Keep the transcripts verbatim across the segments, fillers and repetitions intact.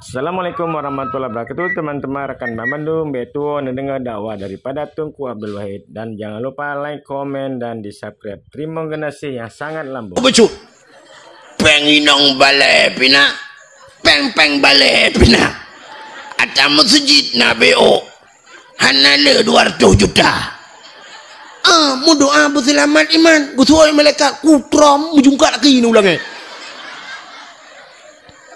Assalamualaikum warahmatullahi wabarakatuh, teman-teman, rakan banmandum, bèk tuwoe neudeungoe dakwah daripada Teungku Abdul Wahid, dan jangan lupa like, komen, dan di-subscribe. Teurimong geunaséh nyang sangat lambông. Bacut. Péng inong balèe pih na. Péng-péng balèe pih na. Ata meuseujid na B O. Hana le dua ratus juta. Ah, meudoa beuseulamat iman. Geusuai malaikat kutrom meujungkat laki neu ulangèe.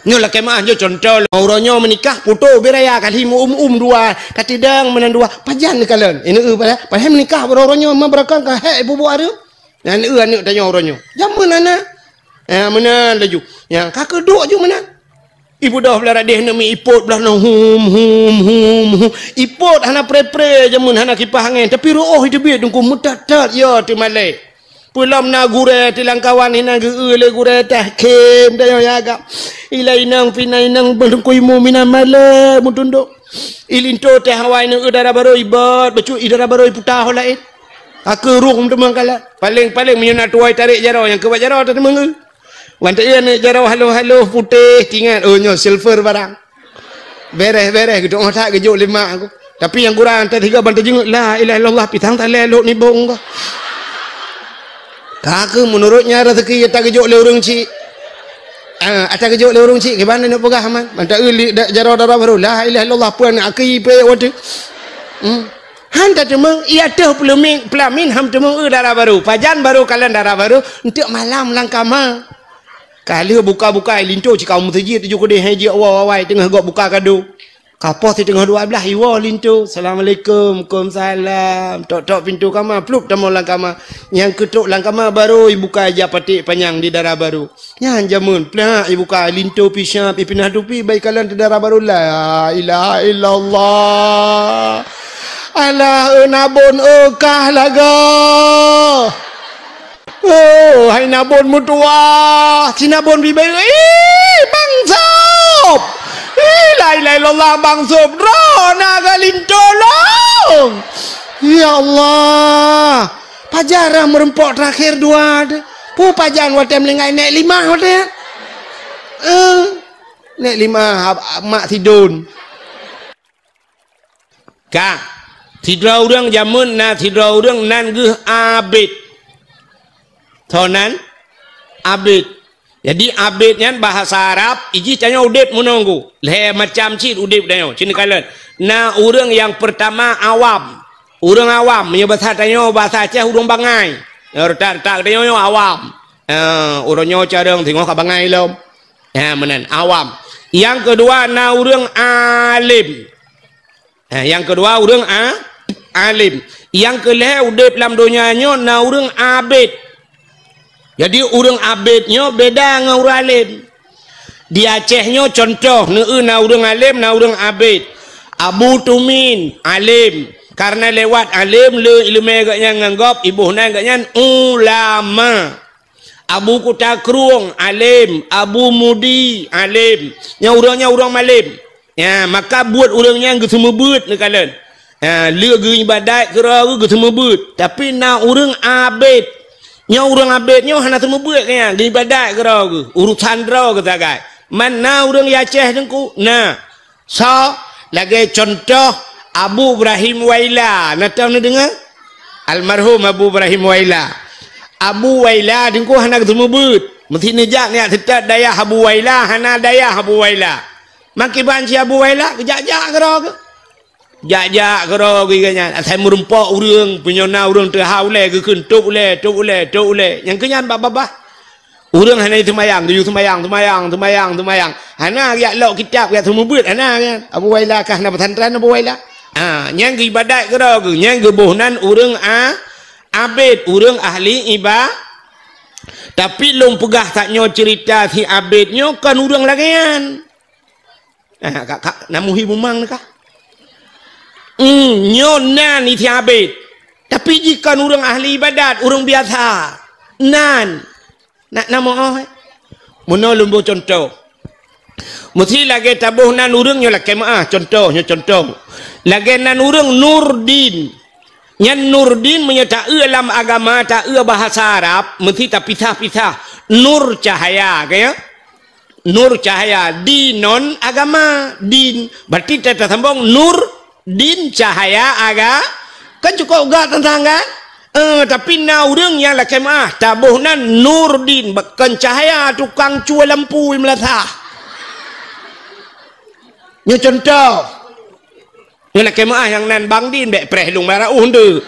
Nyoe lakèe meu'ah, nyoe cuntoh lôn. Uroe nyoe meunikah, putôh bèe raya kali meu-um-um dua, ka tidang meunan dua. Pajan neukalon. Ineuk eu padahai, padahai meunikah uroe nyoe, ma beurakang ka hék ibu buah reuem. Nyan eu aneuk tanyoe uroe nyoe. Jameun hana. Ya, meunan laju. Ya, ka keuduek ju meunan. Ibu doh blah radeh neumi ipot blah nyoe hum, hum, hum, hum. Ipot hana pre-pre jameun hana kipah angén, tapi reuôh iteubiet dungku meutat-tat ya teumalée. Peulom na gurée tilang kawan inan geu-eu lé gurée teh khem dayong ya agam. Ilai inong pina inong beungkui mu mina malée mutundok. Ilinto teh awai neu dara barô ibot, bacut i dara barô iputa ho laén. Aku ruh meuteumang kala. Paléng-paléng meunyoe na tuwai tarék jaroe nyang keubat jaroe teuteumang eu. Wan teu aneuk jaroe haloh-haloh putéh tingat, oh nyoe silver barang. Bèrèh-bèrèh geudoh that geujok lé mak aku. Tapi nyang kurang teuh tiga ban teujeungeuk la ilaha illallah pisang talé lok nibong ko. Ka keuh meunurot nyan rezeki ata geujok lé ureueng chik. Ah, ata geujok lé ureueng chik kiban neuk peugah man. Mantap eu li da- jaroe dara barô la ilaha illallah puan aki pe wateu. Hmm. Han tateumeung, iya teuh peulamin, peulamin ham teumeung eu dara barô. Pajan barô kalon dara barô, enteuk malam lam kama. Ka lheueh buka-buka, linto cit ka u meuseujid tujoh keudeh hai jeuet woe awai teungoh gob buka kado. Ka poh siteungoh dua blaih iwoe linto, "Assalamualaikum." "Waalaikumsalam." Tok-tok pintoe kama, plup tamong lam kama. Nyang keutok lam kama barô ibuka ija paték panyang di dara barô. Nyan jameun, plak ibuka linto pih siap, ipinah tupi bai kalon teu dara barô. La ilaha illallah. Alah, eu nabon, eu kah lagoe. Oh, hai nabon meutuwah, si nabon bibeu, ih, Bang Sop. Ih, la ilaha illallah, Bang Sop, droe na geulinto lom. Ya Allah, pajan rhah meureumpok teurakhir dua teuh. Peue pajan watèe meuninggai nèk limah watèe? Eh, nèk limah, ab- mak sidon. Ka, sidroe ureueng jameun na sidroe ureueng nan geuh Abed. Soe nan? Abed. Jadi, Abed nyan bahasa Arab, ijih tanyoe udeb meununggu. Lhèe macam cit udeb tanyoe, cit neukalon. Na ureueng nyang peurtama awam. Ureueng awam, meunyoe basa tanyoe, basa Aceh ureueng bangai. Nyoe reutak-reutak tanyoe nyoe awam. Eh, uroe nyoe carông singoh ka bangai lom. Ha, meunan, awam. Nyang keudua na ureueng alem. Ha, nyang keudua ureueng a-, alem. Nyang keulhèe udeb lam donya nyoe na ureueng abed. Jadi ureueng abed nyoe beda ngon ureueng alem. Di Aceh nyoe contoh, neu na ureueng alem, na ureueng abed. Abu Tumin, alem. Karena lewat alem le ileumèe geuhnyan ngon gob, iboh nan geuhnyan ulama. Abu Kuta Krueng, alem. Abu Mudi, alem. Nyan ureueng nyan ureueng malem. Ya, maka buet ureueng nyan geuseumeubeuet neukalon. Ya, le geuibadat keudroe geuh geuseumeubeuet. Tapi na ureueng abed. Nyoe ureueng abed nyoe hana seumeubeuet nyan, geuibadat keudroe geuh. Urusan droe geuh sagai. Man na ureueng Aceh teungku? Na. Soe? Lagèe contoh Abu Ibrahim Waila. Na tau neudeungoe? Almarhum Abu Ibrahim Waila. Abu Waila teungku hana geuseumeubeuet. Meusti neujak nyan seutôt dayah Abu Waila, hana dayah Abu Waila. Makiban si Abu Waila, geujak-jak keudroe geuh. Jak-jak keudroe geuh nyan. Asai meurumpok ureueng, punyona ureueng teuhah ulèe, geukheun, "Tôb ulèe, tôb ulèe, tôb ulèe." Nyang keu nyan babah-babah. Ureueng hana seumayang, geuyue seumayang, seumayang, seumayang, seumayang. Hana jak lok kitab, jak seumeubeuet, hana nyan. Abu Waila kah na pesantren Abu Waila? Ha, nyan geuibadat keudroe geuh, nyan geuboh nan ureueng a-, abed, ureueng ahli iba-, tapi lôn peugah tanyoe ceurita si abed nyoe kon ureueng lagèe nyan. Ah, ka, ka, na muhi bumang kah? Hmm, nyoe nan isi abed. Tapi jih kon ureueng ahli ibadat, ureueng biasa. Nan. Nak na moh, eh? Meunoe lôn boh contoh. Meusti lagèe taboh nan ureueng nyoe lakèe meu'ah, contoh, nyoe contoh. Lagèe nan ureueng Nurdin. Nyan Nurdin meunyoe ta-eu lam agama, ta-eu bahasa Arab, meusti tapisah-pisah. Nur cahaya, ka ya? Nur cahaya, dinon agama, din. Berarti ta-, tasambong nur, din cahaya aga-, kan cukôp gak teuntang kan? Eh, tapi na ureuëng nyang lakée meuáh, taboh nan nur din, kon cahaya tukang cue lampu i meulasah. Nyoe contoh. Nyoe lakée meuáh nyang nan bang din, bék preh lôn bara uh ndeuk.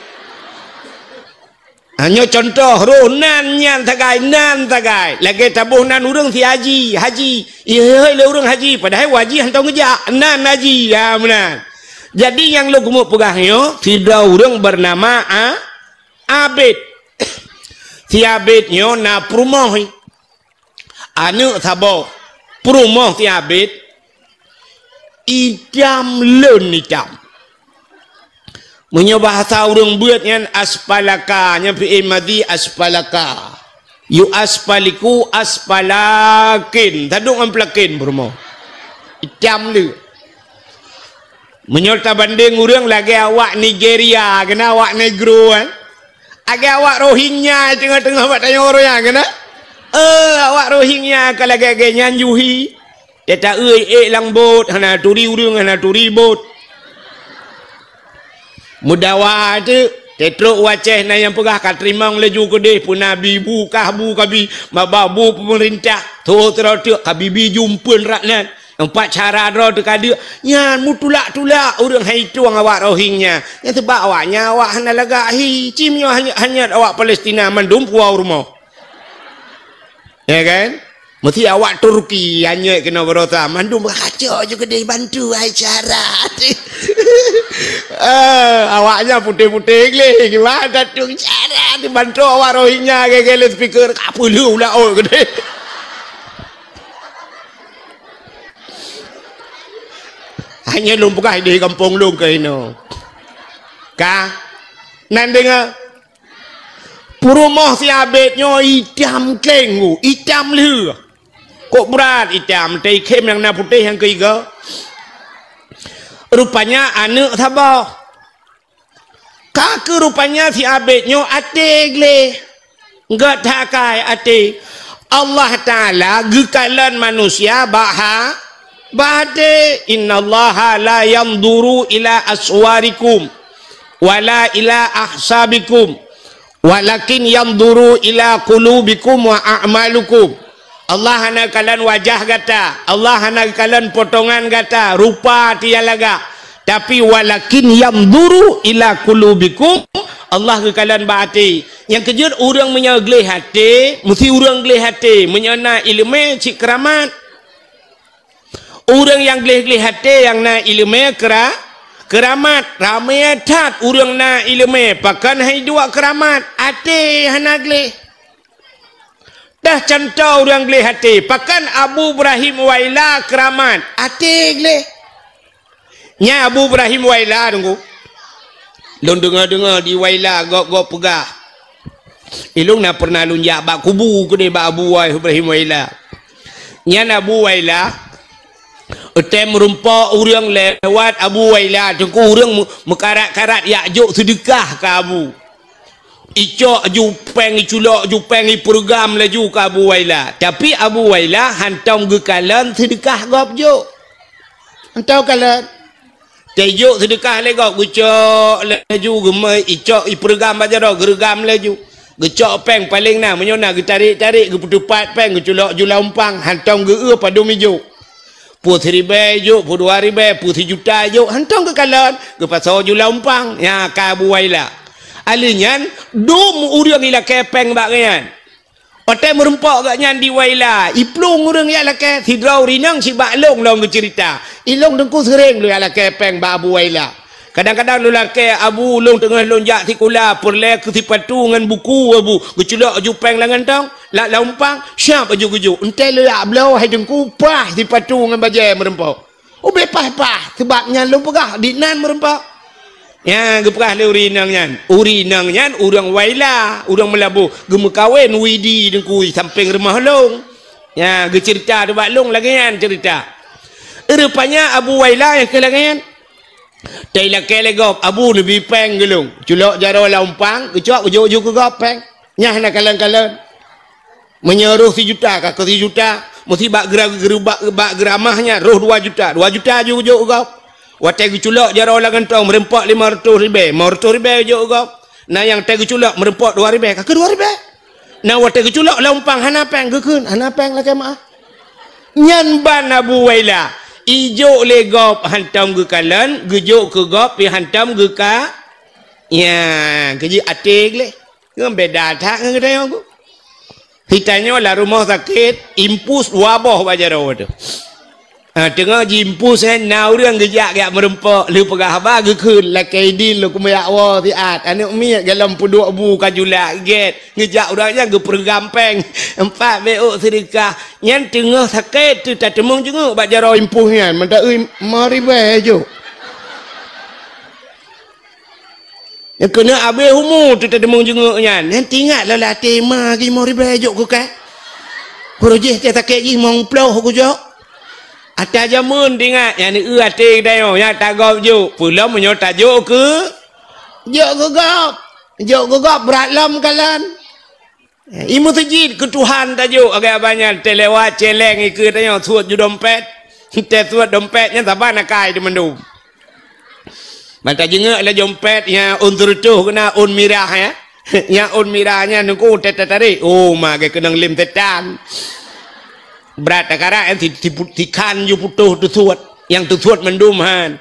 Ha, nyoe contoh roh nan nyan sagai, nan sagai. Lagée taboh nan ureuëng si haji, haji. Ihôi lé ureuëng haji, padahai haji hántom geujak. Nan haji, ya meunan. Jadi nyang lôn keumeung peugah nyoe, sidroe ureuëng beunama A-, Abid. Si Abid nyoe na peurumoh. Aneuëk saboh peurumoh si Abid, itam leuen itam. Meunyoe bahasa ureuëng beuet nyan aspalaka, nyan fi'il madhi aspalaka. Yu aspaliku aspalakin, tadong ngon pelakin peurumoh. Itam leuen. Meunyoe tabandeng ureuëng lagée awak Nigeria, keunan awak Negro, kan? Lagée awak Rohingya teungoh-teungoh bak tanyoe ureuëng nyan, keunan? Eh, awak Rohingya ka lagée-lagée nyan juhi. Teuta eu ék lam bot, hana turi ureuëng, hana turi bot. Meudawa teuk, teutrok u Aceh na nyang peugah ka teurimong laju keudeh, peuna bi bu kah bu kabi, maba bu peumeurintah, tho sidroe teuk ka bi bi jumpeuen rak nan. Nyang pat cara droe teuka deuk, nyan meutulak-tulak ureuëng hai tueng awak Rohingya. Nyan seubab awaknyan awak hana lagak hi, cim nyoe hanyot-hanyot awak Palestina mandum puwoe rumoh. Ya kan? Meusti awak Turki hanyot keunoe baroesa, mandum kaco ju keudeh bantu hai cara. Eh, awaknyan putéh-putéh gleh, gimana tueng cara dibantu awak Rohingya gaya-gaya speaker, ka peuleueh ulat ot keudeh. Hanya lôn peugah di gampông lôn keunoe. Ka? Nan deungoe? Peurumoh si Abid nyoe itam kleng, itam lheueh. Kok brat itam, teuikhém nyang na putéh nyang keuiga. Rupanya aneuëk saboh. Ka keuh rupanya si Abid nyoe até gleh. Gét that akai até. Allah Taala geukalon manusia bak ha-, bak até. "Innallaha la yanzuru ila aswarikum wala ila ahsabikum, walakin yanzuru ila qulubikum wa a'malikum." Allah hana kalon wajah gata, Allah hana kalon potongan gata, rupa tiang lagak. Tapi walakin yanzuru ila qulubikum, Allah geukalon bak até. Nyang keujeuet ureuëng meunyoe gleh até, meusti ureuëng gleh até, meunyoe na iéleumé cit keuramat. Ureuëng nyang gleh-gleh até nyang na iéleumé keura-, keuramat, ramé that ureuëng na iéleumé, pakon hai duek keuramat, até hana gleh. Dah contoh ureuëng gleh até, pakon Abu Ibrahim Waila keuramat, até gleh. Nyan Abu Ibrahim Waila, Teungku. Lôn deungoe-deungoe di Waila gob-gob peugah. Ilôn na pernah lôn jak bak kubu keudeh bak Abu Ibrahim Waila. Nyan Abu Waila, watée meurumpok ureuëng lewat Abu Waila, Teungku, ureuëng meu-, meukarat-karat jak jok seudeukah keu Abu. Icok ju péng, iculok ju péng, ipeureugram laju keu Abu Waila. Tapi Abu Waila hántom geukalon seudeukah gob jok. Hántom kalon. Teujok seudeukah lé gob, geucok laju geumai, icok ipeureugram bak jaroe, geureugam laju. Geucok péng paleng na, meunyoe na geutarek-tarek, geupeuteupat péng, geuculok ju lam umpang, hántom geu-eu padum ijok. Peue siribée ijok, peue dua ribée, peue sijuta ijok, hántom geukalon, geupasoe ju lam umpang. Nyan ka Abu Waila. Alheuh nyan, dum ureuëng ilakée péng bak gobnyan. Watée meurumpok gobnyan di Waila, iplueng ureuëng jak lakée, sidroe ureuëng inong sibak lôn lom geuceurita. Ilôn Teungku seuréng lôn jak lakée péng bak Abu Waila. Kadang-kadang lôn lakée, "Abu, lôn teungoh lôn jak sikula, peureulée keu sipatu ngon buku, Abu." Geuculok ju péng lam gantong, lam, lam umpang, siab laju geujok. Enteuk lôn jak bloe, hai Teungku, paih sipatu ngon bajée meurumpok. Ubé paih-paih, sabab nyan lôn peugah, di nan meurumpok. Nyan geupeugah lé ureuëng inong nyan. Ureuëng inong nyan ureuëng Waila, ureuëng Meulaboh, geumeukawen Widi Teungku sampéng rumoh lôn. Nyan geuceurita bak lôn lagée nyan ceurita. Rupanya Abu Waila nyang keu lagée nyan. Teilakée lé gob, "Abu, neubi péng keu lôn." Culok jaroe lam umpang, geucok geujok ju keu gob péng. Nyan hana kalon-kalon. Meunyoe roh sijuta, ka keu sijuta. Meusti bak geura-, geura-, bak, bak geuramah nyan roh dua juta. Dua juta ju jok gob. Watèe geuculok jaroe lam gantong meureumpok limong reutôh ribèe, limong reutôh ribèe jok gob. Na nyang watèe geuculok meureumpok dua ribèe, ka keu dua ribèe. Na watèe geuculok lam umpang hana pèng, geukheun hana pèng lakèe meu'ah. Nyan ban Abu Waila, ijok lé gob hantom geukalon, geujok keu gob pih hantom geuka-, nya, keu jih até gleh. Ngon beda that ngon geutanyoe ku. Geutanyoe lam rumoh sakét, impus dua boh bak jaroe teuh. Ha, teungoh jiimpus, eh, na ureueng geujak, geujak meureumpok, lheueh peugah haba geukheun, lakèe idin lôn keumeujak woe siat. Aneuk miet golom peuduek bu ka julak gèt. Geujak ureueng nyan geupeureugam pèng. Empat bèe ôk seudeukah. Nyan teungoh sakét teuh tateumeung jeungeuk bak jaroe impus nyan. Mantong eu limong ribèe jok. Nyang keuneuk abéh umu teuh tateumeung jeungeuk nyan. Nyan teuingat lom lam até ma limong ribèe jok keu kah. Peureujih teuh sakét jih limong ploh kujok. Ata jameun teuingat, nyan eu até geutanyoe, nyan tagob jok. Peulom meunyoe tajok keu, jok keu gob. Jok keu gob brat lom kalon. I meuseujid keu Tuhan tajok, agak banyak teuh lewat celeng ikeue tanyoe suet ju dompet. Teuh suet dompet nyan saban akai teuh mandum. Ban tajeungeuk lam dompet nyan ôn seureutôh keunan ôn mirah, ya. Nyan ôn mirah nyan nungku teuh tatarek. Oh, ma geukeunong lem setan. Brat takarak nyan si, si, sikhan ju putôh teusuet. Nyang teusuet mandum han.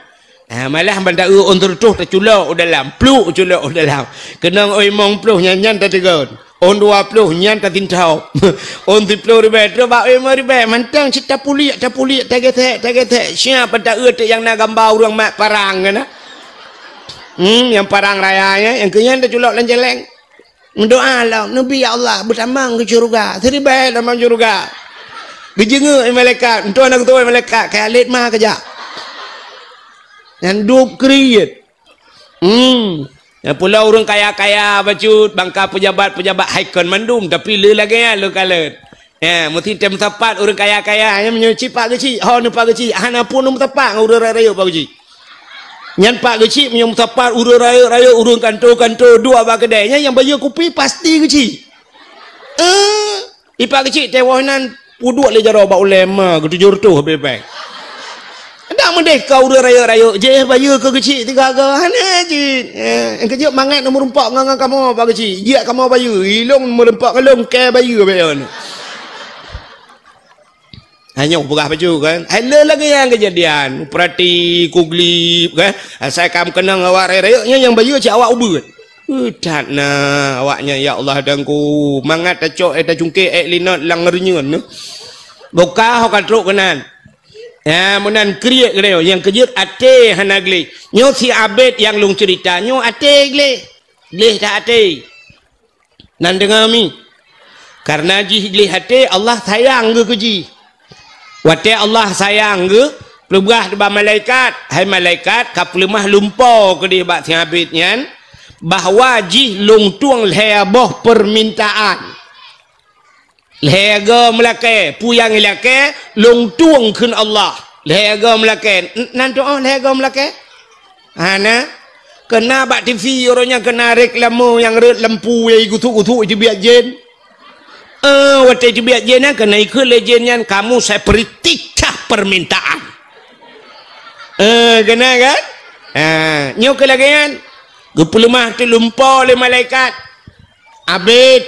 Ha, malah ban ta-eu ôn seureutôh taculok u dalam, pluk culok u dalam. Keunong ôn limong ploh nyan, nyan tateugon. Ôn dua ploh nyan tasintob. Ôn siplôh ribèe, trok bak ôn limong ribèe, mantong cit tapuliek, tapuliek, tagesek, tagesek. Siap ban ta-eu teuk nyang na gamba ureueng mat parang nyan na. Hmm, nyang parang raya nyan, nyang keu nyan taculok lam jaleng. Meudoa lom, neubi, "Ya Allah, beutamong keu syeuruga." Siribèe tamong syeuruga. Geujeungeuk lé malaikat, meutuah na geutuwö malaikat, kaya lét ma keujak. Nyan dub kriet. Hmm. Nyang pulo ureueng kaya-kaya bacut, bangka peujabat-peujabat hai kon mandum, tapi le lagèe nyan le kalon. Ya, meusti tem sapat ureueng kaya-kaya, nyan meunyoe cit pak geuchik, ho neupak geuchik, hana pun neumeusapat ngon ureueng rayeuk pak geuchik. Nyan pak geuchik meunyoe meusapat ureueng rayeuk-rayeuk, ureueng kanto-kanto, duek bak keudè, nyan nyang bayeue kupi pasti geuchik. Eh, ipak geuchik teuh woh nan peuduek lé jaroe bak ulèe ma geutujoh reutôh bèe-bèe. Dak meudeh ka ureueng rayeuk-rayeuk, jih bayeue keu geuchik tiga go, hana jih. Eh, nyang keujeuet mangat neumeurumpok ngon, ngon kamoe pak geuchik, jeuet kamoe bayeue, ilôn meurumpok ngon lôn keu bayeue bèk yon. Hanyoe peugah bacut kan. Hai le lagèe nyan keujadian. Peurati kuglip kan. Asai ka meukeunong awak rayeuk-rayeuk nyan nyang bayeue cit awak ubeut. Uh, that na awak nyan ya Allah Tuhanku. Mangat tacok, eh, tacungkek, eh, linot lam reunyeun. Boka ho ka trok keunan. Ya, meunan kriet geutanyoe. Nyang keujeuet até hana gleh. Nyoe si Abed nyang lôn ceurita. Nyoe até gleh. Gleh that até. Nan deungoe mi. Kareuna jih gleh até, Allah sayang geuh keu jih. Watèe Allah sayang geuh, peugah bak malaikat, "Hai malaikat, ka peuleumah lumpo keudeh bak si Abed nyan, bahwa jih lôn tueng lhèe boh peumintaan. Lhèe go meulakèe, peue nyang ilakèe, lôn tueng kheun Allah. Lhèe go meulakèe." N-, nan tuoh lhèe go meulakèe? Hana. Keuna bak T V uroe nyan keuna reklame nyang rhot lampu nyang gusuk-gusuk iteubiet jén. Eh, watèe iteubiet jén nyan keuna ikheun lé jén nyan, "Kamu saya beri tiga permintaan." Eh, keuna kan? Ha, nyoe keu lagèe nyan. Geupeuleumah teulumpo lé malaikat. Abed,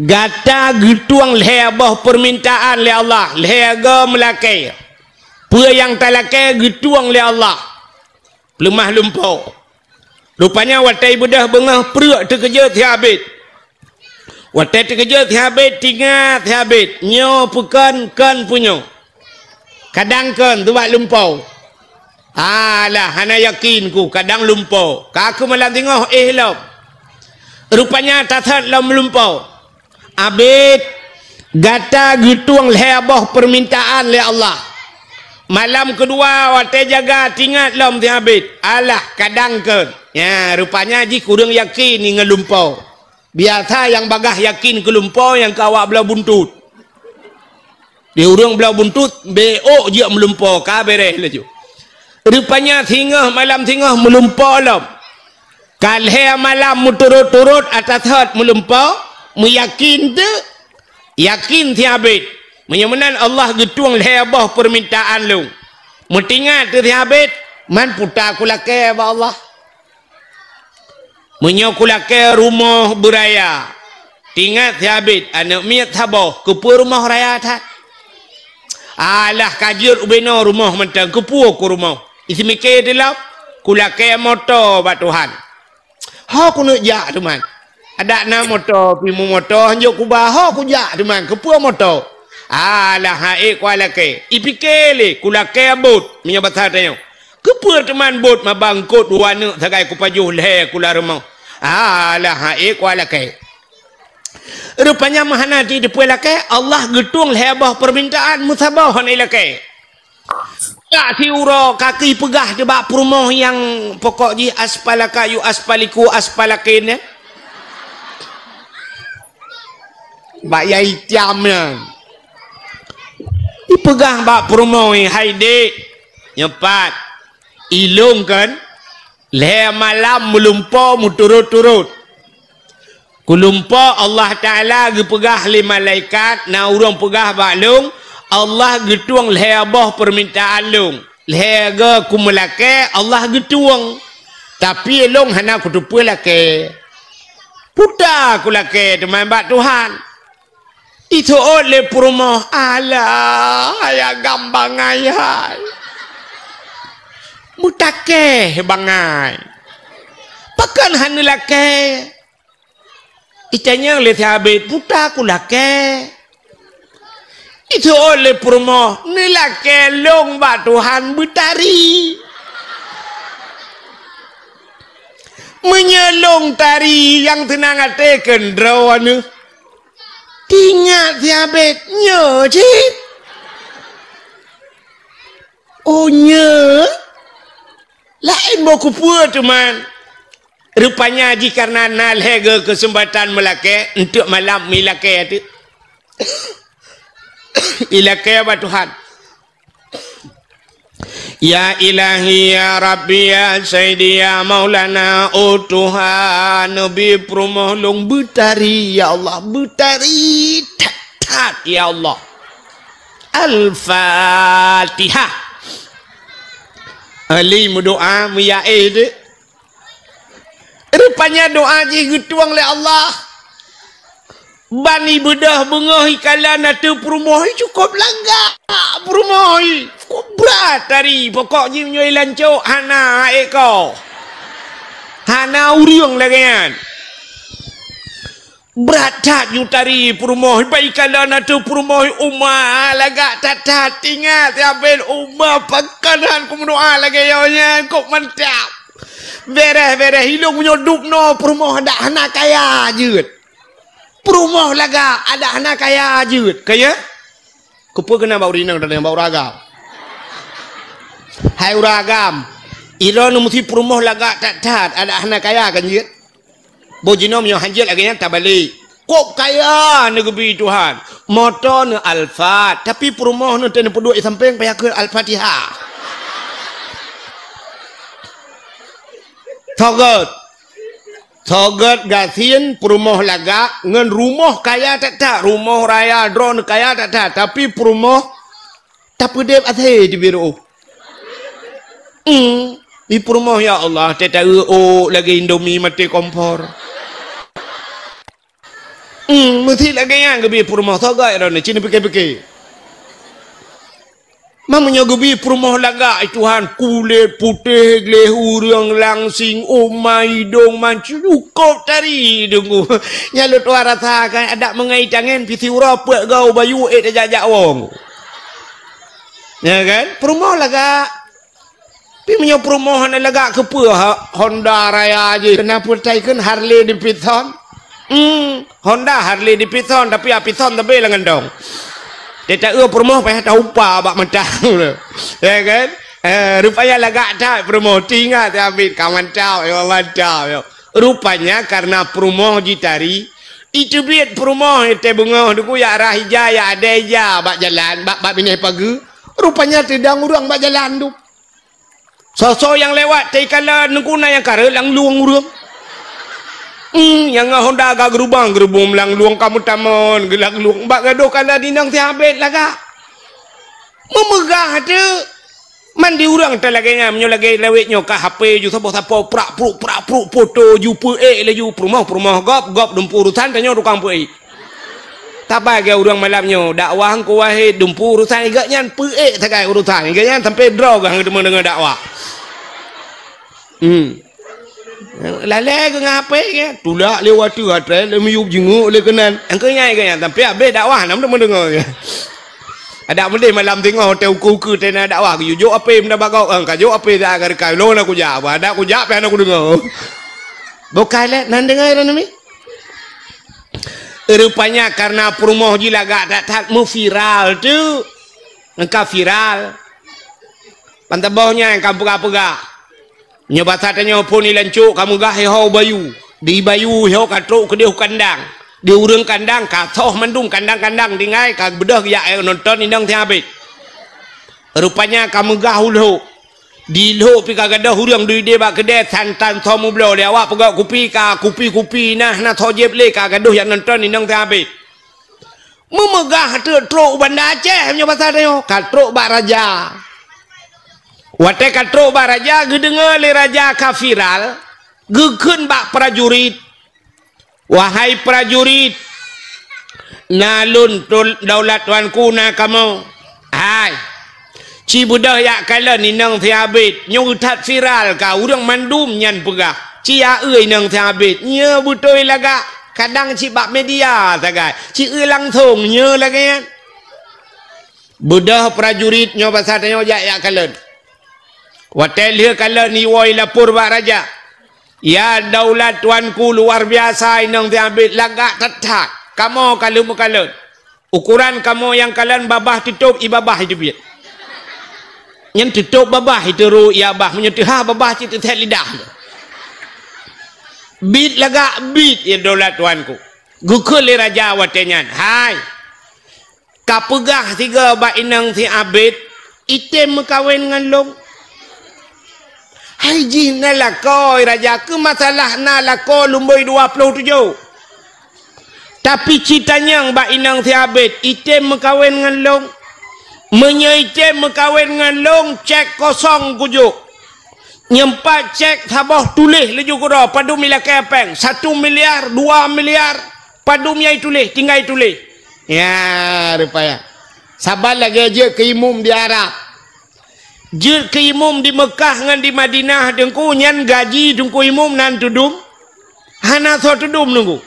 gata geutueng lhèe boh peumintaan lé Allah, lhèe go meulakèe. Peue nyang talakèe geutueng lé Allah. Peuleumah lumpo. Rupanya watèe beudôh beungoh preuk teukeujot si Abed. Watèe teukeujot si Abed, teuingat si Abed, nyoe peue kon, kon peue nyoe. Kadang kon, teubat lumpo. Alah, hana yakin ku, kadang lumpo. Ka keuh malam singoh éh lom. Rupanya that-that lom lumpo. Abed, gata geutueng lhèe boh peumintaan lé Allah. Malam keudua watèe jaga teuingat lom si Abed. Alah, kadang kon. Nya, rupanya jih kureueng yakin ngon lumpo. Biasa nyang bagaih yakin keu lumpo nyang keu awak bloe buntut. Di ureueng bloe buntut, bèk ôk jeuet meulumpo, ka bèrèh laju. Rupanya singoh malam singoh meulumpo lom. Ka lhèe malam meuturot-turot ata that meulumpo, meuyakin teuk, yakin si Abed. Meunyoe meunan Allah geutueng lhèe boh peurmintaan lôn. Meutingat teuh si Abed, man puta kulakèe bak Allah. Meunyoe kulakèe rumoh beuraya, tingat si Abed, aneuk miet saboh, keupeue rumoh raya that? Alah, ka jeuet ubé noe rumoh mantong, keupeue ku rumoh? Iseumiké teuh lom, kulakèe moto bak Tuhan. Ho keuneuk jak teuma. Adak na moto, pih meu moto, hanjeuet kuba, ho kujak teuma, keupeue moto? Alah, han ék kulakèe. Ipiké lé, kulakèe bot, meunyoe basa tanyoe. Keupeue teuma bot mabangkot dua aneuk sagai kupajoh lhèe kulah rumoh? Alah, han ék kulakèe. Rupanya meuhana jiteupeue lakèe, Allah geutueng lhèe boh peurmintaan, meusaboh hana ilakèe. Tak siuroe ka ipeugah teuh bak peurumoh nyang pokok jih aspalaka yu aspaliku aspalakin nyan. Bak yai tiam nyan. Ipeugah bak peurumoh, "Hai dék, nyoe pat, ilôn kan lhèe malam meulumpo meuturot-turot." Kulumpo Allah Taala geupeugah lé malaikat, na ureuëng peugah bak lôn, Allah geutueng lhèe boh peurmintaan lôn. Lhèe go kumeulakèe, Allah geutueng. Tapi lôn hana kuteupeue lakèe. Puta kulakèe teuma bak Tuhan. Iseuôt lé peurumoh, "Alah, hai agam bangai hai. Meutakèe bangai. Pakon hana lakèe?" Itanyong lé si Abed, "Puta kulakèe?" Iseuôt lé peurumoh, "Neulakèe lôn bak Tuhan beutari. Meunyoe lôn tari nyang seunang até keu droeneuh." Tingat si Abed, "Nyoe cit." "Oh, nyoe? Laén boh keupeue teuma?" Rupanya jih kareuna na lhèe go keuseumpatan meulakèe, eunteuk malam ilakèe teuk. Ilakèe bak Tuhan. "Ya Ilahi, ya Rabbi, ya Sayyidi, ya Maulana, oh Tuhan, neubi peurumoh lôn beutari, ya Allah, beutari that-that, ya Allah." Al-Fatihah. Ahli meudoa, meuyaé deh. Rupanya doa jih geutueng lé Allah. Ban ibeudôh beungoh ikalon ateueh peurumoh, cukôp lagak peurumoh, cukôp brat tari. Pokok jih meunyoe ilancok hana ék ko. Hana ureuëng lagèe nyan. Brat that yue tari peurumoh, ban ikalon ateueh peurumoh, uma lagak that-that. Tingat si Abed, uma pakon han kumeudoa lagèe nyoe nyan, kok mantap. Bèrèh-bèrèh ilôn meunyoe dubnoe peurumoh adak hana kaya jeuet. Peurumoh lagak adak hana kaya jeuet. Kaya? Keupeue keunan bak ureuëng inong dan bak ureuëng agam? Hai ureuëng agam, ilôn meusti peurumoh lagak that-that adak hana kaya kan jeuet? Boh jinoe meunyoe han jeuet lagèe nyan tabalek. Kok kaya neugeubri Tuhan. Moto neu Alphard, tapi peurumoh neu teuh neupeuduek di sampéng payah keu Al-Fatihah. Sogot. Sogot gasien peurumoh lagak ngon rumoh kaya that-that, rumoh raya droeneuh kaya that-that, tapi peurumoh tapeudeb asèe teubiet reuôh. Hmm, di peurumoh, ya Allah, teuta eu ôk lagèe Indomie maté kompor. Hmm, meusti lagèe nyan geubri peurumoh, sogot droeneuh, ci neupike-pike. Meunyoe geubri peurumoh lagak, ai Tuhan, kulét putéh gleh ureuëng langsing, uma idong mancung, cukôp tari deungoe. Nyan lôn tuan rasa kan, adak meungai tangen pih siuroe peuet goe bayu ék tajak-jak wong. Ya kan? Peurumoh lagak. Tapi meunyoe peurumoh hana lagak, keupeue ha-, Honda raya jih? Keupeue taikheun Harley Davidson? Hmm, Honda Harley Davidson, tapi Davidson sabe lam kantong. Teuta eu peurumoh payah taupa bak mata. Ya kan? Eh, rupanya lagak that peurumoh. Tingat si Abed, ka mantap, ya mantap, ya. Rupanya karena peurumoh jitari, iteubiet peurumoh teuh beungoh deungoe jak rhah ija, jak adèe ija bak jalan, bak, bak binéh pageue. Rupanya teudong ureuëng bak jalan tu. Soe-soe nyang lewat teuh ikalon, deungoe na nyang kareueng lam lueng ureuëng. Hmm, nyang ngon honda ka geurubang, geurubong meulang lueng ka meutamon, geulang lueng bak gadôh kala dinang sihabet lagak. Meumeugah teuk. Man di ureuëng ta lagée nyan, meunyoe lagée lawét nyoe ka H P ju saboh sapo prak pruk prak pruk foto ju peuék laju peurumoh-peurumoh gob, gob dumpu urusan tanyoe tukang peuék. Tabai geu ureuëng malam nyoe dakwah Teungku Wahid dumpu urusan igak nyan peuék sagai urusan igak nyan sampai droe gah teuma deungoe dakwah. Hmm. Lalée geu ngon H P ke, tulak lé watée atré lé miyup jinguk lé keunan. Engkau nyai ke nyan, tapi habéh dakwah nam deungoe-deungoe. Adak meudeh malam singoh hotel uku-uku tena dakwah geuyue jok H P meunda bagok, engka jok H P dak ka rekai. Lôn aku jak, adak aku jak pih hana kudeungoe. Bukai lé nan deungoe ran mi. Rupanya karena peurumoh jih lagak that-that meuviral tu. Engka viral. Pantaboh nyan ka peugah-peugah. Nyoe basa tanyoe phon ilancok ka meugah iho bayu. Di bayu iho ka trok keudeh u kandang. Di ureuëng kandang ka soh mandum kandang-kandang tinggai ka beudôh geujak nonton inong sihabet. Rupanya ka meugah u lhok. Di lhok pih ka gadôh ureuëng duek ideh bak keudè santan soe meubloe lé awak peugah kupi ka kupi-kupi nah na soe jieb lé ka gadôh jak nonton inong sihabet. Meumeugah teuk trok u Banda Aceh meunyoe basa tanyoe ka trok bak raja. Watée ka trok bak raja geudeungoe lé raja ka viral, geukheun bak prajurit, "Wahai prajurit, na lôn daulat tuanku na kamoe. Hai, ci beudôh jak kalon inong sihabet nyoe that viral ka ureuëng mandum nyan peugah. Ci aeu inong sihabet nyoe beutôi lagak kadang cit bak media sagai. Ci eu langsong nyoe lagée nyan." Beudôh prajurit nyoe basa tanyoe jak jak kalon. Watée lheueh kalon iwoe lapor bak raja. "Ya daulat tuanku luar biasa inong sihabet lagak that-that. Kamoe ka lheueh meukalon. Ukuran kamoe nyang kalon babah tutôb i babah iteubiet. Nyan tutôb babah iteuro i babah meunyoe teuhah babah cit teuthét lidah." Bit lagak bit ya daulat tuanku. Geukheun lé raja watée nyan, "Hai, ka peugah sigoe bak inong sihabet item meukawen ngon lôn." "Hai jih na lakoe raja, keu masalah na lakoe lumboi dua ploh tujoh. Tapi ci tanyong bak inong sihabet item meukawen ngon lôn. Meunyoe item meukawen ngon lôn cek kosong kujok. Nyang pat cek saboh tuléh laju keudroe padum ilakée péng, satu miliar, dua miliar, padum nyang ituléh tinggai tuléh." Ya rupaya. Saban lagée jeuet keu imum di Arab. Jeuet keu imum di Meukah ngon di Madinah teungku nyan gaji teungku imum nan tudum? Hana soe tudum teungku.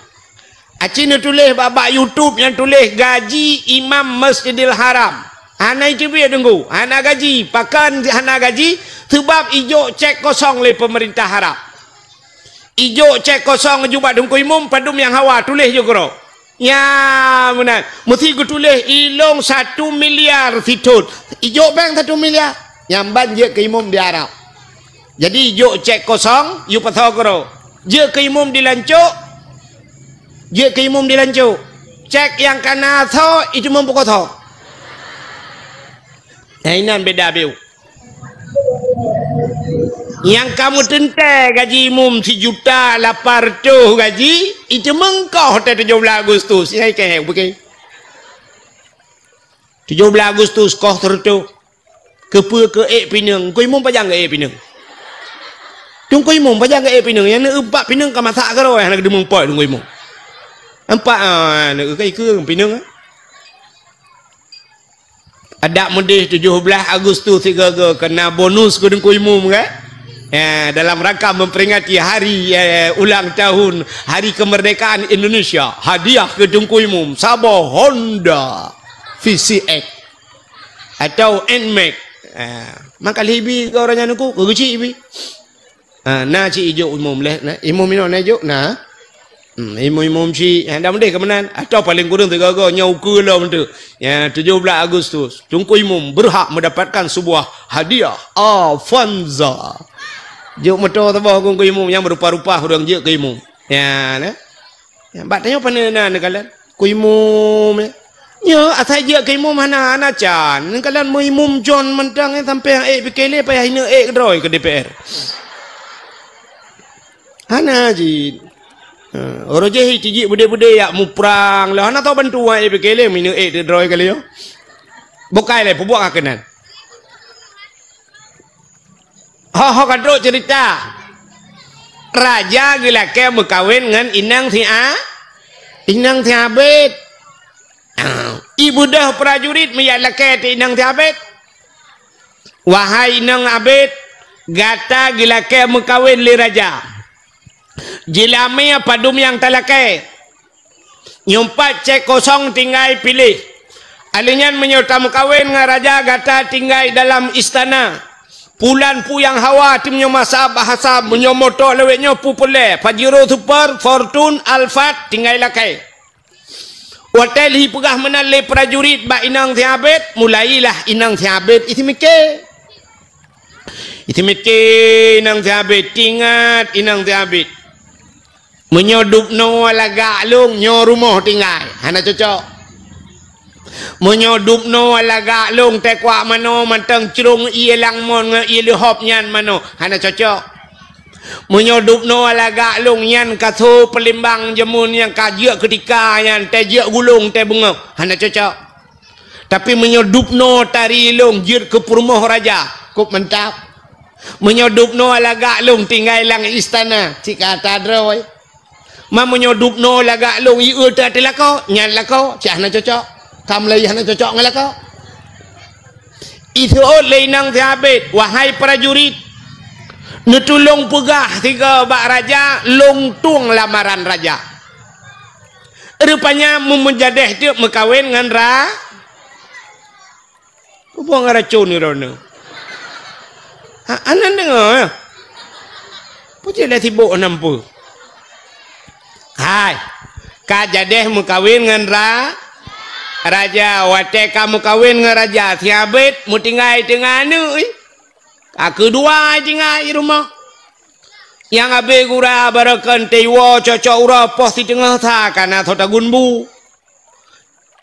Aci neutuléh bak, bak YouTube nyang tuléh gaji imam Masjidil Haram. Hana iteubiet teungku, hana gaji. Pakon hana gaji? Seubab ijok cek kosong lé peumeurintah Arab. Ijok cek kosong jubah teungku imum padum nyang hawa tuléh jok keudroe. Ya meunan. Meusti geutuléh ilong satu miliar sithon. Ijok péng satu miliar. Nyang ban jeuet keu imum di Arab. Jadi jok cek kosong, yue pasoe keudroe. Jeuet keu imum dilancok. Jeuet keu imum dilancok. Cek nyang kana soe, itu imum peukosong. Nah, inan beda biu. Nyang kamu teuntée gaji imum sijuta lapan reutôh gaji, itu meungkoh teuh tujoh blaih Agustus. Nyai keuhai bukai. Tujoh blaih Agustus koh seureutôh. Keupeue keu ék pineung? Teungku imum pajan keu ék pineung? Teungku imum pajan keu ék pineung? Nyang neueumpat pineung ka masak keudroe hana geudeumeung pot teungku imum. Empat ah, neueukeu pineung. Adak meudeh tujoh blaih Agustus sigoe-goe keuna bonus keu teungku imum kan? Ya, dalam rangka memperingati hari eh, ulang tahun Hari Kemerdekaan Indonesia, hadiah keu teungku imum saboh Honda V C X. Atau Nmax. Ha, maka lhi bi keu ureuëng nyan uku, keu geuchik bi. Ha, na cit ijok imum leh, na. Imum inoe na ijok, na. Hmm, imum-imum cit, ha, dah mendeh ke meunan. Atau paling kurang tiga-tiga, nyoe uku lom tu. Ya, tujuh belas Agustus, Teungku Imum berhak mendapatkan sebuah hadiah Avanza. Jok moto saboh Teungku Imum nyang berupa-rupa ureuëng jeuet keu imum. Ya, na. Ya, bak tanyoe pane na neukalon. Ku imum, ya. Nyoe asai jeuet keu imum hana, hana can. Neukalon meuimum John mantong, eh, sampai nyang ék pike lé payah ineuk ék keudroe keu D P R. Hana jin. Ha, uroe jih tijik beudé-beudé yak muprang lé. Hana tao bantu wan, eh, pike lé, minyeuk ék teudroe kali yo. Bukai lé, peubuet ka keunan. Ho, ho ka trok cerita. Raja geulakée meukawen ngon inong si a-, inong si Abed. Ah, ibeudôh prajurit meujak lakée teu inong si Abed. Wahai inong Abed, gata geulakée meukawen lé raja. Jilamé padum nyang talakée. Nyoe pat cék kosong tinggai piléh. Alèh nyan meunyoe tameukawen ngon raja gata tinggai dalam istana. Pulan puyang hawa tim nyoe masa bahasa meunyoe moto lewat nyoe pu peureulée. Pajero Super, Fortune, Alphard tinggai lakée. Watée lhi peugah meunan lé prajurit bak inong si Abed, mulailah inong si Abed isi miké. Isi miké inong si Abed, tingat inong si Abed. Meunyoe dubnoe lagak lôn nyoe rumoh tinggai, hana cocok. Meunyoe dubnoe lagak lôn teukuak manoe mantong crông ié langmon ngon ié leuhop nyan manoe, hana cocok. Meunyoe dubnoe lagak lôn nyan ka so peulimbang jeumeu nyang ka jeuet keutika nyan teuh jeuet gulong teuh beungoh, hana cocok. Tapi meunyoe dubnoe tari lôn jeuet keu peurumoh raja, kôp mantap. Meunyoe dubnoe lagak lôn tinggai lam istana, cit ka ata droe. Ma meunyoe dubnoe lagak lôn ié teuh lakoe, nyan lakoe, cit hana cocok. Ka mulai hana cocok ngon lakoe. Iseuôt lé inong si Abed, wahai prajurit, neutulông peugah sigoe bak raja lôn tueng lamaran raja. Rupanya meumeujadeh teuk meukawen ngon ra-, Peue buet ngon racun droeneuh? Ha, aneuk deungoe, eh? Peue cit lé sibok nam peue? Hai, ka jadeh meukawen ngon ra-, raja. Watée ka meukawen ngon raja, si Abed meutinggai teungoh aneuk, ih. Ka keudua tinggai rumoh. Nyang abéh gura barokon teuiwoe cocok uroe poh siteungoh sa ka na soe tagun bu.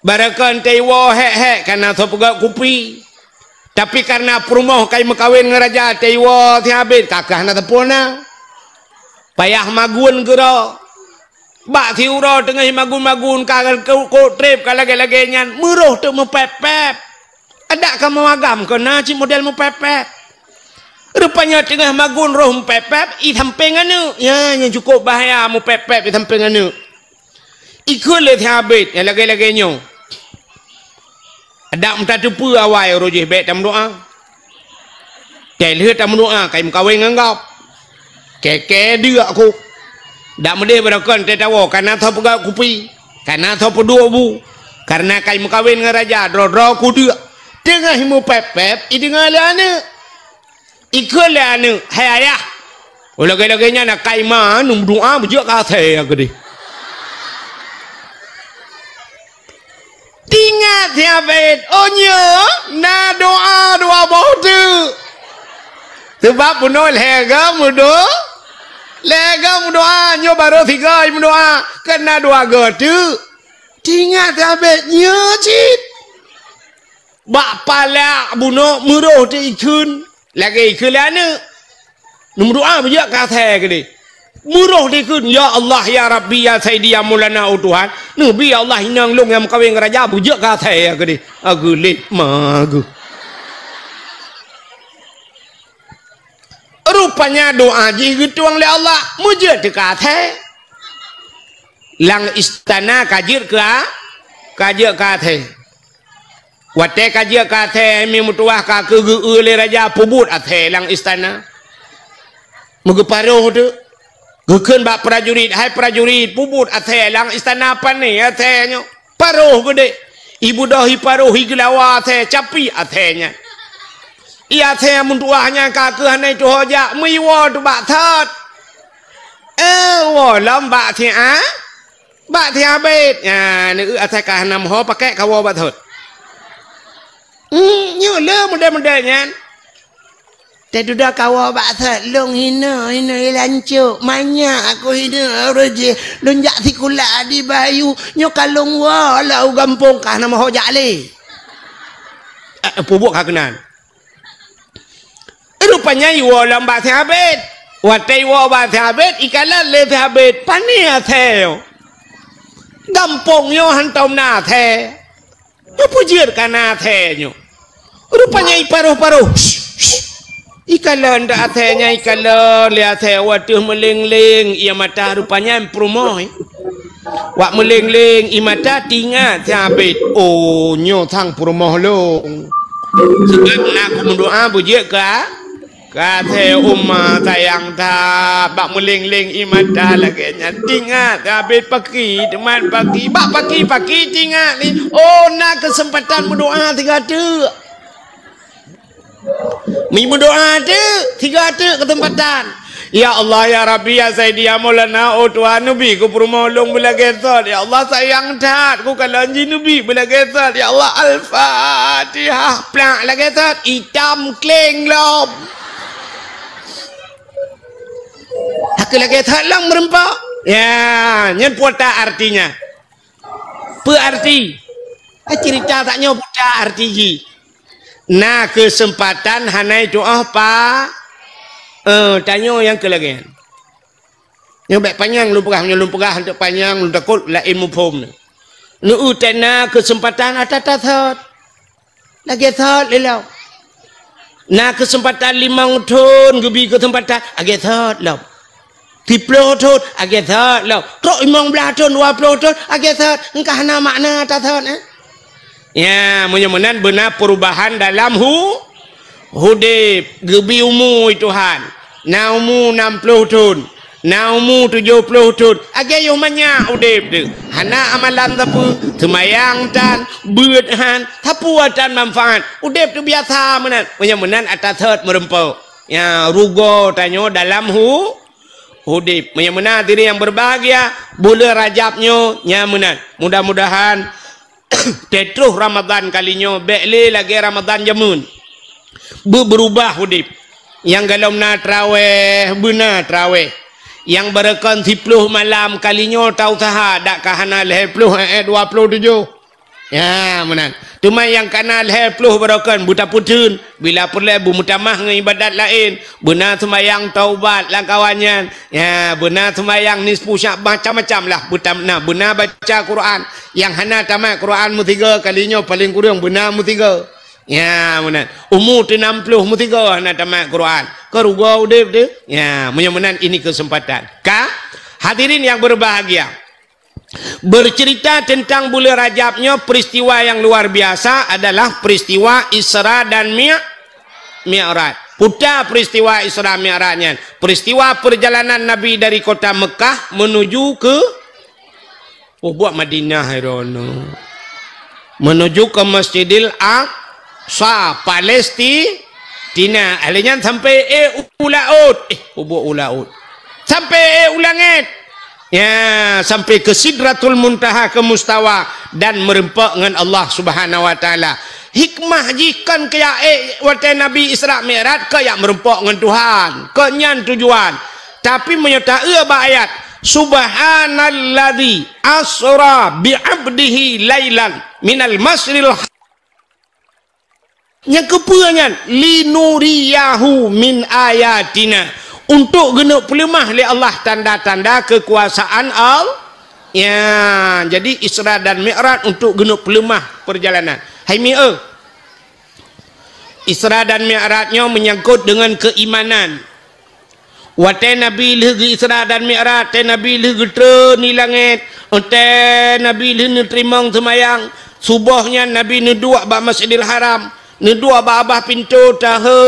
Barokon teuiwoe hék-hék ka na soe peugöt kupi. Tapi kareuna peurumoh ka meukawen ngon raja teuiwoe si Abed ka keuh hana teupeu na. Payah magun keudroe. Bak siuroe teungoh magun-magun ka kok treb ka lagée-lagée nyan meuroh teuk meupép-pép. Adak ka meuagam keu na cit model meupép-pép. Rupanya teungoh magun roh meupép-pép i sampéng aneuk. Nyan nyang cukôp bahaya meupép-pép i sampéng aneuk. Ikheun lé si Abed nyang lagée-lagée nyoe. Adak meutateupeue awai uroe jih bék tameudoá. Teuh lheueh tameudoá ka meukawen ngon gob. Kée-kée deuk kôk. Dak meudeh barokon teuh tawoe ka na soe peugöt kupi, ka na soe peuduek bu. Kareuna ka meukawen ngon raja droe-droe kudeuk. Teungoh meupép-pép ideungoe lé aneuk. Ikheun lé aneuk, "Hai ayah, lagée-lagée nyan akai ma neumeudoá beujeuet keu asèe keudeh." Tingat si Abed, "Oh nyoe na doá dua boh teuk." Seubab bunoe lhée goe meudo-, lhée goe meudoá, nyoe barô sigoe meudoá, kan na dua goe teuk. Tingat si Abed, nyoe cit. Bak palak bunoe meuroh teuk ikheun. Lagée ikheun lé aneuk. Neumeudoá beujeuet keu asèe keudeh. Meuroh dikheun, "Ya Allah, ya Rabbi, ya Saidi, ya Maulana, oh Tuhan." Neubi, "Ya Allah, inong lôn nyang meukawen ngon raja beujeuet keu asèe keudeh." Ageulet ma geuh. Rupanya doá jih geutueng lé Allah, meujeuet teuk keu asèe. Lam istana ka jeuet keu a-, ka jeuet keu asèe. Watée ka jeuet keu asèe, mi meutuwah ka keuh geu-eu lé raja peubuet asèe lam istana. Meugeuparoh teuk. Geukheun bak prajurit, "Hai prajurit, peubuet asèe lam istana pane asèe nyoe." Paroh geudeh. Ibeudôh iparoh igeulawa asèe, capi asèe nyan. I asèe meutuwah nyan ka keuh hana ituho jak, meuiwoe teuk bak sot. Eh, woe lom bak si a-, Bak si Abed nyan, eu asai ka hana meuho pakèk kawoe bak thot. Hmm, nyoe le model-model nyan. Teududoe kawoe bak thot, lôn hinoe, hinoe i lancok, manyak aku hinoe, ureueng jih, lôn jak sikula di Bayu, nyoe ka lôn woe lam u gampông ka hana meuho jak lé. Eh, peubuet ka keunan. Rupanya iwoe lom bak si Abed. Watèe iwoe bak asèe abit, ikalon lé asèe abit, "Pané asèe nyoe? Gampông nyoe hantom na asèe. Nyoe peue jeuet ka na asèe nyoe?" Rupanya iparoh-paroh. Ikalon dak asèe nyan, ikalon lé asèe, watèe meuléng-léng ie mata, rupanya peurumoh. Wak meuléng-léng ie mata, teuingat asèe abit, "Oh, nyoe sang peurumoh lôn. Seukab na kumeudoa beujeuet ka, ka asèe uma sayang that." Bak meuléng-léng ie mata lagèe nyan, teuingat asèe abit paki, teuma paki, bak paki-paki teuingat lé, "Oh, na keuseumpatan meudoa sigoe teuk." Meudoa teuk, sigoe teuk keuseumpatan. "Ya Allah, ya Rabbi, ya Sayyidi, ya Maulana, oh Tuhan, neubi keu peurumoh lôn beulagèe sot. Ya Allah, sayang that kukalon jih, neubi beulagèe sot. Ya Allah, Al-Fatihah." Plak lagèe sot, itam kléng lom. Hana lagèe sot lom meureumpok. Ya, nyan peue artinya. Peue arti? Eh, cerita tanyoe peue arti jih? Na keuseumpatan hana itu'oh pa-, eh, tanyoe nyang keu lagèe nyan. Nyoe bèk panyang lôn peugah, nyoe lôn peugah hantom panyang, lôn takot laén muphom. Neu-eu teuh na keuseumpatan ata-ata sot. Lagèe sot lé lom. Na keuseumpatan limong thon geubi keuseumpatan, lagèe sot lom. Siploh thon, lagèe sot lom. Trok limong blaih thon, dua ploh thon, lagèe sot. Engka hana makna ata sot, eh? Ya, meunyoe meunan beuna peurubahan dalam hu-, udép, geubi umu Tuhan. Na umu nam ploh thon, na umu tujoh ploh thon, lagèe yoh manyak udép teuh. Hana amalan sapeue, seumayang tan, beuet han, sapeue tan manfaat. Udép teuh biasa meunan. Meunyoe meunan ata sot meureumpok. Ya, rugoe tanyoe dalam hu-, udép. Meunyoe meunan hadirin yang berbahagia, buleuen Rajab nyoe nyan meunan. Mudah-mudahan teutroh Ramadhan kali nyoe bèk lé lagèe Ramadhan jameun. Beu-, beurubah udép. Nyang golom na traweh, beuna traweh. Nyang barokon siploh malam kali nyoe tausaha, dak ka hana lhèe ploh, eh, eh, dua ploh tujoh. Ya, meunan. Teuma nyang ka na lhèe ploh barokon beutapeutheun, bila peureulèe beumeutamah ngon ibadat laén, beuna seumayang taubat lam kawan nyan. Ya, beuna seumayang nisfu Sya'ban, macam-macam lah. Beutam-, na, beuna baca Quran. Nyang hana tamat Quran meusigoe kali nyoe paleng kureueng beuna meusigoe. Ya, meunan. Umu teuh nam ploh meusigoe hana tamat Quran. Ka rugoe udép teuh. Ya, meunyoe meunan ini keuseumpatan. Ka, hadirin yang berbahagia. Bercerita tentang buleuen Rajab nyoe, peristiwa yang luar biasa adalah peristiwa Isra dan Mi-, Mi'raj. Peue ta peristiwa Isra Mi'raj nyan? Peristiwa perjalanan Nabi dari kota Mekah menuju ke, oh, buet Madinah, hai droeneuh. Menuju ke Masjidil Aqsa, Palestina. Lheuh nyan sampai, eh, u laôt. Eh, peue buet u laôt. Sampai, eh, u langèt. Ya, sampai ke Sidratul Muntaha, ke Mustawa, dan meureumpok ngon Allah Subhanahu wa Taala. Hikmah jih kon keu jak, eh, watèe Nabi Isra Mi'raj, keu jak meureumpok ngon Tuhan. Kon nyan tujuan. Tapi meunyoe ta-eu bak ayat, "Subhanalladzi asra bi 'abdihi lailan minal masjidil ha-," Nyang keupeue nyan? "Linuriyahu min ayatina." Untuk geuneuk peuleumah lé Allah tanda-tanda keukuasaan Allah. Ya, jadi Isra dan Mi'raj untuk geuneuk peuleumah perjalanan. Hai mi-, eh. Isra dan Mi'raj nyoe menyangkut dengan keimanan. Watèe Nabi lheueh geu-Isra dan Mi'raj, watèe Nabi lheueh geutreun di langèt, watèe Nabi lheueh neuteurimong seumayang, suboh nyan Nabi neuduek bak Masjidil Haram, neuduek bak babah pintoe, tahe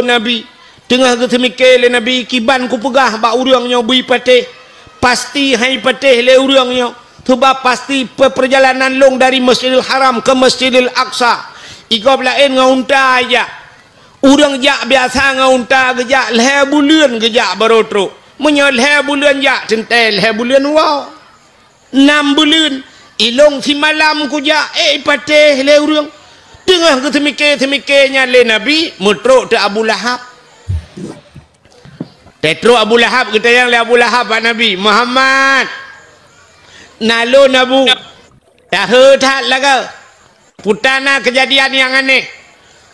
Nabi. Teungoh geuseumike lé Nabi, "Kiban kupeugah bak ureueng nyoe beu patéh, pasti han patéh lé ureueng nyoe, seubab pasti pe-, peurjalanan lôn dari Masjidil Haram ke Masjidil Aqsa, i gob laén ngon unta jak." Ureueng jak biasa ngon unta geujak, lhèe buleuen geujak baroe trok. Meunyoe lhèe buleuen jak, teuntèe lhèe buleuen woe. Nam buleuen, ilôn simalam kujak, eh, patéh lé ureueng. Teungoh geuseumike-seumike nyan lé Nabi, meutrok teuk Abu Lahab. Teutrok Abu Lahab, geutanyong lé Abu Lahab bak Nabi, "Muhammad, na lôn Abu, tahe that lagoe." Peue ta na keujadian nyang aneh.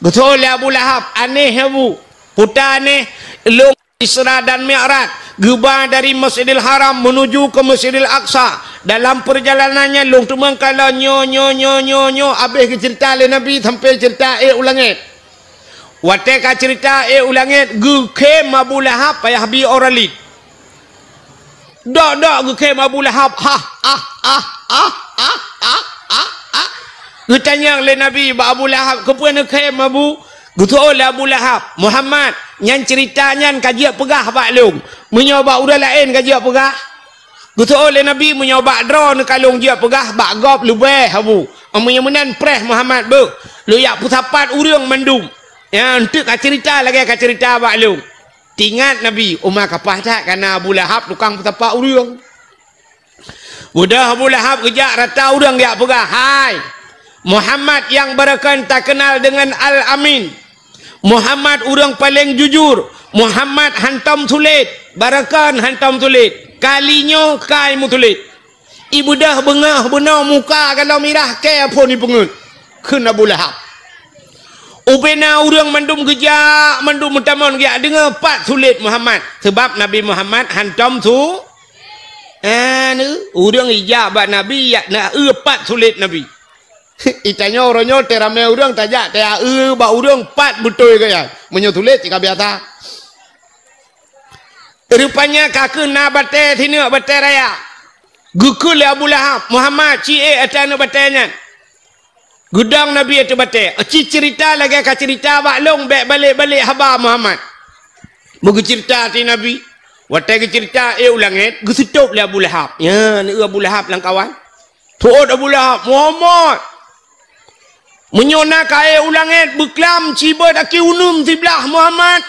Geutanyong lé Abu Lahab, "Aneh, Abu." "Peue ta aneh?" "Lôn Isra dan Mi'raj, geuba dari Masjidil Haram menuju ke Masjidil Aqsa. Dalam perjalanannya, lôn teumeung kalon nyoe, nyoe, nyoe, nyoe, nyoe, habéh geuceurita lé Nabi sampai ceurita ék u langét. Watée ka ceurita ék u langét, geukhém Abu Lahab payah bi ora lé. Dok-dok geukhém Abu Lahab, ah, ah, ah, ah, ah, ah, ah, ah. Geutanyong lé Nabi bak Abu Lahab, "Keupeue neukhém, Abu?" Geuseuôt lé Abu Lahab, "Muhammad, nyan ceurita nyan ka jeuet peugah bak lôn. Meunyoe bak ureuëng laén ka jeuet peugah?" Geuseuôt lé Nabi, "Meunyoe bak droeneuh ka lôn jeuet peugah, bak gob leubeh, Abu. Meunyoe meunan preh Muhammad beuh, lôn jak peusapat ureuëng mandum nyang teuk ka ceurita lagée ka ceurita bak lôn." Teuingat Nabi, uma kapah that kana Abu Lahab tukang peusapat ureuëng. Beudôh Abu Lahab geujak rata ureuëng jak peugah, "Hai, Muhammad nyang barokon takeunal deungon Al-Amin. Muhammad ureuëng paleng jujur. Muhammad hantom sulet. Barokon hantom sulet. Kali nyoe kai meusulet." Ibeudôh beungoh bunoe muka galom mirah kée phon ipeungeuet kheun Abu Lahab. Ubena ureuëng mandum geujak, mandum meutamong geujak deungoe pat sulet Muhammad. Seubab Nabi Muhammad hantom su-, eh, ureuëng ijak bak Nabi, yak na eu pat sulet Nabi. Itanyoe uroe nyoe teuramé ureuëng tajak taya eu bak ureuëng pat beutôi gaya. Meunyoe sulet cit ka biasa. Rupanya ka keuh na batée sineuk batée raya. Geukheun lé Abu Lahab, "Muhammad, ci ék ateueh aneuëk batée nyan." Geudong Nabi ateueh batée, "Ci ceurita lagée ka ceurita bak lôn, bék balek-balek haba Muhammad." Beugeuceurita ateueh Nabi. Watée geuceurita ék u langét, geuseutôb lé Abu Lahab. Nyan, eu Abu Lahab lam kawan. Seuôt Abu Lahab, "Muhammad, meunyoe na kayée u langét beuklam, cibeuet aki uneun siblah Muhammad."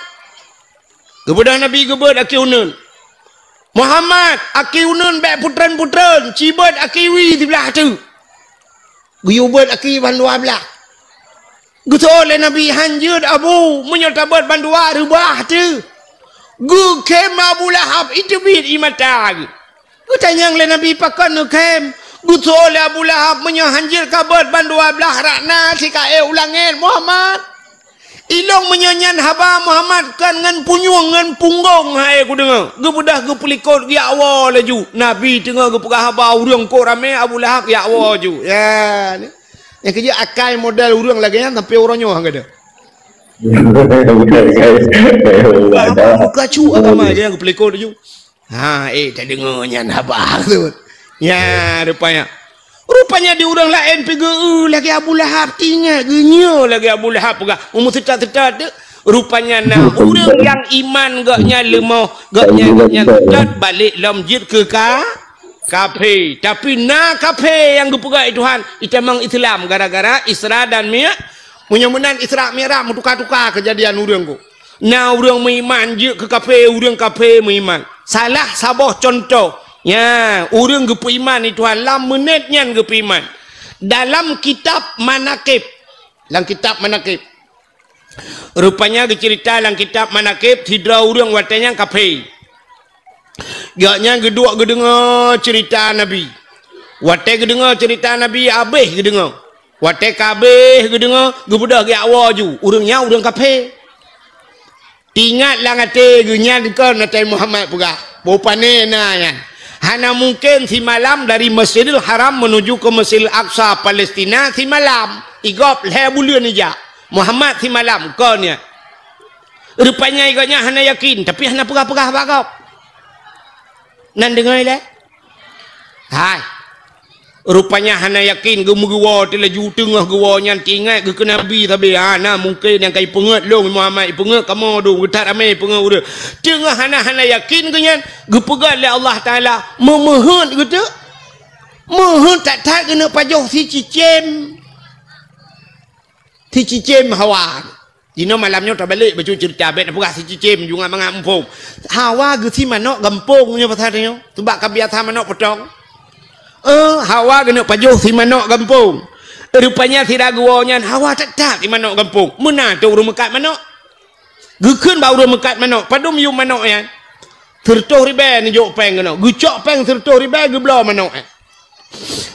Geubeudôh Nabi geubeuet aki uneun. "Muhammad, aki uneun bék putreun-putreun, cibeuet aki wie siblah teuk." Geuyue beuet aki ban dua blah. Geuseuôt lé Nabi, "Hanjeuet Abu, meunyoe tabeuet ban dua reubah teuk." Geukhém Abu Lahab, iteubiet ie mata geuh. Geutanyong lé Nabi, "Pakon neukhém?" Geuseuôt lé Abu Lahab, "Meunyoe hanjeuet kabeuet ban dua blah rakna sikaék u langét, Muhammad. Ilong meunyoe nyan haba Muhammad kon ngon punyueng ngon punggong hai kudeungoe." Geubeudôh geupeulikot geujak woe laju. Nabi teungoh geupeugah haba ureuëng kok ramé Abu Lahab geujak woe ju. Ya, ni. Nyang keujeuet akai model ureuëng lagée nyan sampai uroe nyoe han gadôh. Haba muka cu agama je nyang geupeulikot laju. Ha, eh, tadeungoe nyan haba tu. Nya, rupanya. Rupanya di ureuëng laén pi geu lagée Abu Lahab, tingat geunyoe lagée Abu Lahab peugah. Umur seutôt-seutôt tu. Rupanya na ureuëng nyang iman gobnyan leumoh, gobnyan, gobnyan seutôt balek lom jeuet keu ka, kafé. Tapi na kafé nyang geupeugah lé Tuhan, itamong Islam gara-gara Isra dan Mi-, meunyoe meunan Isra Mi'raj meutuka-tuka keujadian ureuëng ku. Na ureuëng meuiman jeuet keu kafé, ureuëng kafé meuiman. Salah saboh cuntoh, nya, ureuëng geupeuiman lé Tuhan lam meunét nyan geupeuiman. Dalam kitab Manaqib, lam kitab Manaqib, rupanya geuceurita lam kitab Manaqib, sidroe ureuëng watée nyan kafé. Gobnyan geuduek geudeungoe ceurita Nabi. Watée geudeungoe ceurita Nabi, habéh geudeungoe. Watée ka habéh geudeungoe, geubeudôh geujak woe ju. Ureuëng nyan ureuëng kafé. Teuingat lam até geuh nyan kon Nabi Muhammad peugah, boh pané na nyan. Hana mungken simalam dari Masjidil Haram menuju ke Masjidil Aqsa Palestina simalam. Igob lhée buleuen ijak. Muhammad simalam kon nyan. Rupanya gobnyan hana yakin, tapi hana peugah-peugah bak gob. Nan deungoe lé? Hai. Rupanya hana yakin, geumeugewoe teulaju teungoh geuwoe nyan teuingat geukheun Nabi sabe. Ha, na mungken nyang ka ipeungeuet lôn Muhammad, ipeungeuet kamoe dong, geuthat ramé ipeungeuet ureuëng. Teungoh hana, hana yakin geuh nyan, geupeugah lé Allah Taala, meumeuheuet geuteuk. Meuheuet that-that geuneuk pajoh sicicém. Sicicém hawa. Jinoe malam nyoe tabalek bacut ceurita, bék tapeugah sicicém, jungat mangat muphom. Hawa geusi manök gampông nyoe pasal nyoe, seubab ka biasa manök potong. Eh, hawa geuneuk pajoh si manök gampông. Rupanya sira geuwoe nyan hawa that-that si manök gampông. Meunan teuh ureuëng meukat manök. Geukheun bak ureuëng meukat manök, padum yuem manök nyan. Sireutôh ribée neujok péng keunoe. Geucok péng sireutôh ribée geubloe manök nyan.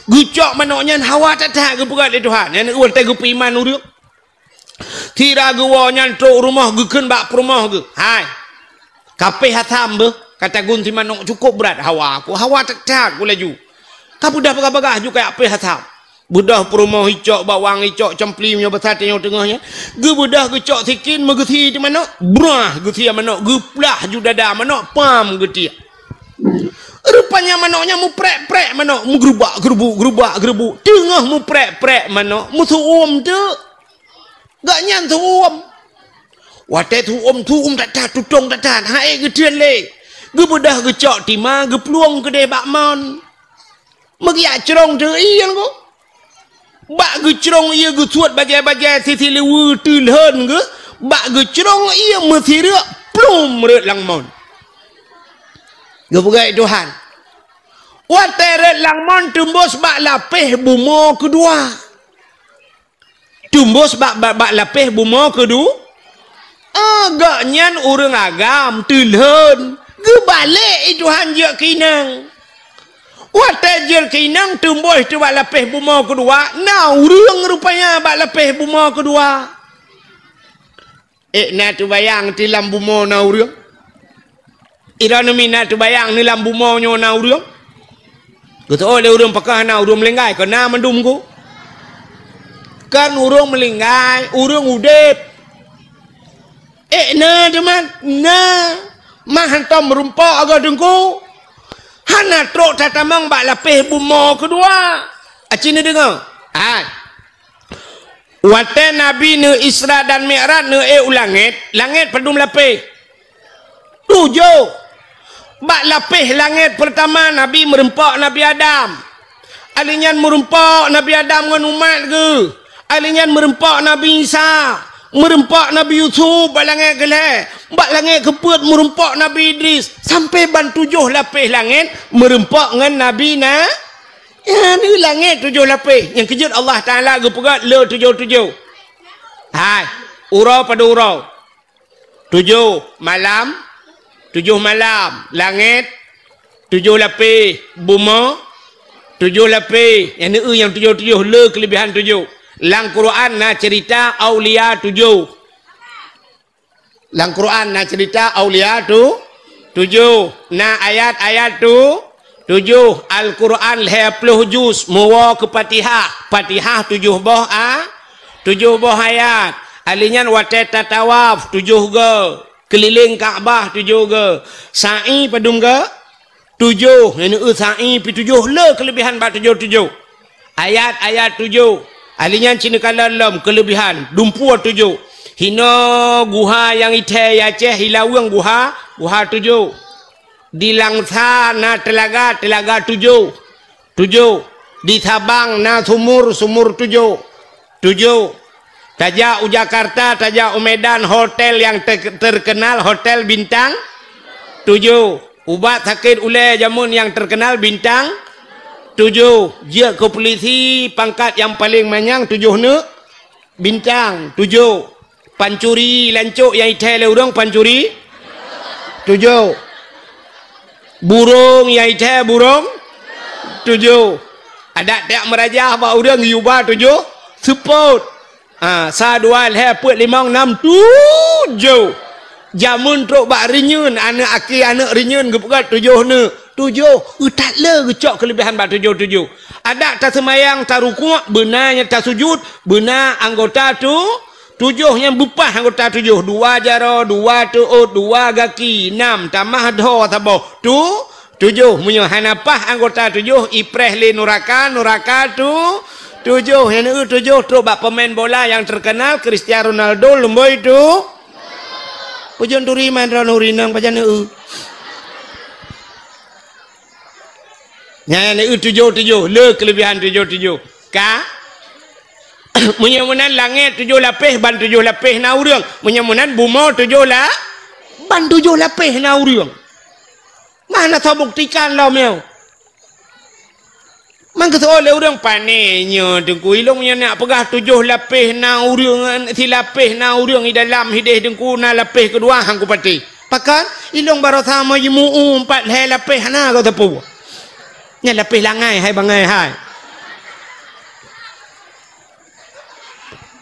Geucok manök nyan hawa that-that geupeugah lé Tuhan. Nyan watée geupeuiman ureuëng. Sira geuwoe nyan trok rumoh geukheun bak peurumoh geuh, "Hai, Ka péh asam beuh, ka tagun si manok cukôp brat hawa ku, hawa that-that ku laju. Ka beudoh bagah-bagah ju kajak péh asam. Beudoh peurumoh icok, bawang icok, cempli meunyoe basa tanyoe teungoh nyan. Geubeudoh geucok sikin meugeusie di manok, brah geusie manok, geuplah ju dada manok, pam geutiek. Rupanya manok nyan muprek-prek manok, meugeurubak-geurubuk, geurubak-geurubuk. Teungoh muprek-prek manok, meusu'uem teuk. Gobnyan su'uem. Watée su'uem, su'uem that-that, tutong that-that, han ék geuteun lé. Geubeudoh geucok tima, geuplueng keudeh bak mon. Meugiak crông teuk ié nyan. Bak geucrông ié geusuet bajée-bajée sisileue teulhon geuh, bak geucrông ié meusireuk plum rhot lam mon. Geupeugah Tuhan. Watée rhot lam mon teumbôh bak lapéh bumoe keudua. Teumbôh bak, bak, bak lapéh bumoe keudua. Ah, gobnyan ureuëng agam teulhon. Geubalek i Tuhan jeuet keu inong. Watée jeuet keu inong teumbôh teuh bak lapéh bumoe keudua, na ureuëng rupanya bak lapéh bumoe keudua. Ék na teubayang ti lam bumoe na ureuëng? Droeneuh mi na teubayang ni lam bumoe nyoe na ureuëng? Geuteuôt lé ureuëng pakon hana ureuëng meulinggai, kon na mandum ku. Kon ureuëng meulinggai, ureuëng udeb. Ék na teuma, na. Mah hantom meurumpok agoe teungku. Hana trok tatamong bak lapéh bumoe keudua. Aci neudeungoe? Hai. Watée Nabi neu Isra dan Mi'raj neu ék u langét, langét padum lapéh? Tujoh. Bak lapéh langét peurtama Nabi meurumpok Nabi Adam. Alheuh nyan meurumpok Nabi Adam ngon umat geuh. Alheuh nyan meurumpok Nabi Isa. Meurumpok Nabi Yusuf bak langét keulhée. Bak langét keupeuet meurumpok Nabi Idris. Sampoe ban tujoh lapéh langét meurumpok ngon Nabi na. Nyan i langét tujoh lapéh. Nyang keujeuet Allah Taala geupeugah le tujoh-tujoh. Hai, uroe padum uroe? Tujoh malam, tujoh malam. Langét, tujoh lapéh. Bumoe, tujoh lapéh. Nyang neu nyang tujoh-tujoh, le keuleubehan tujoh. Lam Quran na ceurita aulia tujoh. Lam Quran na ceurita aulia tu, tujoh. Na ayat-ayat tu, tujoh. Al-Quran lhée ploh juz, meuwoe keu Fatihah. Fatihah tujoh boh a, tujoh boh ayat. Alheuh nyan watée tatawaf tujoh goe, keulileng Ka'bah tujoh goe. Sa'i padum goe? Tujoh, nyang neu sa'i pi tujoh, le keuleubehan bak tujoh-tujoh. Ayat-ayat tujoh. Alheuh nyan ci neukalon lom keuleubehan, dumpeue tujoh. Hinoe guha nyang ithée i Aceh, i Laweueng guha, guha tujoh. Di Langsa na teulaga, teulaga tujoh. Tujoh. Di Sabang na sumur, sumur tujoh. Tujoh. Tajak u Jakarta, tajak u Medan, hotel nyang ter-, terkenal, hotel bintang tujoh. Ubat sakét ulée jameun nyang terkenal bintang tujoh. Jeuet keu pulisi pangkat nyang paleng manyang tujoh neuk bintang tujoh. Pancuri lancok nyang ithée lé ureuëng pancuri tujoh. Burông nyang ithée burông tujoh. Adak tajak meurajah bak ureuëng yuba tujoh seupôt. Ha, sa dua lhée peuet limong nam tujoh. Jameun trok bak reunyeun, aneuëk aki aneuëk reunyeun geupeugah tujoh neuk. Tujoh, eu that le geucok keuleubehan bak tujoh-tujoh. Adak taseumayang, tarukuk, beuna nyang tasujut, beuna anggota tu, tujoh nyang beupah anggota tujoh. Dua jaroe, dua teuôt, dua gaki, nam, tamah dhoe saboh. Tu, tujoh. Meunyoe hana pah anggota tujoh, ipreh lé nuraka, nuraka tu, tujoh. Nyang neu tujoh trok bak pemain bola nyang terkenal, Cristiano Ronaldo, lumboi tu. Pujun turi main droe nuri nang pajan neu. Nyan neu tujoh-tujoh, le keuleubehan tujoh-tujoh. Ka? Meunyoe meunan langét tujoh lapéh, ban tujoh lapéh na ureuëng. Meunyoe meunan bumoe tujoh la-, ban tujoh lapéh na ureuëng. Mana tabuktikan lom nyoe? Mangkeuseuôt lé ureuëng, "Pane nyoe Teungku, ilong nyoe nak peugah tujoh lapéh na ureuëng, silapéh na ureuëng i dalam hideh Teungku, na lapéh keudua han kupatéh." Pakon? Ilong baroesa meujimu'u empat lhée lapéh hana gata peue. Nyan lapéh langai hai bangai hai.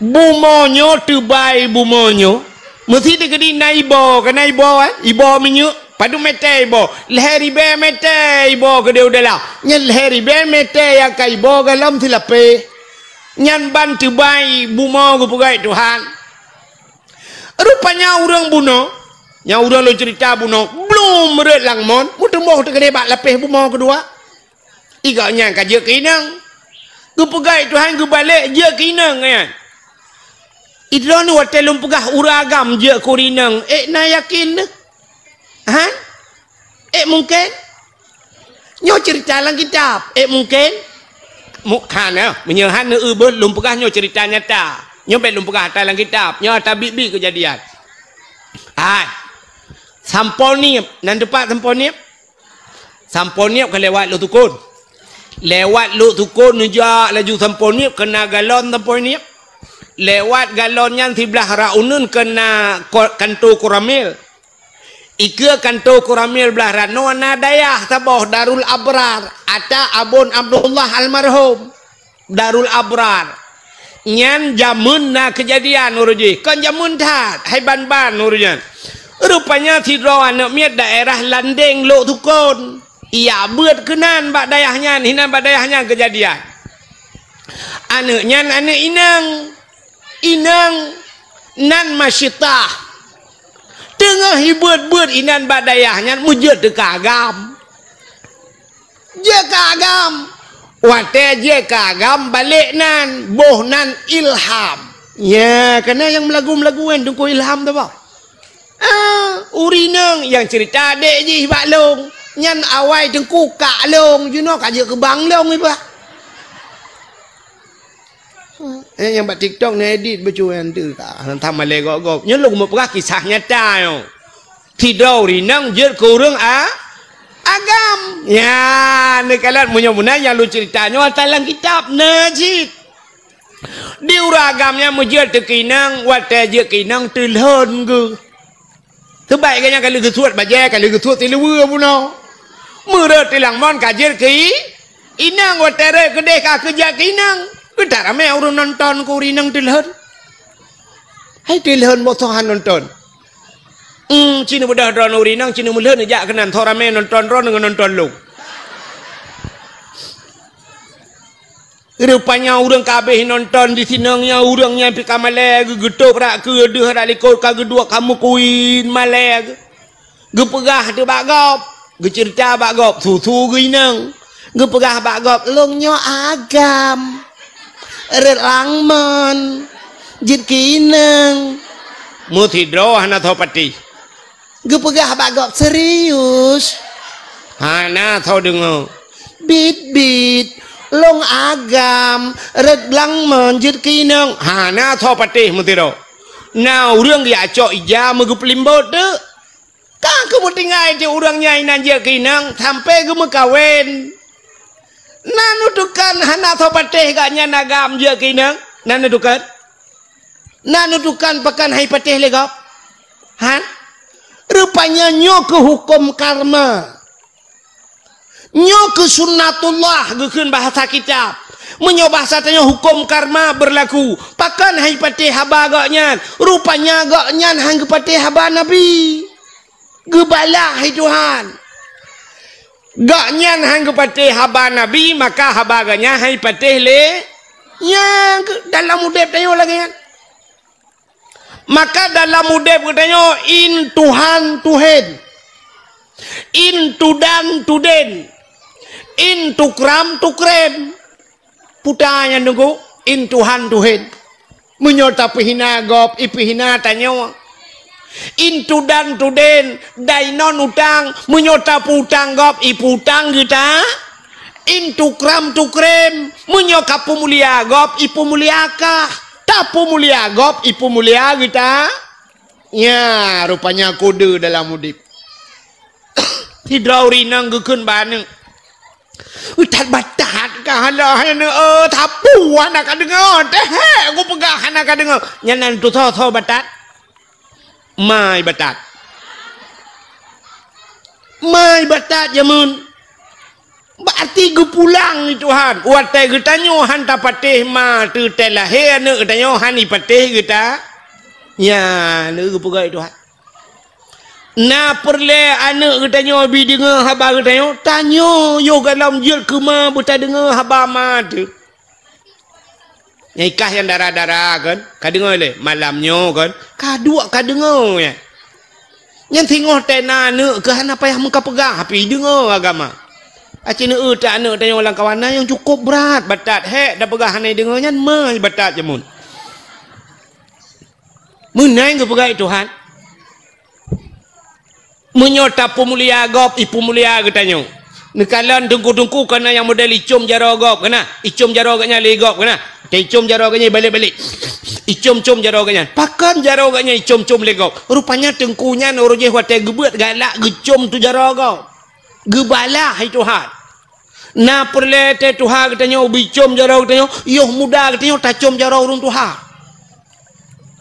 Bumoe nyoe teubai bumoe nyoe. Meusi teukeudi na iboh, ka na iboh, eh? Iboh minyeuk, padum mètè iboh. Lhèe ribèe mètè iboh keudéh u dalam. Nyan lhèe ribèe mètè nyang ka iboh galon silapèh. Nyan ban teubai bumoe geupeugöt Tuhan. Rupanya ureueng bunoe, nyang ureueng lôn ceurita bunoe, blom rhot lam mon, meuteumèe teukeudéh bak lapèh bumoe keudua. Igoe nyan ka jeuet keu inong. Geupeugöt Tuhan geubalek jeuet keu inong nyan. Idroeneuh watèe lôn peugah ureueng agam jeuet keu inong, ék na yakin neuh? Ha? Ék mungken? Nyoe ceurita lam kitab, ék mungken? Mu-, hana, meunyoe hana eu beuh lôn peugah nyoe ceurita nyata. Nyoe bèk lôn peugah ata lam kitab, nyoe ata biet-biet keujadian. Hai. Sampoe Niep, nan teumpat Sampoe Niep? Sampoe Niep ka lewat Lhoksukon. Lewat Lhoksukon neujak laju Sampoe Niep, keu na galon Sampoe Niep. Lewat galon nyan siblah rot uneuen keu na ko-, kanto Koramil. Ikeue kanto Koramil blah rot nyoe na dayah saboh Darul Abrar, ata Abon Abdullah almarhum. Darul Abrar. Nyan jameun na keujadian uroe jih, kon jameun that, hai ban-ban uroe nyan. Rupanya sidroe aneuk miet daerah Landeng Lhoksukon. Ijak beuet keunan bak dayah nyan, hinan bak dayah nyan keujadian. Aneuk nyan aneuk inong. Inong nan Masyitah. Teungoh ibeuet-beuet inan bak dayah nyan meujeuet teuka agam. Jeuet keu agam. Watèe jeuet keu agam balek nan, boh nan Ilham. Nya, keunan nyang meulagu-meulagu nyan Teungku Ilham tu bah. Ah, ureueng inong nyang ceurita adék jih bak lôn. Nyan awai Teungku kak lôn, jinoe ka jeuet keu bang lôn iba. Eh, nyang bak TikTok na edit bacut nyan tu ka. Hantom malèe gob-gob. Nyoe lôn meupeugah kisah nyata nyoe. Sidroe ureueng inong jeuet keu ureueng a-, agam. Nyan, neukalon meunyoe meunan nyang lôn ceurita nyoe ata lam kitab, na cit. Di ureueng agam nyan meujeuet teuka inong, watèe jeuet keu inong teulhon geuh. Teubai geuh nyan ka lheueh geusuet bajèe, ka lheueh geusuet siluweue bunoe. Meureuet tilang mon ka jeuet keu i-, inong, watèe rhot keudéh ka keu jeuet keu inong. Geutak ramé ureueng nonton keu ureueng inong teulhon. Hai teulhon boh han nonton. Hmm, ci neubeudôh droeneuh ureueng inong, ci neumeulhon neujak keunan, tho ramé nonton droeneuh ngon nonton lôn. Rupanya ureueng ka abéh nonton di sinan nyan, ureueng nyan pih ka malèe geuh, geutôb brat keudeuh brat likot ka geuduek ka meukuin malèe geuh. Geupeugah teuk bak gob, geuceurita bak gob, su-su geuh inong. Geupeugah bak gob, "Lôn nyoe agam. Rhot lam mon. Jeuet keu inong." Meusidroe hana tho patéh. Geupeugah bak gob, "Serius?" Hana tho deungoe. "Bit-bit, lôn agam, rhot lam mon jeuet keu inong." Hana tho patéh meusidroe. Na ureueng geujak cok ija meugeupeulimbot teuk. Ka geupeutinggai cit ureueng nyan inan jeuet keu inong, sampoe geumeukawen. Na neutukan hana tho patéh gobnyan agam jeuet keu inong? Na neutukan? Na neutukan pakon han ipatéh lé gob? Han? Rupanya nyoe keuh huköm karma. Nyoe keuh sunnatullah geukheun bahasa kitab. Meunyoe bahasa tanyoe huköm karma beurlaku. Pakon han ipatéh haba gobnyan? Rupanya gobnyan han geupatéh haba Nabi. Geubalah lé Tuhan. Gobnyan han geupatéh haba Nabi, maka haba gobnyan han ipatéh lé. Nyan keuh dalam udép tanyoe lagèe nyan. Maka dalam udép geutanyoe, in tuhan tuhen, in tudan tuden, in tukram tukrem. Puta nyan Teungku, in tuhan tuhen. Meunyoe tapeuhina gob, ipeuhina tanyoe. In tudan tuden, dai non utang, meunyoe tapeuutang gob, ipeuutang geuta. In tukram tukrem, meunyoe kapeumulia gob, ipeumulia kah. Tapeumulia gob, ipeumulia geuta. Nya, rupanya kode dalam udép. Sidroe ureueng inong geukheun bak aneuk, "That batat kah hana, hana, eh, sapeue hana kadeungoe, teuh hèk kupeugah hana kadeungoe." Nyan nan tusoe-soe batat. Mai batat. Mai batat jameun. Berarti geupulang lé Tuhan. Watèe geutanyoe han tapatéh ma teuh, teuh lahé aneuk geutanyoe han ipatéh geuta. Nyan, lé geupeugah Tuhan. Na peureulée aneuëk geutanyoe bi deungoe haba geutanyoe, tanyoe yoh gohlom jeuet keu ma beutadeungoe haba ma teuh. Nyang ikah nyang dara-dara kan, ka deungoe lé, malam nyoe kan, ka duek ka deungoe nyan. Nyan singoh tena aneuëk keu hana payah meukapeugah, tapi deungoe agama. Aci neueu ta aneuëk tanyoe lam kawan na nyang cukôp brat batat, hék tapeugah hana deungoe nyan, meuh batat jameun. Meunan geupeugah Tuhan. Meunyoe tapeumulia gob, ipeumulia geutanyoe. Neukalon teungku-teungku kana nyang model icom jaroe gob kana, icom jaroe geuhnyan lé gob kana. Taicom jaroe geuhnyan balek-balek. Icom-com jaroe geuhnyan. Pakon jaroe geuhnyan icom-com lé gob? Rupanya teungku nyan uroe jéh watée geubeuet galak geucom tu jaroe gob. Geubalah hai Tuhan. Na peureulée teuh tuha geutanyoe bicom jaroe geutanyoe, yoh muda geutanyoe tacom jaroe ureuëng tuha.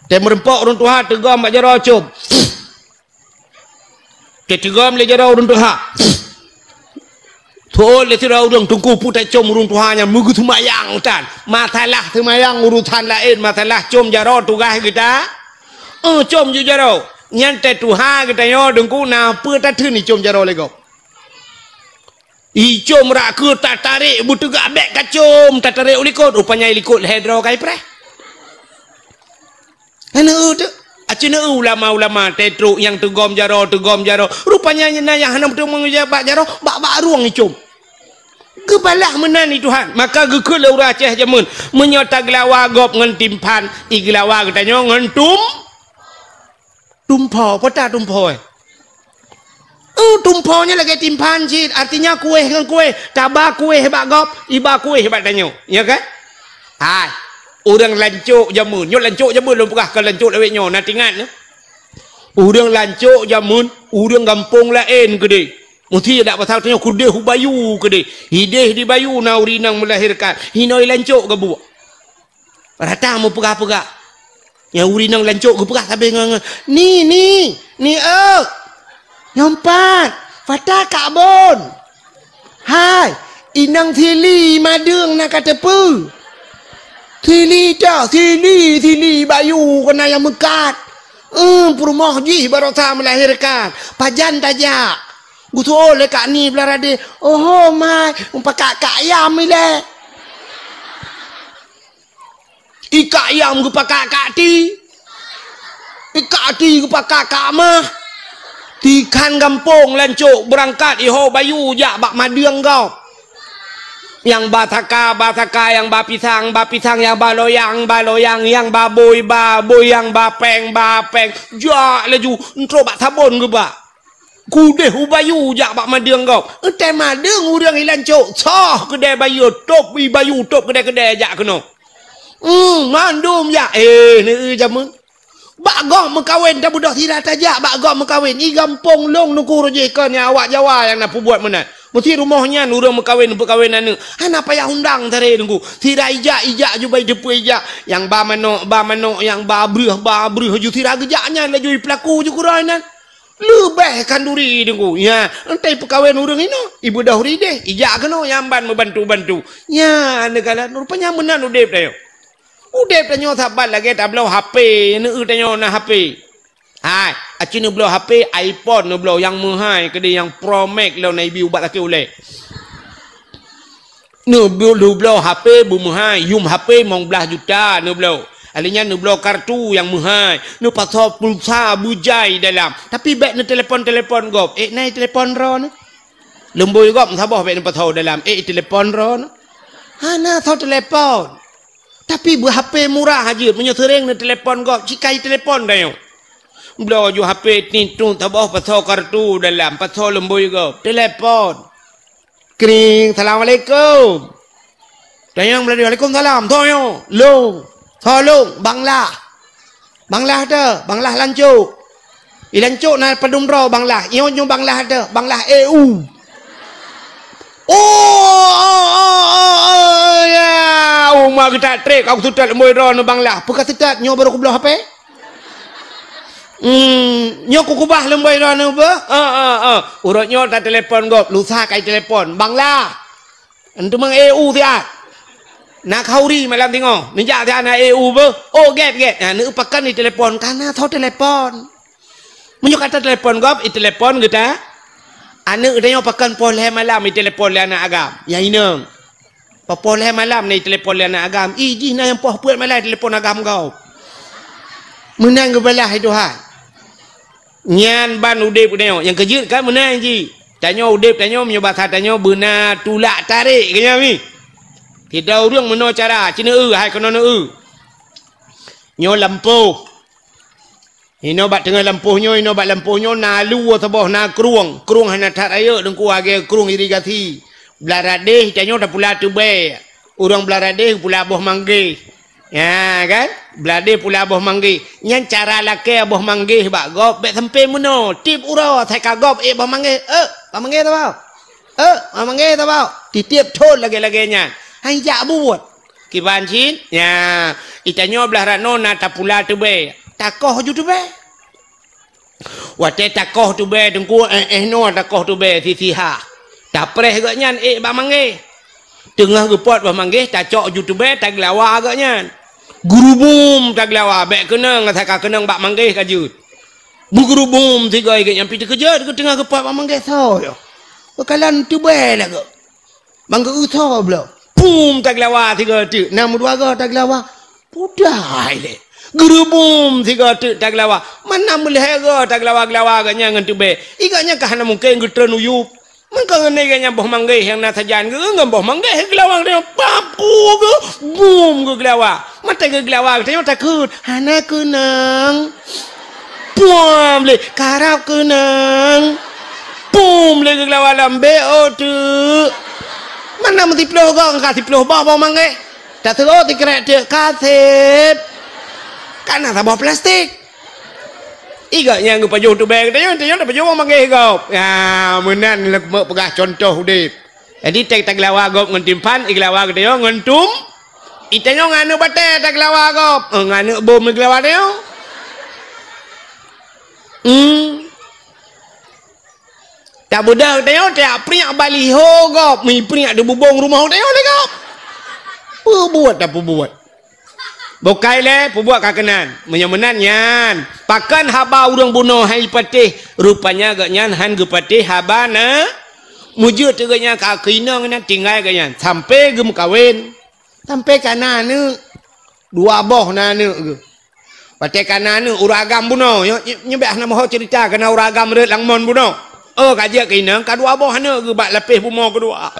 Teuh meureumpok ureuëng tuha teugom bak jaroe com. Teuteugom lé jaroe ureuëng tuha. Thon lé sidroe ureuëng teungku putéh com ureuëng tuha nyan meugeuseumayang tan. Masalah seumayang urusan laén, masalah com jaroe tugaih geuta. Eh, com ju jaroe. Nyan teuh tuha geutanyoe teungku na peue tatheun icom jaroe lé gob. Icom rak keu tatarek beuteugak bék kacom tatarek u likot. Rupanya i likot lhée droe kai preh. Hana eu teu. Aci neu ulama-ulama teutrok nyang teugom jaroe, teugom jaroe. Rupanya nyang na nyang hana meuteumong bak jaroe, bak-bak rueng icom. Geubalah meunan i Tuhan. Maka geukheun lé ureuëng Aceh jameun, meunyoe tageulawa gob ngon timphan, igeulawa geutanyoe ngon tum, tumpho. Peue ta tumpho, eh? Uh, tumpho nyan lagée timphan cit, artinya kueh ngon kueh. Taba kueh bak gob, iba kueh bak tanyoe. Ya kan? Hai, ureuëng lancok jameun. Nyoe lancok jameun lôn peugah, kon lancok lawét nyoe, na tingat nyoe. Ureuëng lancok jameun, ureuëng gampông laén keudeh. Meusti dak pasal tanyoe keudeh u bayu keudeh. Hideh di bayu na ureuëng inong meulahirkan. Hinoe lancok gabuek. Rata meupeugah-peugah. Nyang ureuëng inong lancok geupeugah sabe ngon, ngon, "Ni, ni, ni eu. Nyoe pat, pata kak bon. Hai, inong sili madeueng na ka teupeu. Sili dah, sili, sili bayu keunan nyang meukat. Eh, peurumoh jih barosa meulahirkan. Pajan tajak?" Geusu'oh lé kak ni blah radeh, "Oho, mai, mupakak kak ayam ilée." Ikak ayam geupakak kak ti. Ikak ti geupakak kak mah. Tikhan gampông lancok beurangkat iho bayu jak bak madeueng gob. Nyang ba saka, ba saka, nyang ba pisang, ba pisang, nyang ba loyang, ba loyang, nyang ba bôi, ba bôi, nyang ba péng, ba péng. Jak laju, entrok bak sabon geubak. Keudeh u bayu jak bak madeueng gob. Eunteuk madeueng ureuëng ilan cok, soh keudeh bayu, tôb i bayu, tôb keudeh-keudeh jak keunoe. Hmm, mandum jak. Eh, neu jameun. Bak gob meukawen, tabeudôh sira tajak bak gob meukawen. I gampông lôn nuku rujih kon nyang awak Jawa nyang na peubuet meunan. Meusti rumoh nyan ureuëng meukawen, peukawen aneuëk. Hana payah undang taré nunggu. Sira ijak, ijak ju bai teupeu ijak. Nyang ba manok, ba manok, nyang ba breuh, ba breuh ju sira geujak nyan laju i peulaku ju keuroi nan. Leubeh khanduri deungoe. Nya, entai peukawen ureuëng inoe, ibeudôh rideh, ijak keunoe nyang ban meubantu-bantu. Nya, neugala rupanya meunan udeb tanyoe. Udeb tanyoe saban lagée tabloe H P, neueu tanyoe na H P. Hai, aci neubloe H P iPhone neubloe nyang meuhai keudeh nyang Pro Max lom na ibi ubat sakét ulée. Neubloe, neubloe H P beumeuhai, yum H P limong blaih juta neubloe. Alèh nyan neubloe kartu nyang meuhai, neupasoe pulsa beujai dalam. Tapi bék neutelepon-telepon gob. Ék na i telepon droeneuh? Lumbôi gob meusaboh bék neupasoe dalam. Ék i telepon droeneuh? Hana soe telepon. Tapi beu H P murah jeuet, meunyoe seuréng neutelepon gob, cit ka i telepon tanyoe. Bloe ju H P tintu saboh pasoe kartu dalam, pasoe lumbôi gob, telepon. Kring, "Assalamualaikum." Tanyong meulalu, "Waalaikumsalam." Soe nyoe? "Lôn." "Soe lôn?" "Bang Lah." "Bang Lah teuh?" "Bang Lah lancok." "I lancok na padum droe Bang Lah?" "Nyoe nyoe Bang Lah teuh, Bang Lah E U." "Oh, oh, oh, oh, oh, ya. Uma geutak trek, aku seutôt lumbôi droeneuh Bang Lah." "Peue ka seutôt, nyoe barô kubloe H P." Hmm, nyoe kukubah lumbôi droeneuh beuh? Ah, ah, ah. Uroe nyoe tatelepon gob, lusa ka itelepon. Bang Lah. Enteuk mang E U siat. Na khauri malam singoh, neujak siat na ék u beuh, oh gét, gét. Na, neueu pakon itelepon, ka na soe telepon. Meunyoe ka teutelepon gob, itelepon geuta. Aneuk geutanyoe pakon poh lhèe malam itelepon lé aneuk agam. Nyang inong. Poh lhèe malam na itelepon lé aneuk agam. Ih, jih na nyang poh peuet malam itelepon agam gob. Meunan geubalah lé Tuhan. Nyan ban udép geutanyoe. Nyang keujeuet kan meunan jih. Tanyoe udép tanyoe, meunyoe basa tanyoe beuna tulak tarek keu nyan mi. Sidroe ureueng meunoe cara, ci neueu, hai keunoe neueu. Nyoe lampôh. Inoe bak teungoh lampôh nyoe, inoe bak lampôh nyoe na luwa saboh, na krueng. Krueng hana that rayeuk Teungku, lagèe krueng irigasi. Blah radeh tanyoe tapula teubèe. Ureueng blah radeh pula boh manggeh. Ya kan? Blah radeh pula boh manggeh. Nyan cara lakèe boh manggeh bak gob, bèk sampai meunoe. Tiep uroe, asai ka gob ék boh manggeh. Eh, boh manggeh saboh. Eh, boh manggeh saboh. Titiep thon lagèe-lagèe nyan. Han jak buet. Kiban cit, nya, itanyoe blah rot noe na tapula teubèe, takoh ju teubèe. Watèe takoh teubèe Teungku, eh, eh, noe takoh teubèe sisiha. Tapreh gobnyan ék bak manggeh. Teungoh geupot bak manggeh, tacok ju teubèe, tageulawa gobnyan. Geurubum tageulawa, bèk keunong, asai ka keunong bak manggeh ka jeuet. Beugeurubum sigoe gobnyan pih teukeujot, geuteungoh geupot bak manggeh soe nyoe. Beukalon teubèe lagoe. Bang geu-eu tho bloe. Pum tageulawa sigoe teuk, na meudua goe tageulawa. Pudai lé. Geurubum sigoe teuk tageulawa. Mana meulhèe goe tageulawa-geulawa gobnyan ngon teubèe. Igobnyan ka hana mungken geutreun u yup. Meuka ngon igobnyan boh manggeh nyang na sajan geu ngon boh manggeh geulawa geutanyoe. Pap ku geu, bum geugeulawa. Mata geugeulawa geutanyoe takheun. Hana keunong. Puam lé, karab keunong. Pum lé geugeulawa lambek, oh, teuk. Mana meusiploh gong ka siploh boh, boh manggeh. Taseuôt sikrek teuk, ka sép. Ka na saboh plastik. Igobnyan geupajoh teubèe geutanyoe, tanyoe tapajoh boh manggeh gob. Ya, meunan lé peugah cuntoh udép. Jadi, teuh tageulawa gob ngon timphan, igeulawa geutanyoe ngon tum. Itanyoe ngon aneuk batèe tageulawa gob, eh, ngon aneuk bom igeulawa tanyoe. Hmm. Tabeudôh geutanyoe, tajak priek baliho gob, mi priek di bubông rumoh geutanyoe lé gob. Peubuet tapeubuet. Bukai lé, peubuet ka keunan. Meunyoe meunan nyan, pakon haba ureueng bunoe han jipatéh, rupanya gobnyan han geupatéh haba na. Meujeuet teuk gobnyan ka keu inong nyan tinggai gobnyan, sampai geumeukawen. Sampai ka na aneuk. Dua boh na aneuk geuh. Watèe ka na aneuk ureueng agam bunoe, nyoe, nyoe, nyoe bèk hana meuho ceurita, ka na ureueng agam rhot lam mon bunoe. Oh, ka jeuet keu inong, ka dua boh aneuk geuh bak lapéh bumoe keudua.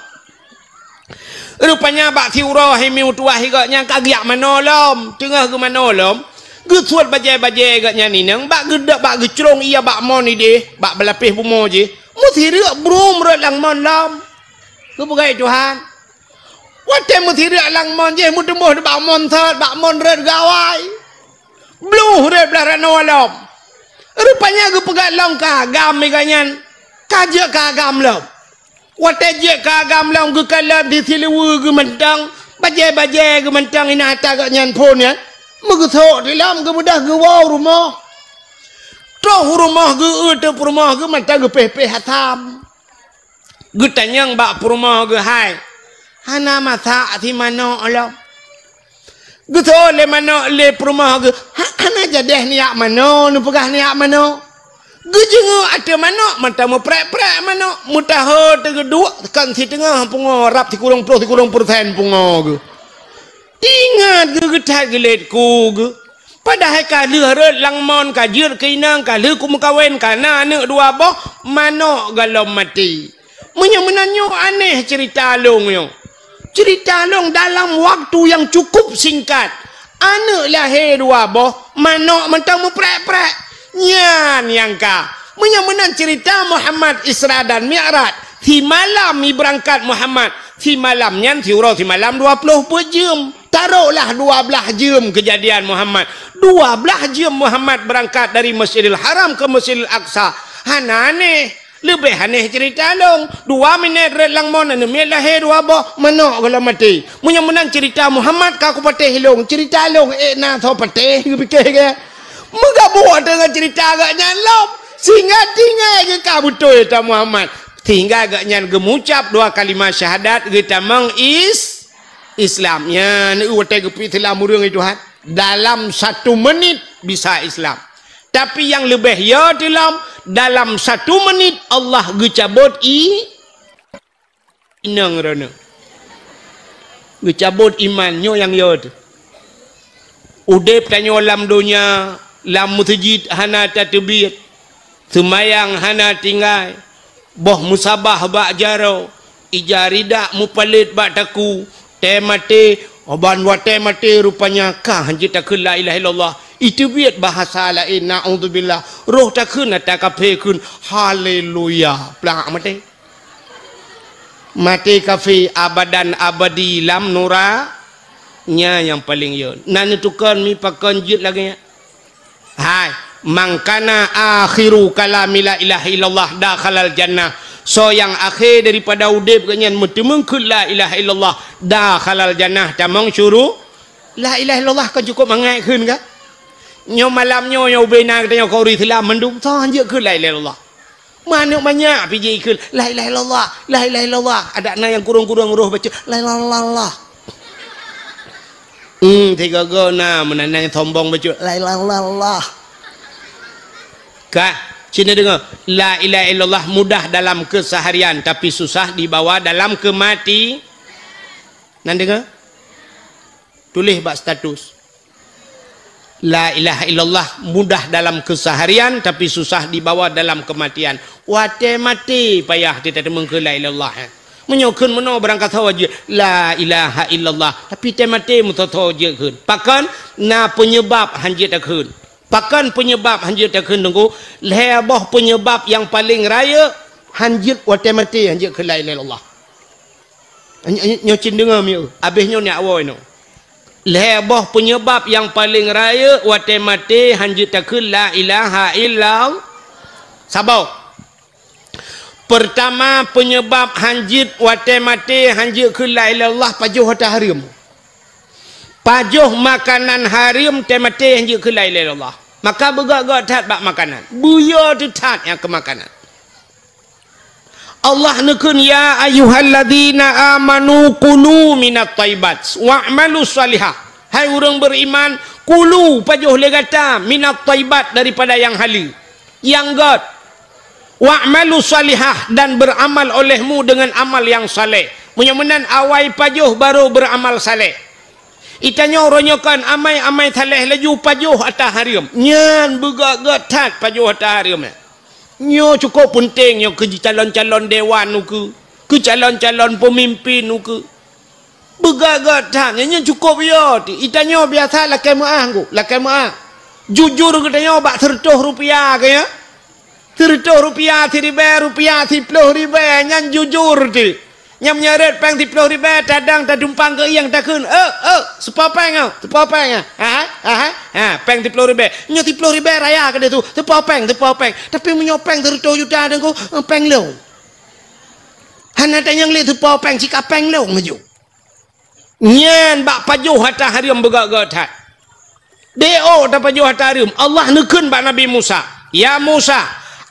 Rupanya bak siuroe hai mi meutuwah gobnyan ka geujak manoe lom. Teungoh geumanoe lom, geusuet bajèe-bajèe gobnyan inong, bak geudok, bak geucrông ie bak mon idéh, bak lapéh bumoe jih. Meusireuk brum rhot lam mon lom. Geupeugah Tuhan. Watèe meusireuk lam mon jih, meuteumboh bak mon sot, bak mon rhot gawai. Bluh rhot blah ranoe lom. Rupanya geupeugah lom keu agam gobnyan, ka jeuet keu agam lom. Watèe jeuet keu agam lom geukalon di siluweue geuh mantong, bajèe-bajèe geuh mantong inan ata gobnyan phôn nyan. Meugeusok di lom geubeudôh geuwoe u rumoh. Troh u rumoh geueu teuk peurumoh geuh mantong geupéh-péh asam. Geutanyong bak peurumoh geuh hai, hana masak si manok lom. Geuseuôt lé manok lé peurumoh geuh, ha-, hana jadeh neujak manoe, neupeugah neujak manoe. Geujeungeuk ateueh manok, mantong meuprek-prek manok, meutaho teugeuduek kon siteungoh pungo rab sikureueng ploh sikureueng peureusén pungo geuh. Teuingat geuh geuthat geulet ku geuh. Padahai ka lheueh rhot lam mon, ka jeuet keu inong, ka lheueh kumeukawen, ka na aneuk dua boh, manok gohlom maté. Meunyoe meunan nyoe aneh ceurita lôn nyoe. Ceurita lôn dalam waktu nyang cukup singkat. Aneuk lahé dua boh, manok mantong meuprek-prek. Nyan nyang ka. Meunyoe meunan ceurita Muhammad Isra dan Mi'raj, simalam ibeurangkat Muhammad, simalam nyan siuroe simalam dua ploh peuet jeuem. Taroklah dua blaih jeuem keujadian Muhammad. Dua blaih jeuem Muhammad beurangkat dari Masjidil Haram keu Masjidil Aqsa. Hana aneh. Leubeh aneh ceurita lôn. Dua minét rhot lam mon, aneuk miet lahé dua boh, manok gohlom maté. Meunyoe meunan ceurita Muhammad ka kupatéh lôn, ceurita lôn ék na soe patéh, geupike gét. Meugabuk teungoh ceurita gobnyan lom. Sehingga tinggai geuh ka beutôi ata Muhammad. Sehingga gobnyan geumucab dua kalimah syahadat geutamong is- Islam. Nyan watèe geupeuislam ureueng itu, ha, dalam satu menit bisa Islam. Tapi nyang leubeh yo teulom, dalam satu menit Allah geucabot i-, inong droeneuh. Geucabot iman, nyoe nyang yo teuh. Udép tanyoe lam donya, lam meuseujid hana tateubiet, seumayang hana tinggai, boh musabah bak jaroe, ija ridak mupalét bak takue, teumaté, ban watèe maté rupanya ka hanjeuet takheun la ilaha illallah. Iteubiet bahasa laén, naudzubillah. Roh takheun ata kafé kheun, haleluya. Plak maté. Maté kafé abadan abadi lam nura-, nyan nyang paleng yo. Na neutukon mi pakon jeuet lagèe nyan. Hai, "Man kana akhiru kalami la ilaha illallah dakhalal jannah." Soe nyang akhé daripada udép geuh nyan meuteumeung kheun la ilaha illallah, dakhalal jannah, tamong syuru-, la ilaha illallah kan cukup mangat kheun ka? Nyoe malam nyoe, nyoe ubé na geutanyoe keu ureueng Islam mandum, soe hanjeuet kheun la ilaha illallah. Manök banyak pih jikheun, "La ilaha illallah, la ilaha illallah." Adak na nyang kurong-kurong roh bacut, "La ilaha illallah." Hmm, sigoe-goe na meunan nyang sombong bacut, "La ilaha illallah." Ka, sini deungö, la ilaha illallah mudah dalam keseharian, tapi susah dibawa dalam kemati-, nan deungö? Tuléh bak status. La ilaha illallah mudah dalam keseharian, tapi susah dibawa dalam kematian. Watèe maté payah teuteumèe kheun la ilaha illallah, eh. Meunyoe kheun meunoe barangkasoe jeuet la ilaha illallah, tapi teumaté meusoe-soe jeuet kheun. Pakon? Na penyebab hanjeuet takheun. Pakon penyebab hanjeuet takheun, Teungku? Lhèe boh penyebab nyang paleng rayeuk hanjeuet watèe maté hanjeuet kheun la ilaha illallah. Nyoe, nyoe, nyoe cit deungö mieu, abéh nyoe nyak woe nyoe. Lhèe boh penyebab nyang paleng rayeuk watèe maté hanjeuet takheun la ilaha illallah. Saboh. Peurtama, penyebab hanjeuet watèe maté hanjeuet kheun la ilaha illallah, pajoh hareuem. Pajoh makanan hareuem teumaté hanjeuet kheun la ilaha illallah. Maka beugöt-göt that bak makanan. Beuyo teuh that nyang keu makanan. Allah neukheun, "Ya ayyuhalladzina amanu kulu minat thaibat wa'malu shalihah." Hai ureueng beriman, kulu, pajoh lé gata, minat thaibat, daripada nyang haleue, nyang göt. "Wa'malu shalihah," dan beramal olehmu dengan amal yang saleh. Meunyoe meunan awai pajoh baru beramal saleh. Itanyoe uroe nyoe kon amai-amai saleh laju pajoh ata hareuem. Nyan beugöt-göt that pajoh ata hareuem nyan. Nyoe cukup peunteng nyoe keu calon-calon dewan ukeue, keu calon-calon peumimpin ukeue. Beugöt-göt that, nyan, nyan cukup yo teuh. Itanyoe biasa lakèe meu'ah, Teungku, lakèe meu'ah. Jujur geutanyoe bak sireutôh rupiah keu nyan. Sireutôh rupiah, siribèe rupiah, siploh ribèe, nyan jujur teuh. Nyan meunyoe rhot péng siploh ribèe, tadong tadumpang keu ieng takheun, "Eh, eh, seupôt péng, eh, seupôt péng, eh." Ha, ha, ha, ha, péng siploh ribèe. Nyoe siploh ribèe raya keudéh su, seupôt péng, seupôt péng. Tapi meunyoe péng sireutôh juta, Teungku, eh, péng lôn. Hana tanyong lé seupôt péng, sika péng lôn laju. Nyan bak pajoh ata hareuem beugöt-göt that. Di ôk tapajoh ata hareuem, Allah neukheun bak Nabi Musa, "Ya Musa,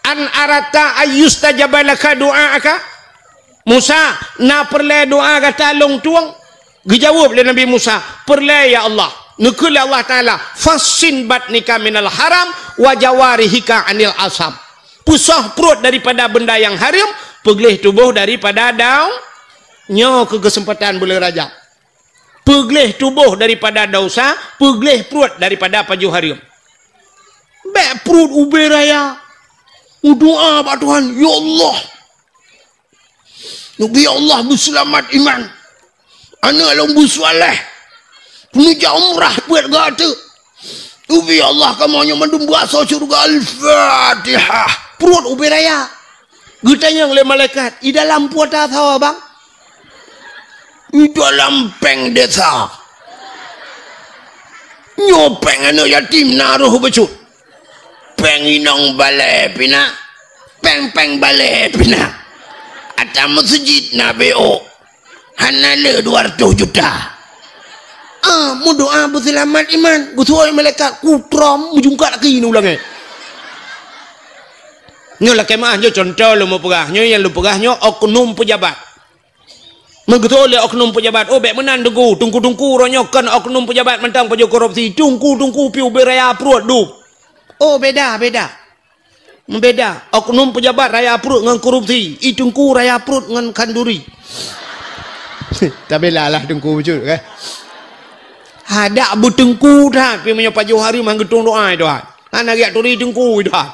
an aratta ayyustajaba laka du'aaka?" "Musa, na peureulèe doa gata lôn tueng?" Geujaweueb lé Nabi Musa, "Peureulèe, ya Allah." Neukheun lé Allah Taala, "Fassin batnika minal haram wa jawarihika anil asam." Peusoh pruet daripada benda nyang hareuem, peugleh tuboh daripada dau-, nyoe keu keuseumpatan buleuen Rajab. Peugleh tuboh daripada desya, peugleh pruet daripada pajoh hareuem. Bèk pruet ubé raya. Meudoa bak Tuhan, "Ya Allah, neubi Allah beuseulamat iman. Aneuk lôn beuseuleh. Peuneujak umrah peuet gata. Neubi Allah kamoe nyoe mandum beuasoe syeuruga." Al-Fatihah. Pruet ubé raya. Geutanyong lé malaikat, "I dalam pruet ata soe, Bang?" "I dalam péng desa. Nyoe péng aneuk yatim na roh bacut. Péng inong balèe pih na. Péng-péng balèe pih na. Ata meuseujid na B O. Hana le dua ratus juta." Ah, meudoa beuseulamat iman. Geuseuôt malaikat, kutrom meujungkat lagi neu ulangé. Nyoe lakèe meu'ah, nyoe cuntoh lôn meupeugah. Nyoe nyang lôn peugah nyoe oknum peujabat. Meugeutôi lé oknum pejabat, "Oh, bék meunan, Teungku. Teungku-teungku uroe nyoe kon oknum pejabat mantong pajoh korupsi. Teungku-teungku piôh ubé raya pruet dum." Oh, beda, beda. Beda. Oknum pejabat raya pruet ngon korupsi. I teungku raya pruet ngon khanduri. Tabila lah teungku bacut, kan? Hadak beuteungku that, pi meunyoe pajoh hareuem han geutong doa, Tuhan. Hana geujak turi teungku, Tuhan.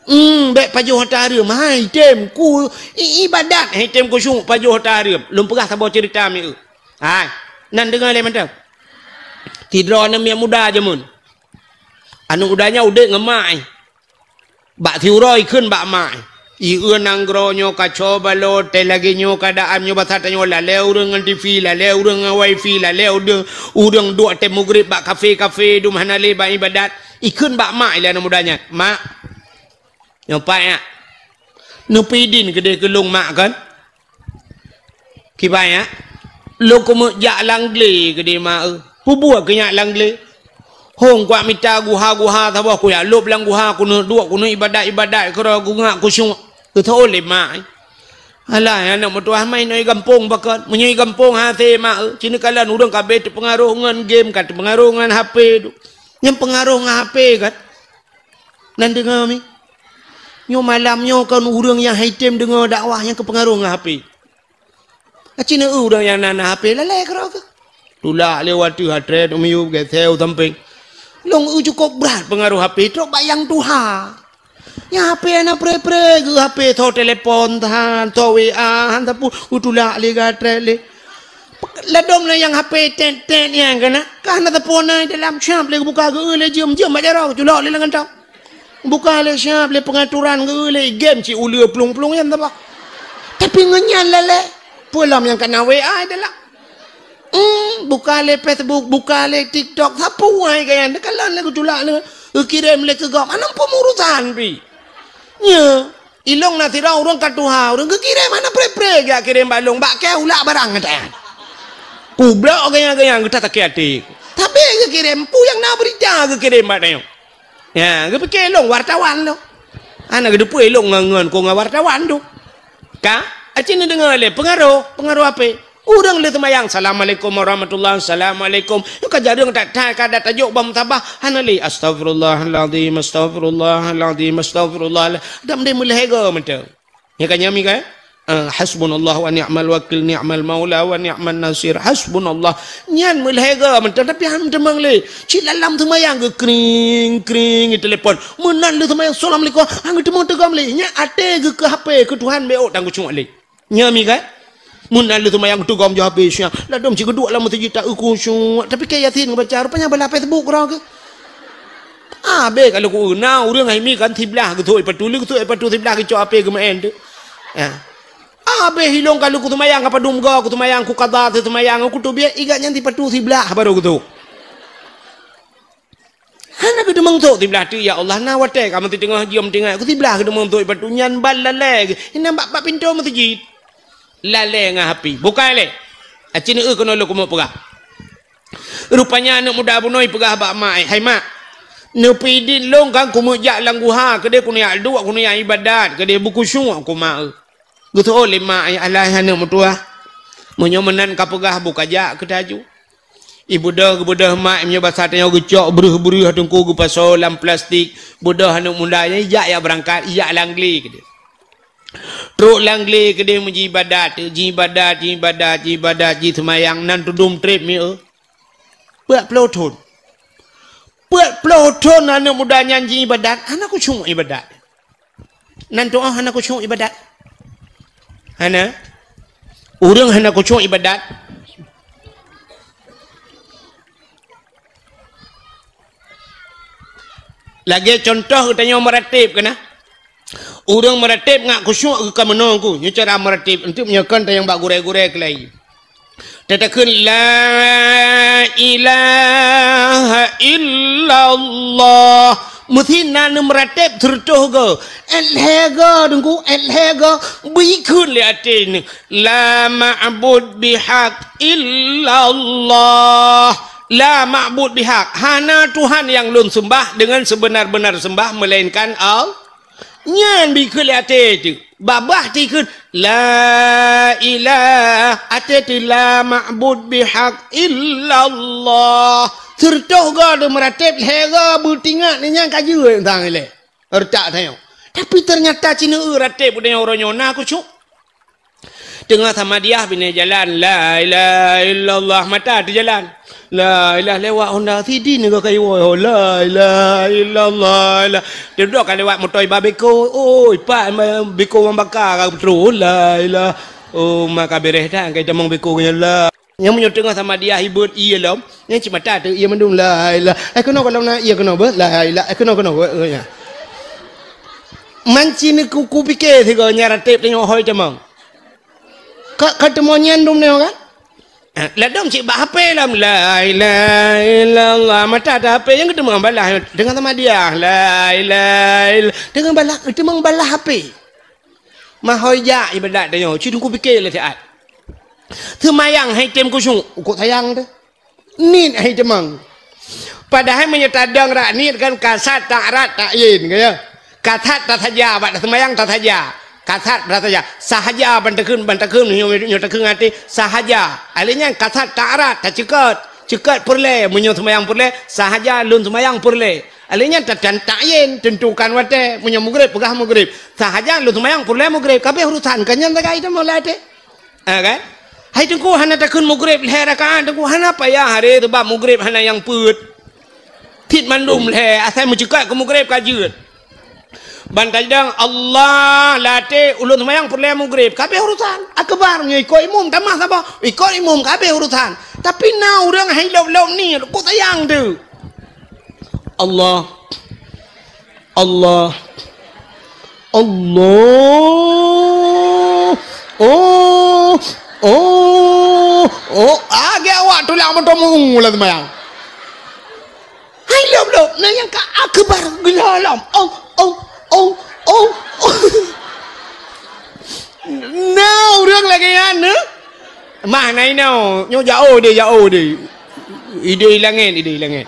Hmm, bék pajoh hareuem, hai tem ku i-, ibadat, hai tem khusyuk pajoh hareuem. Lôn peugah saboh cerita mieu. Hai, nan deungoe lé mantong. Sidroe aneuk miet muda jameun. Aneuk muda nyan udép ngon mak, eh. Bak siuroe ikheun bak mak, eh. Ieu nanggroe nyoe kaco balot, teuh lagée nyoe keuadaan nyoe basa tanyoe lalée ureuëng ngon T V, lalée ureuëng ngon wifi, lalée ureuëng, ureuëng duek teuh mugrib bak kafe-kafe, dum hana lé bak ibadat. Ikheun bak mak lé aneuk muda nyan, "Mak, nyoe pat nyak. Neupeudin keudeh keu lôn mak kon?" Kiban nyak, lôn keumeuk jak lam glé keudeh mak eu. Peue buet keu nyak lam glé? Hong kuat mita guha-guha saboh kujak lôb lam guha keuneuk duek keuneuk ibadat-ibadat keudroe kungak kusyuk. Geuteuôt lé mak. Alah, aneuk meutuah mai nyoe gampông pakon. Meunyoe gampông hase mak eu, ci neukalon ureuëng ka abéh teupeungaroh ngon game, ka teupeungaroh ngon H P tu. Nyang peungaroh ngon H P kan? Nan deungoe mi. Nyoe malam nyoe kon ureuëng nyang hai tem deungoe dakwah nyang keupeungaroh ngon H P. Aci neu ureuëng nyang na, na H P lalée keudroe keuh. Tulak lé watée hatré miyueb geuseu sampéng. Lôn eu cukôp brat peungaroh H P trok bak nyang tuha. Nyang H P hana pré-pré geuh H P tho telepon than, tho W A han sapeue, geutulak lé gatré lé. Ladom lé nyang H P tet-tet nyang keunan, ka hana sapeue na dalam, siab lé geubuka geu lé jeuem-jeuem bak jaroe, culok lé lam kantong. Buka lé siab lé peungaturan geu lé game cit uleue plueng-plueng nyan saboh. Tapi ngon nyan lalée, peue lom nyang kana W A dalam. Hmm, buka lé Facebook, buka lé TikTok, sapeue hai gaya, neukalon lé geutulak lé, geukirém lé keu gob, hana peumurusan pi. Nyo, ilong na sidroe ureuëng ka tuha, ureuëng geukirém hana pré-pré geujak kirém bak lôn, bak kée ulak barang gata. Kublok gaya-gaya geuta sakét até. Tapi geukirém, peue nyang na beurita geukirém bak tanyoe. Ya, geupike lôn wartawan tu. Hana geuteupeue lôn ngon, ngon ku ngon wartawan tu. Ka? Aci neudeungoe lé peungaroh, peungaroh H P. Ureuëng lé seumayang, "Assalamualaikum warahmatullah, assalamualaikum." Nyoe ka jareueng that-that ka dat tajok bak musabah, hana lé, "Astaghfirullahalazim, astaghfirullahalazim, astaghfirullah." Dam deh meulhée goe mantong. Nyang ka nyami kan? Ah, "Hasbunallah wa ni'mal wakil, ni'mal maula wa ni'man nasir." Hasbunallah. Nyan meulhée goe mantong, tapi han teumeung lé. Cit lam seumayang geu kring, kring, geu telepon. Meunan lé seumayang, "Assalamualaikum." Han geuteumeung teugom lé. Nyan até geu keu H P, keu Tuhan bék ôk tan geucok lé. Nyami kan? Meunan lé seumayang teugom jih habéh siang. Ladom cit geuduek lam meuseujid ta eu khusyuk. Tapi keu Yasin geubaca, rupanya bala Facebook keudroe keuh. Abéh ka lôn keu na ureuëng hai mi kan siblah geusok ipatu, lé geusok ipatu siblah geucok H P geumeu'en tu. Ya. Abéh ilong ka lôn keu seumayang ka padum goe, keu seumayang keu qadha, keu seumayang keu teubiet, igat nyan sipatu siblah baru geusok. Hana geuteumeung sôk siblah teuk, ya Allah, na watée ka meuteungoh jeuem teungoh, keu siblah geuteumeung sôk ipatu nyan ban lalée, inan bak, bak pintoe meuseujid. Lalée ngon H P. Bukai lé. Aci neu keunoe lôn keumeuk peugah. Rupanya aneuk muda bunoe peugah bak mak, "Hai mak, neupeudin lôn kan keumeuk jak lam guha, keudeh keuneuk jak duek, keuneuk jak ibadat, keudeh beukhusyuk keu mak eu." Geuseuôt lé mak, "Alah aneuk meutuah, meunyoe meunan ka peugah, bukajak keu taju." Ibeudôh, geubeudoh mak, meunyoe basa tanyoe geucok breuh-breuh teungku geupasoe lam plastik, beudôh aneuk muda nyan ijak jak beurangkat, ijak lam glé keudeh. Trok lam glé keudeh meujibadat, jibadat, jibadat, jibadat, jiseumayang nan tudum treb mieu. Peuet ploh thon. Peuet ploh thon aneuk muda nyan jiibadat, hana khusyuk ibadat. Nan tu'oh hana khusyuk ibadat. Hana. Ureuëng hana khusyuk ibadat. Lagée contoh geutanyoe meurateb keunan. Ureuëng meurateb ngat khusyuk geuka meunoe ku. Nyoe cara meurateb. Enteuk meunyoe kon tanyong bak gurée-gurée keulai. Tatakheun la ilaha illallah. Meusi na neumeuratéb sireutôh goe. Èt lhèe goe, Teungku, èt lhèe goe. Bri kheun lé até neuh. La ma'bud bihaq illallah. La ma'bud bihaq. Hana Tuhan nyang lôn seumbah deungon seubeuna-beuna seumbah meulainkan Allah. Nyan bikheun lé até teuh. Babah tikheun, "La ilah." Até teuh, "La ma'bud bihaq illallah." Seureutoh goe teuh meuratéb, lhée goe beutingat, nyan ka jeuet sang ilée. Retak tanyoe. Tapi teunyata cit neu-eu ratéb tanyoe uroe nyoe na khusyuk. Teungoh samadiyah binéh jalan, "La ilaha illallah," mata teujalan. "La ilaha," lewat Honda City nyoe ka iwoe, "La ilaha illallah, la." Teuduek ka lewat moto iba beko, oi, pat beko mambaka ka beutôi, "La ilaha." Oh, ma ka beréh that, ka itamong beko nyan, la. Nyang meunyoe teungoh samadiyah ibeuet ié lom, nyang cit mata teuh ié mandum, "La ilaha." Eh, keunoe gohlom na ié keunoe beuh, "La ilaha." Eh, keunoe, keunoe beuh, eh, nya. Man cit neu ku, kupiké sigoe nyan ratéb tanyoe hôi tamong. Ka, ka teumo nyan dum nyoe kan? Eh, ladom cit bak H P lom, "La ilaha illallah." Mata teuh H P nyang geuteumeung balah deungon samadiyah, "La ilaha ill-," deungon balah, geuteumeung balah H P. Mahôi jak ibadat tanyoe, cit kupiké lé siat. Seumayang han item khusyuk, ukot sayang teuh. Niet han itamong. Padahai meunyoe tadong rak niet kan kasat ta'rat ta'yin, ka ya. Kasat tasaja, bak taseumayang tasaja. Kasat tasaja. Sahaja ban takheun, ban takheun, nyoe, nyoe takheun até, sahaja. Alèh nyan kasat ta'rat, taceukot. Ceukot peureulèe, meunyoe seumayang peureulèe, sahaja lôn seumayang peureulèe. Alèh nyan ta-, ta-, ta'yin, teuntukan watèe, meunyoe mugrib, peugah mugrib. Sahaja lôn seumayang peureulèe mugrib, ka abéh urusan, ka nyan sagai teuma lam até. Ha, kan? Hai Teungku, hana takheun mugrib lhèe rakaat, Teungku, hana payah, haré, sabab mugrib hana nyang peuet. Cit mandum lhèe, asai meuceukot keu mugrib ka jeuet. Ban tadong, Allah, lam até, ulôn seumayang peureulèe mugrib. Ka abéh urusan. Akbar, nyoe ikot imum, tamah saboh. Ikot imum, ka abéh urusan. Tapi na ureueng han ilôp-lôp niet, kok sayang teuh. Allah. Allah. Allah. Oh. Oh. Oh. Ah, gèt awak tulang beutôi meu'u lam seumayang. Han ilôp-lôp, na nyang ka akbar geulalom. Oh, oh, oh, oh, oh. Na ureueng lagèe nyan, eh? Mah na inoe, nyoe jiôh deh, jiôh deh. Idéh langèt, idéh langèt.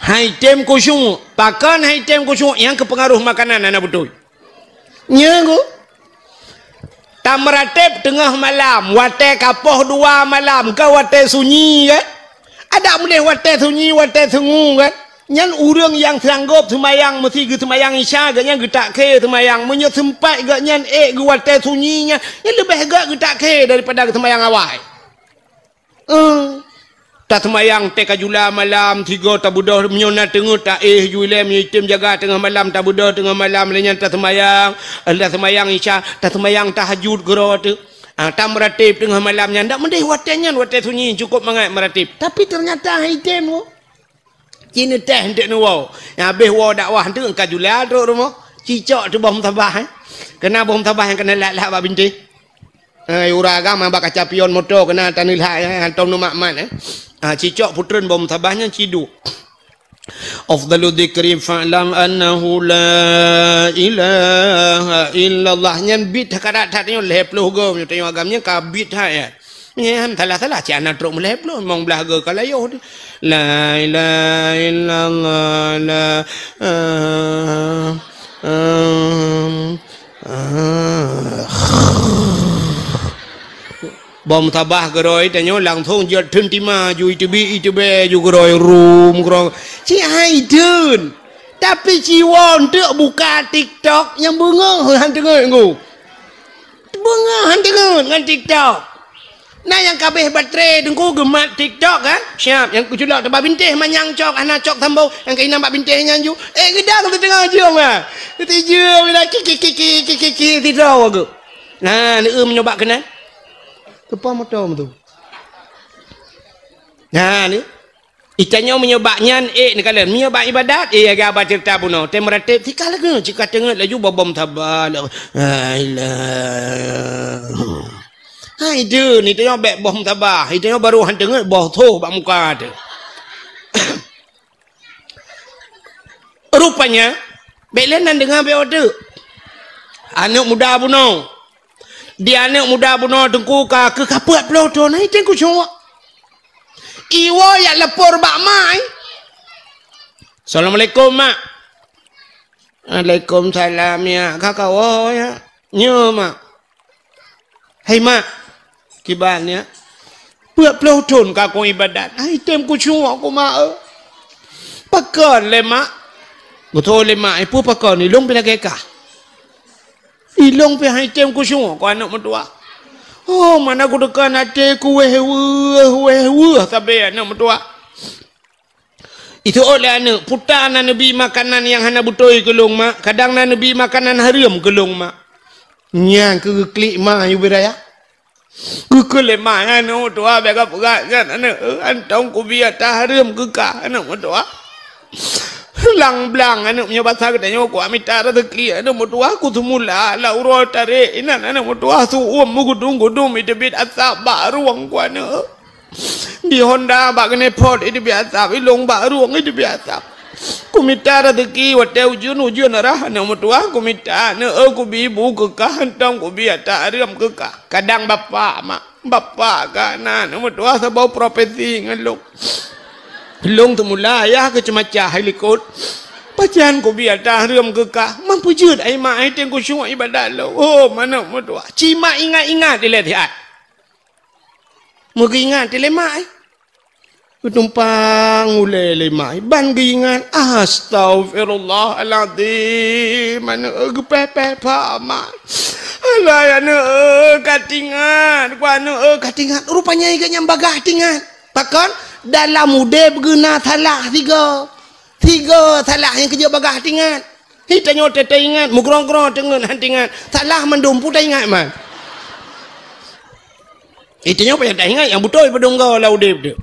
Han item khusyuk, pakon han item khusyuk, nyang keu peungaroh makanan hana beutôi. Nyan ku. Tameuratéb teungoh malam, watèe ka poh dua malam, ka watèe sunyi, kan? Adak meudéh watèe sunyi, watèe sungu, kan? Nyan ureueng nyang sanggob seumayang, meusi geuseumayang Isya, gobnyan geutak khé seumayang. Meunyoe seumpat gobnyan ék geuwatèe sunyi nyan, nyan leubeh gèt geutak khé daripada geuseumayang awai. Eh, taseumayang teuka jula malam, sigoe tabeudôh, meunyoe na teungeut taéh ju ilèe, meunyoe item jaga teungoh malam tabeudôh teungoh malam, lheueh nyan taseumayang, taseumayang Isya, taseumayang tahajud keudroe teuh. Ah, tameuratéb teungoh malam nyan, dak meudéh watèe nyan, watèe sunyi, cukôp mangat meuratéb. Tapi teunyata han item, oh. Ci neuteh eunteuk neuwoe. Nyang habéh woe dakwah eunteuk ka jula trok rumoh. Cicok teuh boh musabah, eh. Keunan boh musabah nyang keuneuk lat-lat bak bintéh. Eh, ureueng agam bak kaca pion moto keunan taneulhak, eh, hantom neumat-mat, eh. Ah, cicok putreun boh musabah nyan ciduek. Afdalu dzikri fa'lam annahu la ilaha illallah. Nyan bit that karat that nyoe lhèe ploh goe, meunyoe tanyoe agam nyan ka bit that, ya. Nyan salah-salah, cit hana trok meulhèe ploh, limong blah goe ka layoh teuh. La ilaha illallah, la, ah, ah, ah. Boh musabah keudroe tanyoe langsong jeuet theun tima ju iteubiet, iteubiet ju keudroe rum, keudroe. Cit han itheun. Tapi ci woe eunteuk buka TikTok nyang beungoh han teungeut, Teungku. Beungoh han teungeut ngon TikTok. Na nyang ka abéh baterai Teungku geumat TikTok kan? Siap, nyang geuculok teubak bintéh manyang cok, hana cok sambông, nyang keunan bak bintéh nyan ju. Eh, geudang teuteungoh jeuem ah. Teuteujeuem ina ki, ki, ki, sidroe geuh. Nah, neueu meunyoe bak keunan. Keupeue moto meuteu? Nah, ni. Itanyoe meunyoe bak nyan, ék neukalon. Meunyoe bak ibadat, ék, ya, gaba ceurita bunoe. Tem ratéb, tika lagu, cika teungeut laju bobom saba. La ilaha. Hai, deuh, ni tanyoe bèk boh saba. Itanyoe baru han teungeut, boh soh bak muka teuh. Rupanya, bèk lé nan deungoe bèk odeuk. Aneuk muda bunoe. Di aneuk muda bunoe Teungku ka keu kapeuet ploh thon, hai Teungku syok. Iwoe jak lapor bak mak, eh. Assalamualaikum, Mak. "Waalaikumsalam, ya. Ka kawoe, ya?" "Nyoe, mak." "Hai, mak," kiban, ya, "peuet ploh thon ka kong ibadat, hai tem kusyuek ku, mak, eh." "Pakon lé, mak?" Geutanyong lé mak, "Eh, peue pakon? Ilong pih lagèe kah. Ilong pih hai tem kusyuek ku, aneuk meutuah. Oh, mana kuteuka até ku wéh weueh, wéh weueh sabe, aneuk meutuah." Iteuôt lé aneuk, "Peue ta na neubi makanan nyang hana beutôi keu lôn, mak? Kadang na neubi makanan hareuem keu lôn, mak." Nyan keuh geuklik ma yue bri raya. Geukheun lé ma nyan, "Aneuk meutuah, bèk kapeugah nyan, aneuk. Hantom kubi ata hareuem keu kah, aneuk meutuah. Blang-blang, aneuk, meunyoe basa geutanyoe, kuat mita raseuki, aneuk meutuah, kuseumula lam uroe tarek inan, aneuk meutuah, su'uem meugudum-gudum iteubiet asap bak rueng ku, aneuk. Di Honda bak keuneuk phot iteubiet asap, ilong bak rueng iteubiet asap. Kumita raseuki watèe ujeuen, ujeuen rhah, aneuk meutuah, kumita, aneuk, eh, kubi bu keu kah, hantom kubi ata hareuem keu kah. Kadang bapak, mak, bapak ka na, aneuk meutuah, saboh profesi ngon lôn. Lôn seumula ayah keuh ceumacah hai likot. Pajan kubi ata hareuem keu kah. Man peue jeuet, hai mak, hai tem kusyuek ibadat lôn. Oh, aneuk meutuah. Ci mak ingat-ingat ilèe siat." Meugeuingat lé mak, eh. Geutumpang ulèe lé mak, eh. Ban geuingat, "Astaghfirullahalazim, aneuk, eh, geupèh-pèh pha mak. Alah, aneuk, eh, ka teuingat, ku aneuk, eh, ka teuingat." Rupanya geuh nyan bagaih teuingat. Pakon? Dalam udép geuh na salah sigoe. Sigoe salah nyang keu jeuet bagaih teuingat. Hi tanyoe teuingat, meugrong-grong teungeut han teuingat. Salah mandum peue taingat man. Hi tanyoe payah taingat nyang beutôi padum goe lam udép teuh.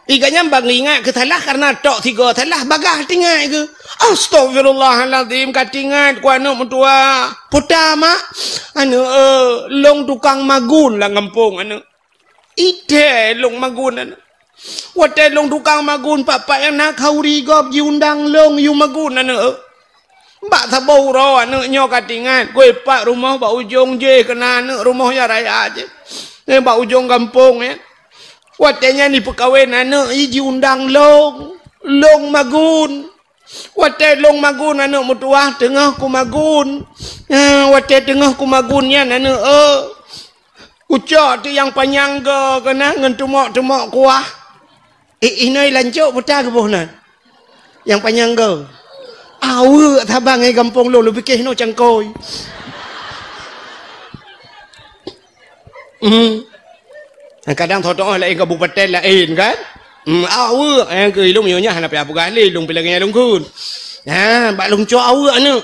Iga nyan ban ingat keu salah kareuna tok sigoe salah bagaih teuingat keuh. "Astaghfirullahalazim, ka teuingat ku aneuk meutuah." "Peue ta, mak?" "Aneuk, eh, lôn tukang magun lam gampông, aneuk." Itèe lôn magun aneuk. Watèe lôn tukang magun, pat-pat nyang na khauri gob jiundang lôn yue magun aneuk. Bak saboh uroe aneuk nyoe ka teuingat, keu pat rumoh bak ujong jéh keunan aneuk rumoh nyang raya jéh. Eh, bak ujong gampông nyan. Watèe nyan jipeukawen aneuk, i jiundang lôn. Lôn magun. Watèe lôn magun aneuk meutuah, teungoh kumagun. Eh, watèe teungoh kumagun nyan aneuk, eh, kucok teuk nyang panyang goe keunan ngon teumok-teumok kuah. Eh, inoe lancok peue ta geuboh nan? Nyang panyang goe. Aweuek saban ngon gampông lôn, lôn piké inoe cangkôi. Hmm. Kadang tho-tho laén kabupaten laén kan? Hmm, aweuek, eh, keu ilôn nyoe nyan hana payah peugah lé, ilôn pih lagèe nyan lôn kheun. Nah, bak lôn cok aweuek aneuk.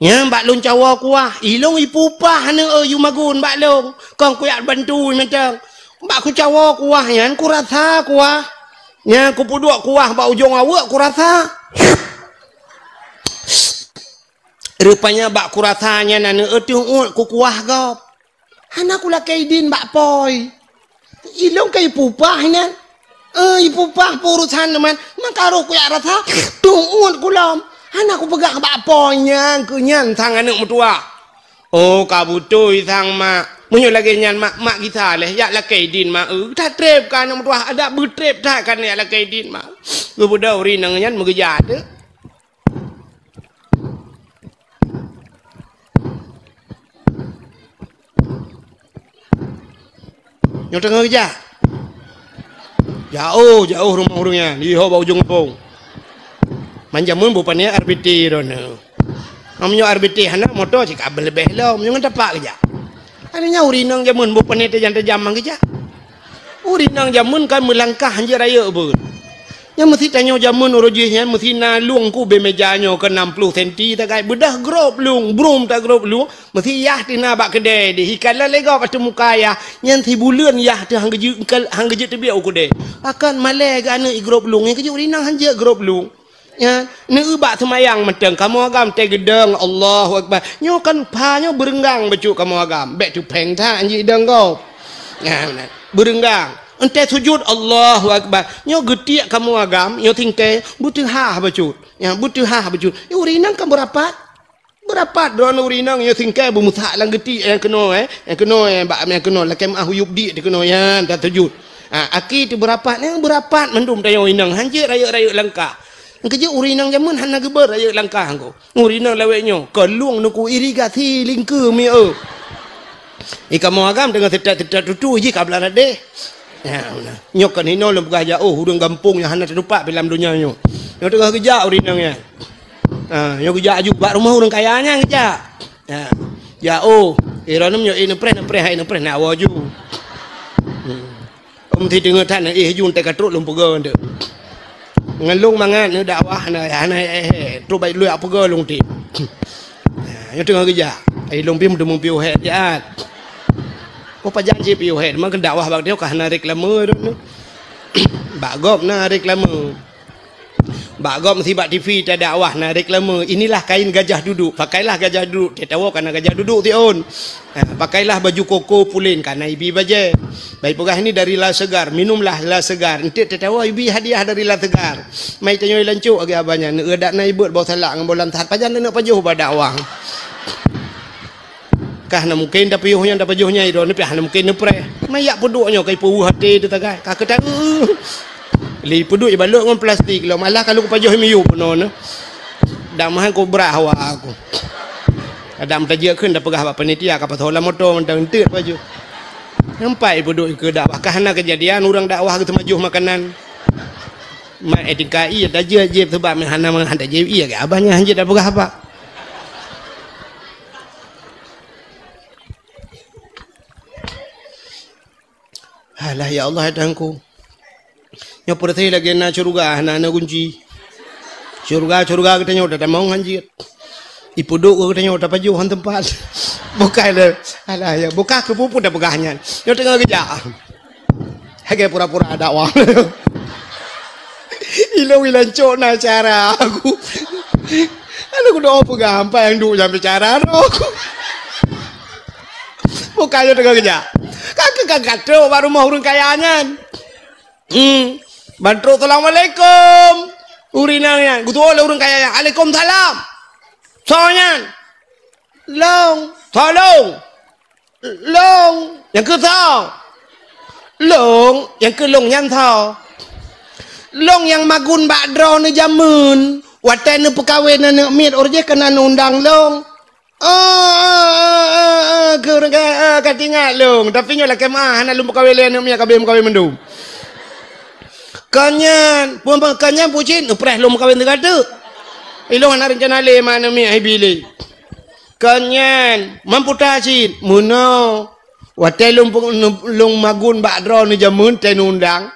Nyan bak lôn cawoe kuah, ilôn ipeupah aneuk, eh, yue magun bak lôn. Kon kujak bantu mantong. Bak kucawoe kuah nyan kurasa kuah. Nyan kupeuduek kuah bak ujong aweuek kurasa. Rupanya bak kurasa nyan aneuk, eh, teuôt kukuah gob. Hana kulakèe idin bak pôi. Ilôn ka ipeupah inan. Eh, ipeupah peurusan teuma. Maka roh kujak rasa, teuôt kulom. Hana kupeugah bak pôi nyan keu nyan sang aneuk meutuah. Oh, ka beutôi sang mak. Meunyoe lagèe nyan mak, mak gisa lé, jak lakèe idin mak. Eh, that trép ka aneuk meutuah, adak beutrép that ka jak lakèe idin mak. Geubeudôh ureueng inong nyan meugeujak teuk. Nyoe teungoh geujak. Jaoh, jaoh rumoh ureueng nyan, di ho bak ujong gampông. Man jameun beu pané R B T droeneuh. Meunyoe R B T hana, moto cit ka leubeh lom, nyoe ngon tapak geujak. Akhirnya ureueng inong jameun beu pané tajam-tajam man geujak. Ureueng inong jameun kan meulangkah hanjeuet rayeuk beuet. Nyan meusi tanyoe jameun uroe jih nyan meusi na lueng keu ubé meja nyoe keu nam ploh senti tagai beudah grob lueng, brum ta grob lueng, meusi yah teuh na bak keudè deh. Ikalon lé gob ateueh muka yah, nyan sibuleuen yah teuh han geujeuet, han geujeuet teubiet u keudè. Pakon malèe geuh aneuk i grob lueng, nyan keuh jeuet ureueng inong hanjeuet grob lueng. Nyan, neueu bak seumayang mantong, kamoe agam teuh geudong, Allahu Akbar. Nyoe kan pha nyoe beureunggang bacut kamoe agam. Bèk teupèng that hanjeuet idong gob. Nyan, meunan. Beureunggang. Entèh sujud, Allahu Akbar. Nyoe geutiek kamoe agam, nyoe singkèe, beuteuhah bacut. Nyan, beuteuhah bacut. Nyoe ureueng inong kan beurapat. Beurapat droeneuh ureueng inong, nyoe singkèe beumeusak lam geutiek nyang keunoe, eh. Nyang keunoe, eh, bak nyang keunoe, lakèe meuah u yup diek teuh keunoe, nyan, that sujud. Ha, aki teuh beurapat, nyan beurapat mandum tanyoe inong, hanjeuet rayeuk-rayeuk langkah. Keujeuet ureueng inong jameun hana geubeuet rayeuk langkah ko. Ureueng inong lawét nyoe, ka lueng nuku irigasi lingkeue mi eu. I kamoe agam deungon seutat-seutat tutu jih ka blah radeh. Ya, beuna. Nyoe kan hinoe lôn peugah jak, oh, ureueng gampông nyang hana teutupat pi lam donya nyoe. Nyoe teungoh geujak ureueng inong nyan. Ha, nyoe geujak aju bak rumoh ureueng kaya nyan geujak. Ha. Jak, oh, eh, droeneuh nyoe, eh, neupreh, neupreh, hai neupreh, nak woe aju. Hmm. Om si teungoh that na, eh, ju teuka trok lôn peugah tu. Ngon lôn mangat neudakwah na, hana, eh, eh, trok bai lôn peugah lôn ti. Nyoe teungoh geujak. Ai lôn pih meuteumé piôh hèk siat. Oh, pajan cit piôh hèk, meukeun dakwah bak dia ka hana reklame tu. Bak gob na reklame. Bak gob meusibat T V tadakwah na reklame, "Inilah kain gajah duduk, pakailah gajah duduk." Tatawa kana gajah duduk tiôn. Ha, pakailah baju koko pulen kana ibi bajèe. Bai peugah ini dari La Segar, minumlah La Segar. Enteuk tatawa ibi hadiah dari La Segar. Mai tanyoe lancok lagèe abah nyan, neueu dak na ibeuet boh salak ngon boh lantat. Pajan neuk pajoh bak dakwah. Kah na mungken tapiôh nyan tapajoh nyai droeneuh piah na mungken neupreh. Mayak peuduek nyoe kai peuweuh até teuh tagai. Ka keutan. Lé peuduek ibalot ngon plastik lom. Alah ka lôn pajoh miyueb bunoe nyoe. Dak meuhan kobra hawa aku. Adam tajak kheun tapeugah bak panitia ka pasoe lam moto mantong enteuk pajoh. Nampak peuduek keu dakwah ka hana keujadian ureueng dakwah geuteumajoh makanan. Mak etika iya tajak jép sebab meuhana meuhan tajak iya ke abah nyan hanjeuet tapeugah apa. Alah, ya Allah, ya Tuhanku. Nyoe peureuté lagèe na syeuruga, hana na gunci. Syeuruga-syeuruga geutanyoe tatamong hanjeuet. Ipeuduek geutanyoe tapajoh han teumpat. Bukai le. Alah, ya, buka keu peue-peue tapeugah nyan. Nyoe teungoh geujak. Lagèe pura-pura dakwah. Ilôn ilancok na cara aku. Lalu kudoa peugah, "Ampai nyang duek nyang bicara roh." Bukan nyoe teungoh geujak. Ka keu ka katrok bak rumoh ureueng kaya nyan. Hmm. Ban trok, "Assalamualaikum." Ureueng inong nyan, geutuwoe lé ureueng kaya nyan, "Alaikumsalam." Soe nyan? "Lôn." "Soe lôn?" "Lôn." "Nyang keu soe?" "Lôn." "Nyang keu lôn nyan soe?" "Lôn nyang magun bak droeneuh jameun. Watèe neupeukawen aneuk miet, óh jih keunan undang lôn." "Oh, oh, oh, oh, oh, keu ureueng ka, oh, ka teuingat lôn. Tapi nyoe lakèe meu'ah, hana lôn peukawen lé aneuk miet, ka abéh meukawen mandum." "Kon nyan, peue, peue, kon nyan pue cit, neupreh lôn meukawen sigoe teuk. Ilôn hana reuncana lé ma aneuk miet, hai bi lé." "Kon nyan, man peue ta cit?" "Meunoe, watèe lôn pe-, lôn magun bak droeneuh jameun, watèe neuundang,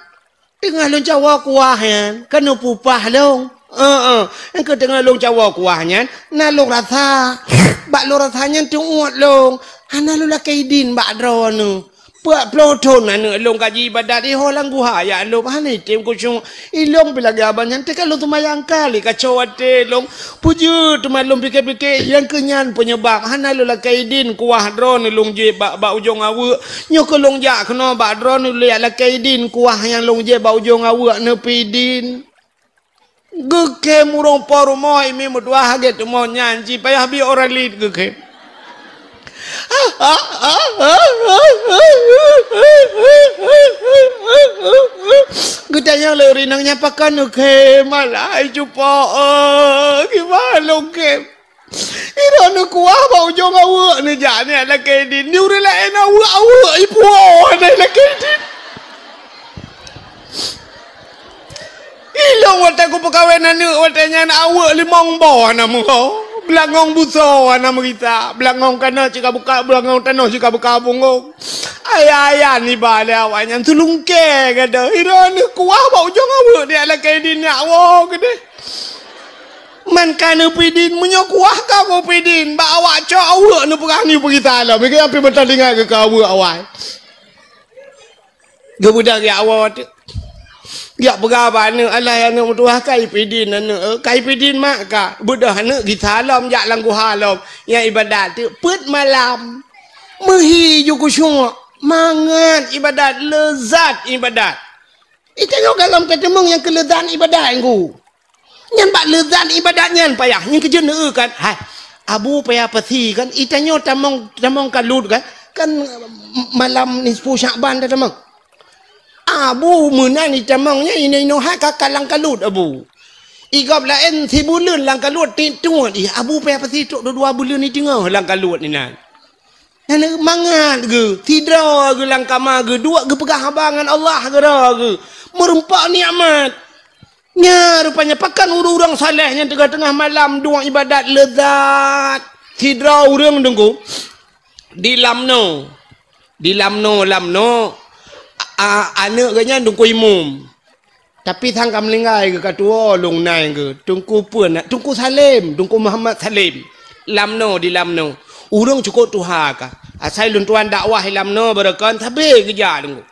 teungoh lôn cawoe kuah nyan, ka neupeupah lôn. Heeh, nyang keu teungoh lôn cawoe kuah nyan, na lôn rasa. Bak lôn rasa nyan teu'uet lôn. Hana lôn lakèe idin bak droeneuh. Peuet ploh thon aneuk lôn ka jiibadat, iho lam guha jak lôn, hana item khusyuk. Ilôn pih lagèe abah nyan, teuka lôn seumayang kali kaco até lôn. Peue jeuet teuma lôn pike-pike, nyang keu nyan peunyebab hana lôn lakèe idin kuah droeneuh lôn jieb bak, bak ujong aweuek. Nyoe keuh lôn jak keunoe bak droeneuh lôn jak lakèe idin kuah nyang lôn jieb bak ujong aweuek neupeuidin. Geukhem ureueng po rumoh, imi meutuah lagèe teuma nyan, ci payah bi orang laén geukhem. Geutanyong lé ureueng inong nyan, "Pakon neukhem?" "Alah, hai cupo, eh, kiban lôn khem? Droeneuh kuah bak ujong aweuek neujak neujak lakèe idin. Di ureueng laén aweuek-aweuek ipuwoe hana lakèe idin. Ilôn watèe kupeukawen aneuk watèe nyan aweuek limong boh hana meuho. Beulangong busoe hana meurita. Beulangong tanoh cit ka buka, beulangong tanoh cit ka buka punggong. Ayah-ayah niba lé awaknyan teulungkèe gata. Droeneuh kuah bak ujong aweuek neujak lakèe idin neujak woe keudeh." Man ka neupeuidin, meunyoe kuah ka neupeuidin, bak awak cok aweuek neupeugah neupeuidin lom. Meukeue pih meuteulingak keu aweuek awai. Geubeudôh jak woe teuk. Jak peugah bak aneuk, "Alah, aneuk meutuah ka ipeuidin aneuk, eh, ka ipeuidin mak ka." Beudôh aneuk gisa lom jak lam guha lom. Nyang ibadat teuk peuet malam. Meuhi ju khusyuk, mangat ibadat, leuzat ibadat. Itanyoe gohlom ka teumeung nyang keu leuzat ibadat nyan. Nyan bak leuzat ibadat nyan payah. Nyan keuh jeuet neueu kan. Hai, Abu payah pasi kan. Itanyoe tamong, tamong kalut kan. Kan malam nisfu Syakban tatamong. Abu meunan itamong nyan inoe-inoe hai ka kalang kalut Abu. I gob laén sibuleuen lam kaluet tiep tuet, ih, abu pih apa sitrok dua buleuen i teungoh lam kaluet inan. Nyan mangat geuh, sidroe geuh lam kama geuh duek geupeugah haba ngon Allah keudroe geuh. Meureumpok nikmat. Nya rupanya pakon ureuëng-ureuëng saleh nyang teungoh-teungoh malam duek ibadat leuzat. Sidroe ureuëng teungku di Lamno. Di Lamno, Lamno, a, a, aneuëk geuh nyan Teungku Imum. Tapi sang ka meuninggai geuh ka tuwoe lôn nai geuh. Teungku peue na, Teungku Salem, Teungku Muhammad Salem. Lamno di Lamno. Ureuëng cukôp tuha ka. Asai lôn tuan dakwah i Lamno beureukan sabe geujak Teungku.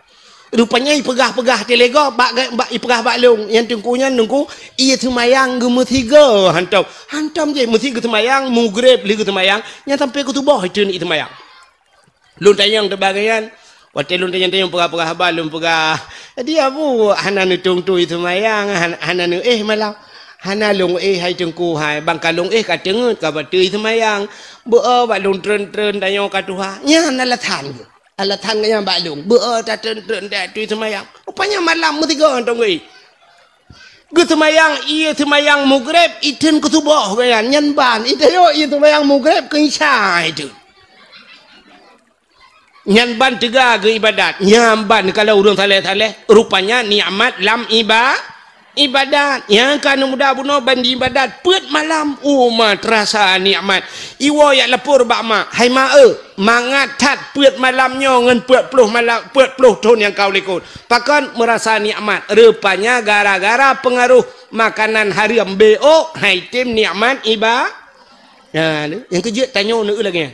Rupanya ipeugah-peugah teuh lé gob bak, bak ipeugah bak lôn. Nyang teungku nyan teungku, ie seumayang geumeusigoe hantom. Hantom jih meusi geuseumayang, mugreb lé geuseumayang, nyan sampoe keu suboh iteuneuk ie seumayang. Lôn tanyong teuh bak gobnyan. Watée lôn tanyong-tanyong peugah-peugah haba lôn peugah, "Jadi Abu hana neutueng-tueng ie seumayang, han-, hana neuéh malam?" "Hana lôn éh hai teungku hai, ban ka lôn éh ka teungeut ka bateue ie seumayang. Beu-o bak lôn treun-treun tanyoe ka tuha." Nyan alasan geuh. Alasan geuh nyan bak lôn, beu-o tatreun-treun teuh seumayang. Rupanya malam meusigoe hantom geuéh. Geuseumayang ie seumayang mugreb, iteun keu suboh geuh nyan, nyan ban. Iteun ie seumayang mugreb keu isya iteun. Nyan ban teuga geuibadat. Nyan ban kalau ureuëng saleh-saleh, rupanya nikmat lam iba-, ibadat. Nyang ka aneuk muda bunoe ban jiibadat peuet malam, uma teurasa nikmat. Iwoe jak lapor bak mak, "Hai mak eu, mangat that peuet malam nyoe ngon peuet ploh malam, peuet ploh thon nyang ka u likot. Pakon meurasa nikmat?" Rupanya gara-gara peungaroh makanan hareuem, B O, han item nikmat iba-, nah, nyang keujeuet tanyoe neu lagée nyan.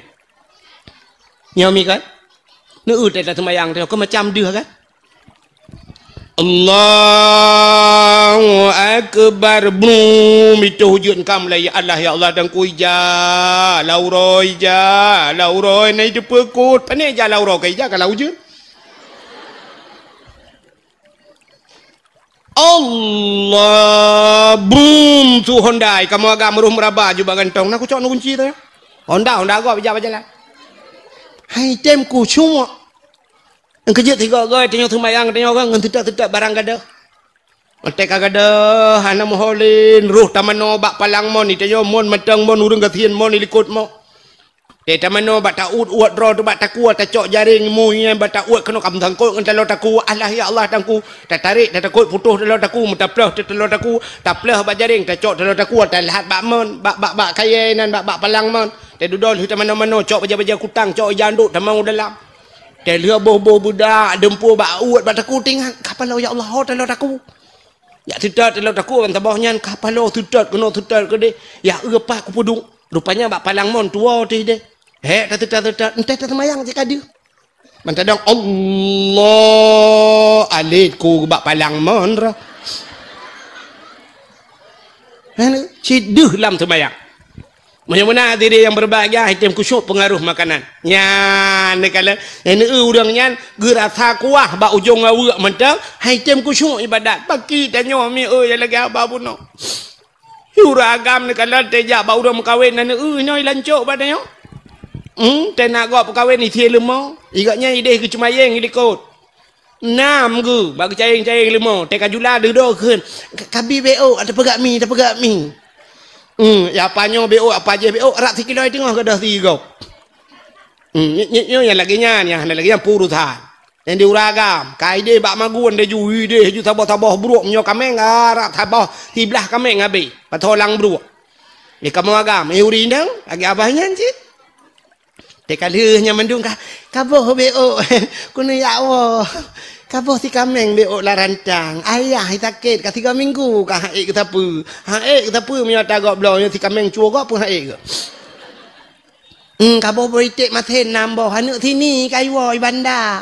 Nyoe mi kan? Neu teuh taseumayang teuh, keu macam deuh kan? Allahu Akbar. Brum, itu hujeuen ka mulai, "Ya Allah, ya Allah, dan ku ija, lam uroe ija, lam uroe na iteupeue kot." Pane ija lam uroe ka ija ka lam hujeuen. Allah, brum, su Honda, kamoe agam roh meuraba jubak gantong. Na kucok na kunci teuh. Honda, Honda gob ija bajalan. Hai tem kusyuk. Nyang keujeuet sigoe-goe tanyoe seumayang tanyoe ngon teutab-teutab barang gadoh. Watée ka gadoh hana meuholén, roh tamanoe bak palang mon, itanyoe mon mantong mon, ureuëng gasien mon ilikot mon. Teutamanoe bak ta-uet-uet droe teuh bak takue, tacok jaréng mui nyan bak ta-uet keunoe ka meusangkot ngon taloe takue. Alah ya Allah tangku, tatarek tatakot putôh taloe takue, meutaplôh teuh taloe takue, taplôh bak jaréng, tacok taloe takue, taleuhat bak mon, bak, bak, bak kayée nan, bak, bak palang mon. Tadudoe lheueh tamanoe-manoe, cok bajée-bajée kutang, cok ija andok tamong u dalam. Talheueh boh-boh beudak, deumpue bak uet bak takue, tingat, ka paloe ya Allah, ho taloe takue. Jak teutot taloe takue ban saboh nyan, ka paloe teutot keunoe teutot keudeh, ya eu pah kupeuduek. Rupanya bak palang mon tuwoe teuh deh. Hék tateutot-teutot, enteh taseumayang cit ka deuh. Ban tadong Allah alet ku bak palang mon roh. Hana, cit deuh lam seumayang. Meunyoe meunan hadirin nyang berbahagia, item kusyuk peungaroh makanan. Nyan, neukalon, nyang neu ureuëng nyan geurasa kuah bak ujong aweuek mantong, hai tem kusyuk ibadat. Baki tanyoe mi eu nyang lagée haba bunoe. Ureuëng agam neukalon teuh jak bak ureuëng meukawen na neu nyoe lancok bak tanyoe. Hmm, teunak gob peukawen isie leumo, igak nyan ideh geucumayeng ilikot. Nam geuh bak geucayeng-cayeng leumo, teuka jula deuh-deuh kheun, "Ka-, kabi B O, tapeugah mi, tapeugah mi." Hmm, ya apa nyoe B O, apa jih B O, rab sikilo teungoh gadoh sigoe. Hmm, nyoe, nyoe, nyoe nyang lagée nyan, nyang hana lagée nyan peurusan. Nyang di ureuëng agam, ka ideh bak magun laju, ideh laju saboh-saboh bruek meunyoe kaméng, ah, rab saboh siblah kaméng habéh, patholang bruek. Di kamoe agam, eh, ureuëng inong, lagée abah nyan cit. Teuka lheueh nyan mandum ka, ka boh B O, keuneuk jak woe. Ka boh si kaméng B O lam rantang. Ayah sakét ka tiga minggu ka han ék geusapeue. Han ék geusapeue meunyoe ata gob bloe nyoe si kaméng cue gob pun han ék geuh. Hmm, ka boh beuiték masén nam boh. Aneuk sini ka iwoe i banda.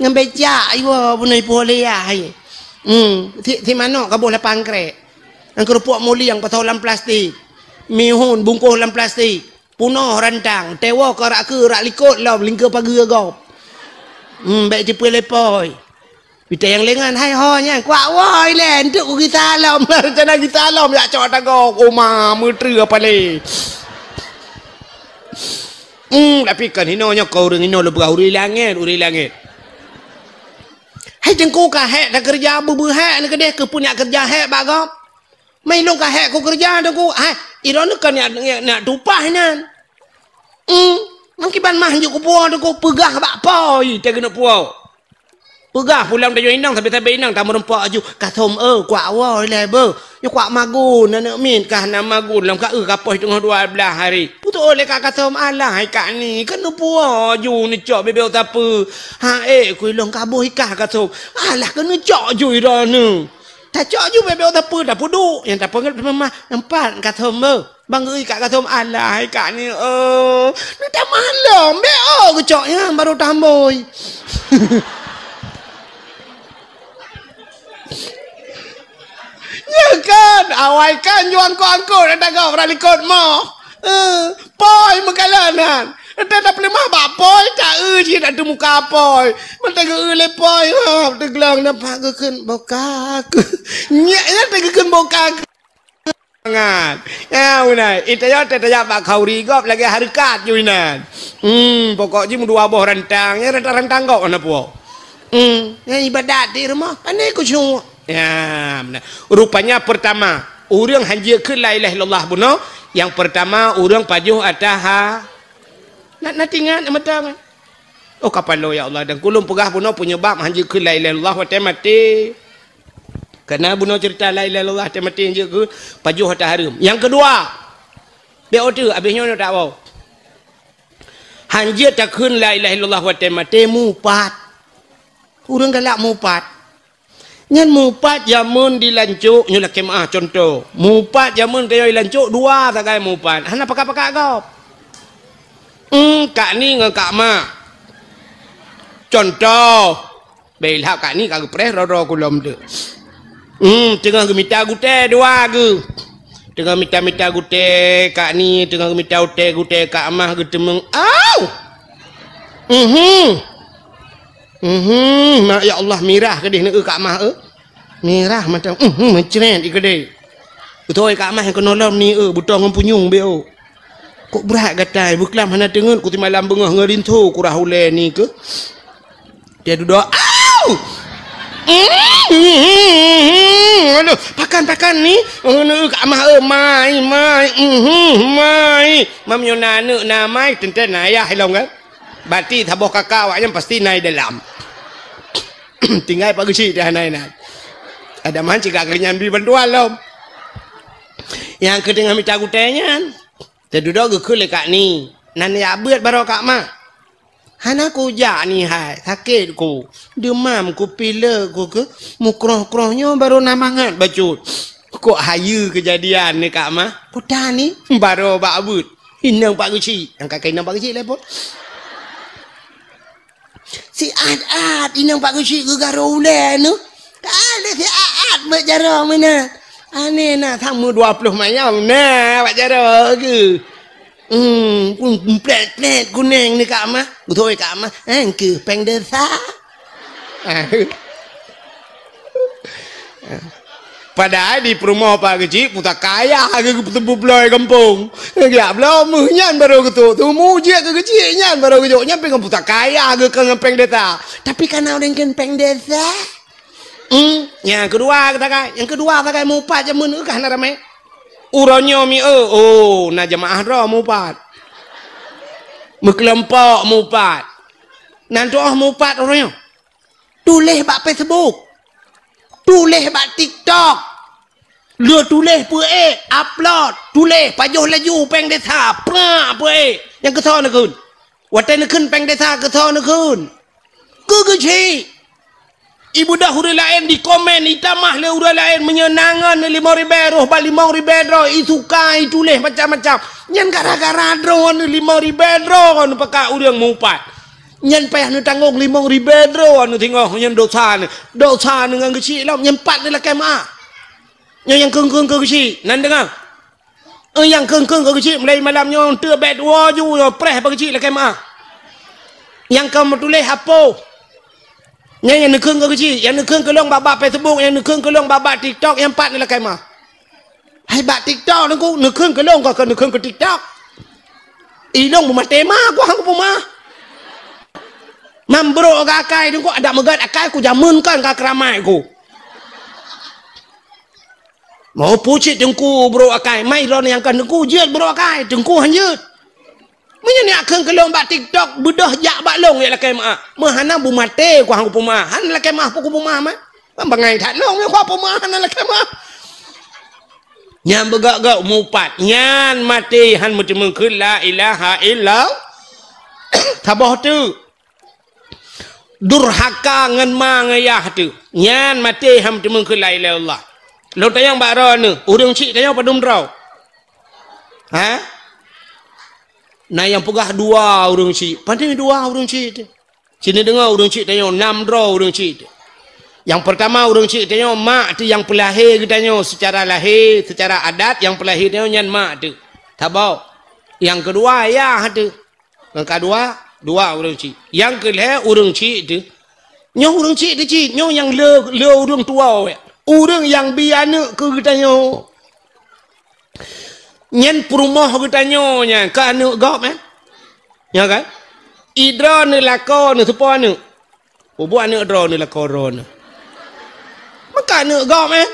Ngon becak iwoe bunoe ipuih lé yah. Hmm, si, si manok ka boh lapan krek. Ngon keurupuk mulieng pasoe lam plastik. Mihun bungkôh lam plastik. Punoh rantang, tewoe keu rak keue rak likot lom lingkeue pageue gob. Hmm, bék tipeu lepoi. Pita nyang lengan, hai ho nyan, kuak woi lé, entuk ku gisa lom, rencana gisa lom, jak cok tagoe, oma, meutreue apa lé. Hmm, tapi kan hino nyoe keu ureuëng hino lôn peugah ureuëng langét, ureuëng langét. Hai teungku ka hék takeureuja beubeue hék neukeudeh keu peue nyak keureuja hék bak gob. Mai lôn ka hék kukeureuja Teungku, hai, droeneuh ka neujak, neujak tupaih nyan. Hmm, meukiban mah jeuet kupuwoe Teungku, peugah bak Po, teuh keuneuk puwoe. Peugah pulang tanyoe inong, sabe-sabe inong tameurumpok laju, "Kathom, eh, kuak woe ilèe beuh. Nyoe kuak magun, aneuk miet kah na magun, lom ka eu ka poh teungoh dua blaih hari." Putôh lé Kak Kathom, "Alah hai Kak Ni, keuneuk puwoe laju neucok bebek sapeue." "Ha ék, ku ilôn ka boh ikah Kathom." "Alah keuneuk cok laju droeneuh." Tacok laju bebek sapeue, tapeuduek, nyang tapeugét teuma mah, "Empat Kathom beuh." Bang geui Kak Kathom, "Alah hai Kak Ni, oh, neutamah lom, bèk oh geucok nyan baru tambôi." Nyan kan, awai kan juang angkot-angkot, dah tagak beurat likot moh. Eh, poi meukalan nyan. Dah tapeuleumah bak poi, ta eu cit atu muka poi. Mantong geu lé poi, ha, teuglong nampak geukheun boka keuh. Nyak nyan teugeukheun boka keuh. Mangat. Ya, beuna. Ita yo teutajak bak khauri gob lagèe hareukat ju inan. Hmm, pokok jih meudua boh rantang, ya rantang-rantang gob hana puwoe. Hmm, ya ibadat di rumoh, pandai khusyuk. Ya, beuna. Rupanya pertama, ureueng hanjeuet kheun la ilaha illallah bunoe, yang pertama ureueng pajoh ata ha. Na, na tingat mata. Oh, kapalo ya Allah, dan kulôn peugah bunoe penyebab hanjeuet kheun la ilaha illallah watèe maté. Karena bunoe cerita la ilaha illallah watèe maté hanjeuet kheun pajoh ata hareuem. Yang kedua, bèk oteuk abéh nyoe tak bau. Hanjeuet takheun la ilaha illallah watèe maté mupat. Ureueng galak mupat. Nyan mupat jameun di Lancok, nyoe lakèe meu'ah contoh. Mupat jameun tanyoe di Lancok dua sagai mupat. Hana pakat-pakat gob. Hmm, Kak Ni ngon Kak Mak. Contoh. Bèk ilhab Kak Ni ka geupreh ro-ro kulom tu. Hmm, teungoh geumita gutèe dua geuh. Teungoh mita-mita gutèe Kak Ni, teungoh geumita gutèe, gutèe Kak Mak geuteumeung. Au! Mhm. Mhm, mak ya Allah, mirah keudéh neu Kak Mah, eh. Mirah mata, mhm, meucret ikeudéh. Beutôi Kak Mah nyang keunoe lom ni, eh, beutoe ngon punyueng beu. Kok brat gatai, beuklam hana teungeut, ku simalam beungoh ngon rinso, ku rhah ulèe ni keuh. Dia duduk, au! Mhm, aduh, pakan, pakan ni. Oh, neu Kak Mah, eh, mai, mai, mhm, mai. Mam nyoe na aneuk na mai, teuntèe na ayah ilong kan. Bati saboh kakak awak nyan pasti na i dalam. Tinggai Pak Geuchik dah na inan. Ada man cit Kak Geuchik nyan bri bantuan lom. Nyang keu teungoh mita gutèe nyan. Teududoe geukheun lé Kak Ni. Nan jak beuet baroe Kak Mah. Hana kujak Ni hai, sakét ku. Deumam ku, pilek ku keuh, mukroh-kroh nyoe baroe na mangat bacut. Kok hayeue keujadian ni Kak Mah? Peue tan Ni? Baroe bak beuet. Inong Pak Geuchik. Nyang ka keuh inong Pak Geuchik lé pon. Siat-at inong Pak Geuchik geugarô ulèe nyoe. Ka lé siat-at bak jaroe meunan. Aneh na, sama dua ploh mayam na bak jaroe geuh. Hmm, pun plet-plet kuneng ni Kak Mah. Beutôi Kak Mah. Eh, keuh péng desa. Padahai di peurumoh Pak Geuchik pusaka ayah geuh geuteupeue bloe gampông. Geujak bloe meuh nyan baroe geutrok. Teumu jeuet keu Geuchik nyan baroe geujok nyan pih ngon pusaka ayah geuh keu ngon péng desa. Tapi kana ureueng kheun péng desa. Hmm, nyang keudua geuh sagai. Nyang keudua sagai mupat jameun kah na ramé. Uroe nyoe mi eu, oh, na jeumaáh droe mupat. Meukeulompok mupat. Nan tuoh mupat uroe nyoe. Tuléh bak Facebook. Tuléh bak TikTok. Lheueh tuléh peuék, upload, tuléh pajoh laju péng desa, prak peuék. Nyang keusoe neukheun. Watèe neukheun péng desa keusoe neukheun. Keu Geuchik. Ibeudôh ureueng laén dikomen, itamah lé ureueng laén meunyoe na ngon limong ribèe roh bak limong ribèe droe, isuka, ituléh macam-macam. Nyan gara-gara droeneuh limong ribèe droeneuh pakat ureueng mupat. Nyan payah neutanggong limong ribèe droeneuh singoh nyan dosa neuh. Dosa neuh ngon Geuchik lom, nyan pat neulakèe meu'ah. Nyan nyang kheun-kheun keu Geuchik, nan deungö. Eh, nyang kheun-kheun keu Geuchik mulai malam nyoe teuh bèk tuwoe ju nyoe preh bak Geuchik lakèe meu'ah. Nyang ka meutuléh apoh. Nyan nyang neukheun keu Geuchik, nyang neukheun keu lôn bak-bak Facebook, nyang neukheun keu lôn bak-bak TikTok, nyang pat neulakèe meu'ah. Hai bak TikTok Teungku, neukheun keu lôn, kon keu neukheun keu TikTok. I lôn beumaté ma, ku hang kupeumah. Mam brok keu akai Teungku, adak meugat akai ku jameun kan ka keuramat ku. Mau pucit teungku brok akai, mai droeneuh nyang kon teungku jeuet brok akai, teungku han jeuet. Meunyoe neujak kheun keu lôn bak TikTok, beudôh jak bak lôn jak lakée meu'ah. Meuhana beumaté ku han kupeumeu'ah, han lakée meu'ah peue kupeumeu'ah mah. Kan bangai that lôn, meunyoe kupeumeu'ah hana lakée meu'ah. Nyan beugok-gok mupat, nyan maté han meuteumeung kheun la ilaha illallah. Saboh teuk. Durhaka ngon ma ngon yah teuh. Nyan maté han meuteumeung kheun la ilaha illallah. Lôn tanyong bak droeneuh, ureuëng chik tanyoe padum droe? Ha? Na nyang peugah dua ureuëng chik. Padum dua ureuëng chik teuh? Sini deungoe ureuëng chik tanyoe, nam droe ureuëng chik teuh. Nyang peurtama ureuëng chik tanyoe mak teuh nyang peulahé geutanyoe seucara lahé, seucara adat nyang peulahé tanyoe nyan mak teuh. Saboh. Nyang keudua yah teuh. Nyang keudua, dua ureuëng chik. Nyang keulhée ureuëng chik teuh. Nyoe ureuëng chik teuh cit, nyoe nyang le, le ureuëng tuwoe. Ureuëng nyang bi aneuëk keu geutanyoe. Nyan peurumoh geutanyoe nyan, ka aneuëk gob, eh? Nyo kan? Idroe neulakoe neuseupo aneuëk. Peue buet aneuëk droeneuh lakoe droeneuh? Meuka aneuëk gob, eh?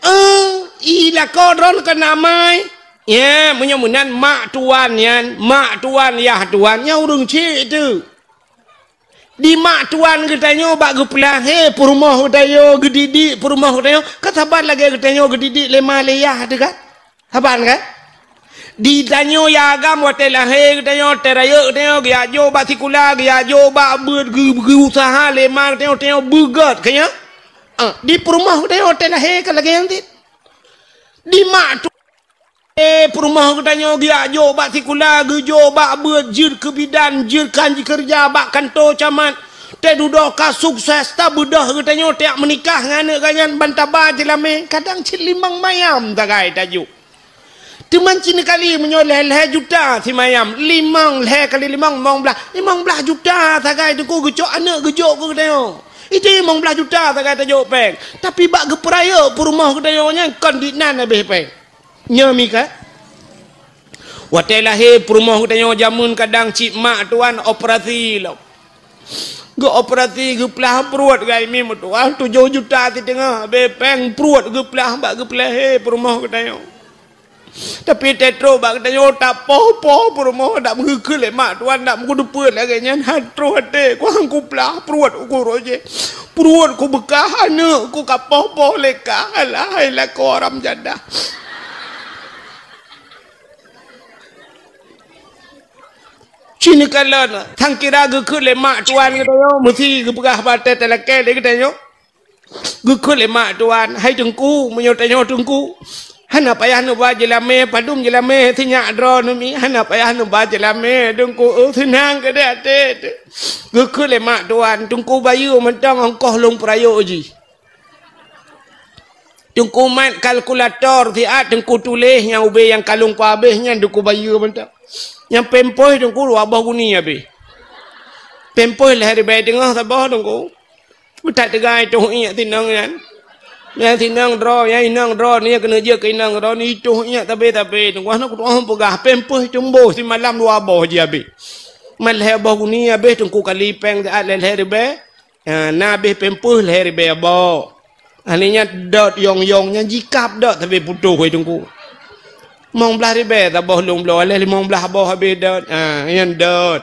Eh, i lakoe droeneuh keu namai. Ya, meunyoe meunan mak tuan nyan, mak tuan, yah tuan, nyan ureuëng chik teuh. Di mak tuan geutanyoe bak geupeulahé peurumoh geutanyoe, geudidik peurumoh geutanyoe, ka saban lagée geutanyoe geudidik lé ma lé yah teuh kan? Saban kan? Di tanyoe ya agam watée lahé geutanyoe, watée rayeuk geutanyoe, geujak jok bak sikula, geujak jok bak beuet, geu-, geuuseuha lé ma geutanyoe, tanyoe beugét keu nyan. Ah, di peurumoh geutanyoe watée lahé ka lagée nyan cit. Di mak tu, eh, peurumoh geutanyoe geujak jok bak sikula, geujok bak beuet, jeuet keu bidan, jeuet kan jikeureuja bak kantô camat. Teududoe ka sukses, tabeudôh geutanyoe tajak meunikah ngon aneuëk geuh nyan ban taba jeulamé, kadang cit limong mayam sagai tajok. Teuma cit kali meunyoe lhée-lhée juta simayam, limong, lhée kali limong, limong blaih, limong blaih juta sagai teungku geucok aneuëk geujok keu geutanyoe. Itu limong blaih juta sagai tajok péng. Tapi bak geupeurayeuk peurumoh geutanyoe nyan kon dinan habéh péng. Nyoe mika. Watée lahé peurumoh geutanyoe jameun kadang cit mak tuan operasi lom. Geuoperasi geuplah pruet gai mi meutuah tujoh juta siteungoh, habéh péng pruet geuplah bak geupeulahé peurumoh geutanyoe. Tapi teutrok bak geutanyoe tapoh-poh peurumoh dak meugeukheun lé mak tuan dak meugeudeupeue lagée nyan han troh até kuang kuplah pruet uku roje. Pruet kubeukah aneuëk ku kapoh-poh lé kah alah hai lakoe haram jadah. Cini kalon, sang kira geukheun lé mak tuan geutanyoe, meusi geupeugah batée talakée lé geutanyoe. Geukheun lé mak tuan, "Hai teungku, meunyoe tanyoe teungku, hana payah neuba jeulamé, padum jeulamé sinyak droe neumi, hana payah neuba jeulamé teungku, oh, seunang keudeh até teuh." Geukheun lé mak tuan, "Teungku bayeue mantong ongkoh lôn peurayeuk jih." Teungku mat kalkulator siat, teungku tuléh nyang ubé nyang kalon peuhabéh nyan teungku bayeue mantong. Nyang pampers teungku dua boh guni habéh. Pampers lhée ribée teungoh saboh teungku. Meutat teuga itoh iék sinong nyan. Nyang sinong droe, nyang inong droe, nyang keuneuk jeuet keu inong droe, itoh iék sabe-sabe teungku. Hana kutu'oh peugah, pampers tumboh simalam dua boh jih habéh. Mat lhée boh guni habéh teungku kali péng siat lhée-lhée ribée. Ha, na habéh pampers lhée ribée boh. Ahli nyan dot yong-yong nyan jikab dot sabe putôh wai teungku. Limong blaih ribée saboh lôn bloe, lhée limong blaih boh habéh dot. Ha, nyan dot.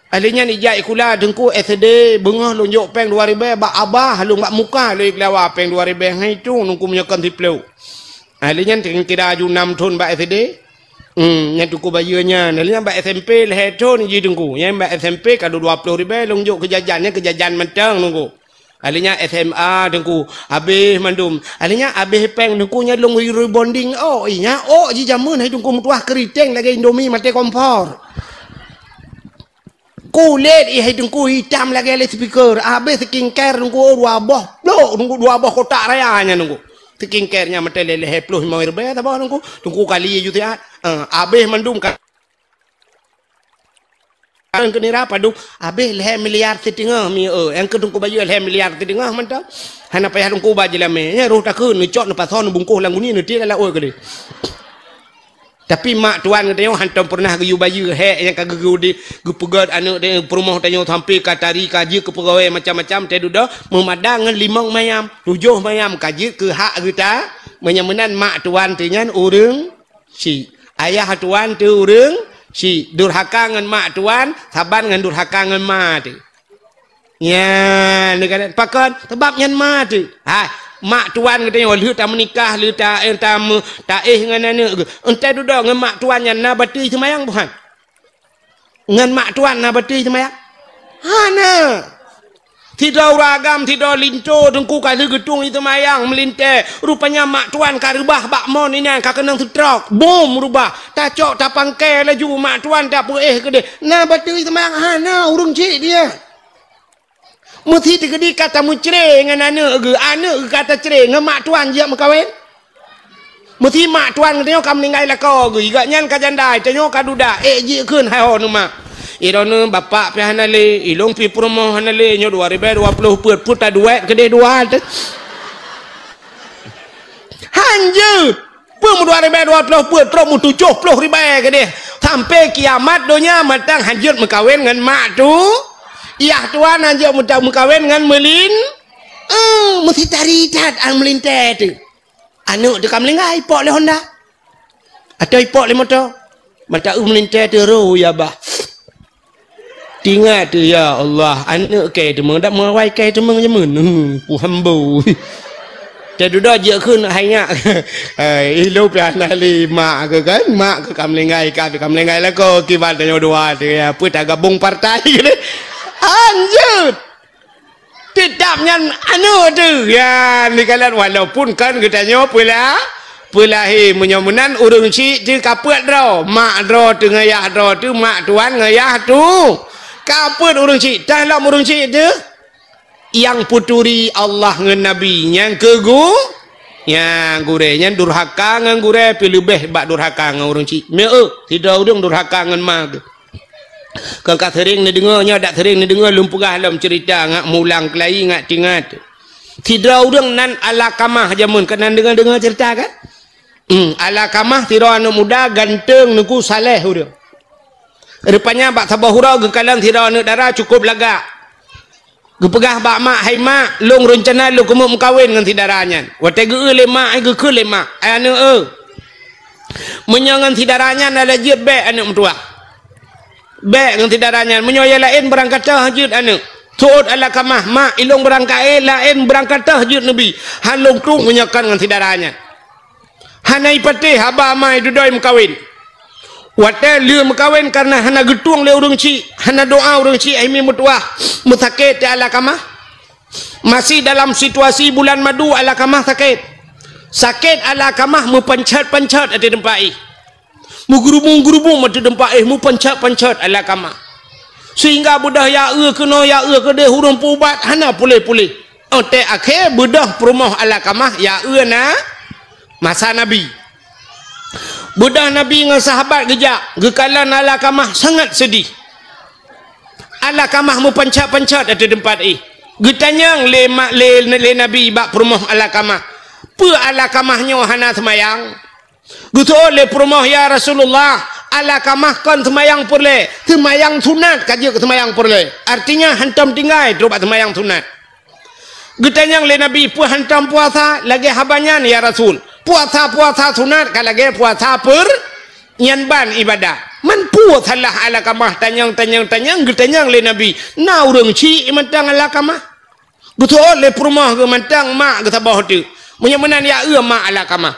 Ahli nyan ijak sikula teungku S D, beungoh lôn jok péng dua ribée bak abah lôn bak muka lôn ikeulawa péng dua ribée hai tu teungku meunyoe kon siplôh. Ahli nyan kira aju nam thon bak S D. Hmm, nyan teungku bayeue nyan. Nyan bak S M P lhée thon jih teungku. Nyan bak S M P ka dua ploh ribée lôn jok keu jajan, nyan keu jajan mantong teungku. Ahli nyan S M A teungku, habéh mandum. Ahli nyan habéh péng teungku nyan lôn rebonding. Oh, iya, oh, jih jameun hai teungku meutuah keuriteng lagée Indomie maté kompor. Kulét ih hai teungku itam lagée lé speaker. Habéh skincare teungku, oh, dua boh. Blok teungku dua boh kotak raya nyan teungku. Skincare nyan maté lé lhée ploh limong ribée saboh teungku. Teungku kali ju siat. Ah, habéh mandum ka. Nyang keu nira padum, habéh lhée miliar siteungoh mi, eh. Nyang keu teungku bayeue lhée miliar siteungoh mantong. Hana payah teungku ba jeulamé. Nyan roh takheun neucok neupasoe neubungkoh lam guni neutiek lam laôt keudeh. Tapi mak tuan geutanyoe hantom peureunah geuyue bayeue hék nyang ka geugeu di geupeugét aneuëk di peurumoh tanyoe sampoe ka tari ka jeuet keu peugawée macam-macam teududoe meumada ngon limong mayam, tujoh mayam ka jeuet keu hak geuta, Meunyoe meunan mak tuan teuh nyan ureuëng syiek. Ayah tuan teuh ureuëng syiek. Durhaka ngon mak tuan saban ngon durhaka ngon ma teuh. Nyan, neukalon pakon? Sabab nyan ma teuh. Hai, mak tuan geutanyoe lheueh tameunikah, lheueh ta-, eh, tameu-, taéh ngon aneuëk geuh. Entah dudoe ngon mak tuan nyan na bateue seumayang buhan? Ngon mak tuan na bateue seumayang? Hana. Sidroe ureuëng agam, sidroe linto teungku ka lheueh geutueng seumayang meulintée. Rupanya mak tuan ka reubah bak mon inan ka keunong seutrok. Bom reubah. Tacok tapangkai laju mak tuan tapeuéh keudeh. Na bateue seumayang? Hana, ureuëng syiek dia. Meusi teukeudi ka tameucre ngon aneuëk geuh, aneuëk geuh ka tacre ngon mak tuan jeuet meukawen. Meusi mak tuan geutanyoe ka meuninggai lakoe geuh, gobnyan ka janda, tanyoe ka duda, ék jikheun hai ho neu mak. Droeneuh bapak pih hana lé, ilông pih peurumoh hana lé, nyoe dua ribée dua ploh peuet, peuet taduek keudeh dua teuh. Hanjeuet. Peue meudua ribée dua ploh peuet, trok meutujoh ploh ribée keudeh. Sampai kiamat donya mantong hanjeuet meukawen ngon mak tu. Yah tuan hanjeuet meuta-, meukawen ngon meulin-, eh, meusi tari that an meulintée teuh. Aneuëk teuh ka meuninggai, ipok lé honda. Atau ipok lé moto. Mata eu meulintée teuh ro ya bah. Tingat teuh, ya Allah, aneuëk kée teumeung, dak meuawai kée teumeung jameun. Hmm, ku hambo. Teududoe jeuet kheun hai nyak. Eh, ilông pih hana lé mak keuh kan, mak keuh ka meuninggai, ka, ka meuninggai lakoe, kiban tanyoe dua teuh, ya, peue tagabong partai keuh. Hanjeuet. Teutap nyan aneuëk teuh. Ya, neukalon walaupun kan geutanyoe peula-, peulahé. Meunyoe meunan ureuëng syiek teuh ka peuet droe, mak droe teuh ngon yah droe teuh, mak tuan ngon yah tu. Ka peuet ureuëng syiek, tah lom ureuëng syiek teuh. Nyang peuturi Allah ngon Nabi, nyang keu gu-, nyang gurée, nyan durhaka ngon gurée pih leubeh bak durhaka ngon ureuëng syiek. Meu, sidroe ureuëng durhaka ngon ma geuh. Kon ka seuring neudeungoe, nyoe dak seuring neudeungoe lôn peugah lom ceurita ngat mulang keulayi ngat tingat. Sidroe ureuëng nan Alakamah jameun, keunan deungoe-deungoe ceurita kan? Hmm, Alakamah sidroe aneuëk muda ganteng, neuku, saleh ureuëng. Rupanya bak saboh uroe geukalon sidroe aneuëk dara cukôp lagak. Geupeugah bak mak, "Hai mak, lôn reuncana lôn keumeung meukawen ngon si dara nyan." Watée geu-eu lé mak, geukheun lé mak, "Ai aneuëk, eu, meunyoe ngon si dara nyan hana jeuet, bék aneuëk meutuwah. Bék ngon si dara nyan, meunyoe nyang laén beurangkat teuh jeuet aneuëk." Seuôt Alakamah, "Mak, ilông beurangkat, eh, laén beurangkat teuh jeuet neubi. Han lôn trok meunyoe kon ngon si dara nyan." Hana ipatéh haba ma idudoe meukawen. Watée lheueh meukawen kareuna hana geutueng lé ureuëng syiek, hana doá ureuëng syiek, hai mi meutuwah, meusakét teuh Alakamah. Masih dalam situasi bulan madu, Alakamah sakét. Sakét Alakamah meupanchat-panchat ateueh teumpat éh. Meugeurubung-geurubung ateueh teumpat éh, meupanchat-panchat Alakamah. Sehingga beudôh ya eu keunoe, ya eu keudeh, ureuëng peuubat hana puléh-puléh. Óh tée akhé beudôh peurumoh Alakamah ya eu na masa Nabi. Beudôh Nabi ngon sahabat geujak, geukalon Alakamah sangat seudeh. Alakamah meupanchat-panchat ateueh teumpat éh. Geutanyong lé ma-, lé, lé Nabi bak peurumoh Alakamah, "Peue Alakamah nyoe hana seumayang?" Geuseuôt lé peurumoh, "Ya Rasulullah, Alakamah kon seumayang peureulée, seumayang sunat ka jeuet keu seumayang peureulée. Artinya hantom tinggai trok bak seumayang sunat." Geutanyong lé Nabi, "Peue hantom puasa?" "Lagée haba nyan, ya Rasul. Puasa-puasa sunat ka lagée puasa peur-, nyan ban ibadah." Man peue salah Alakamah tanyong, tanyong, tanyong, geutanyong lé Nabi, "Na ureuëng syiek mantong Alakamah?" Geuseuôt lé peurumoh geuh mantong mak geuh saboh teuk. Meunyoe meunan ya eu mak Alakamah.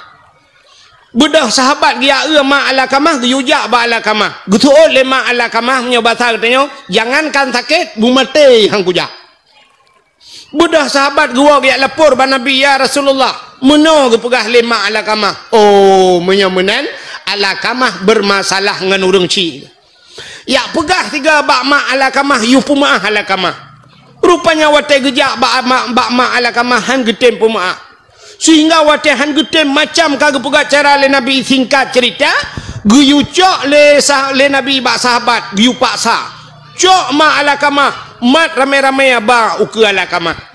Beudôh sahabat geuya eu mak Alakamah, geuyue jak bak Alakamah. Geuseuôt lé mak Alakamah, meunyoe basa geutanyoe, "Jangankan sakét, beumaté han kujak." Beudôh sahabat geuwoe geujak lapor bak Nabi, "Ya Rasulullah, meunoe geupeugah lé mak Alakamah." Oh, meunyoe meunan, Alakamah beurmasalah ngon ureuëng syiek. Jak peugah sigoe bak mak Alakamah, yue peumeuáh Alakamah. Rupanya watée geujak bak mak, bak mak Alakamah han geutem peumeuáh. Sehingga watée han geutem macam ka geupeugah cara lé Nabi, singkat ceurita, geuyue cok lé sah-, lé Nabi bak sahabat, geuyue paksa. Cok mak Alakamah, mat ramé-ramé ba ukeue Alakamah.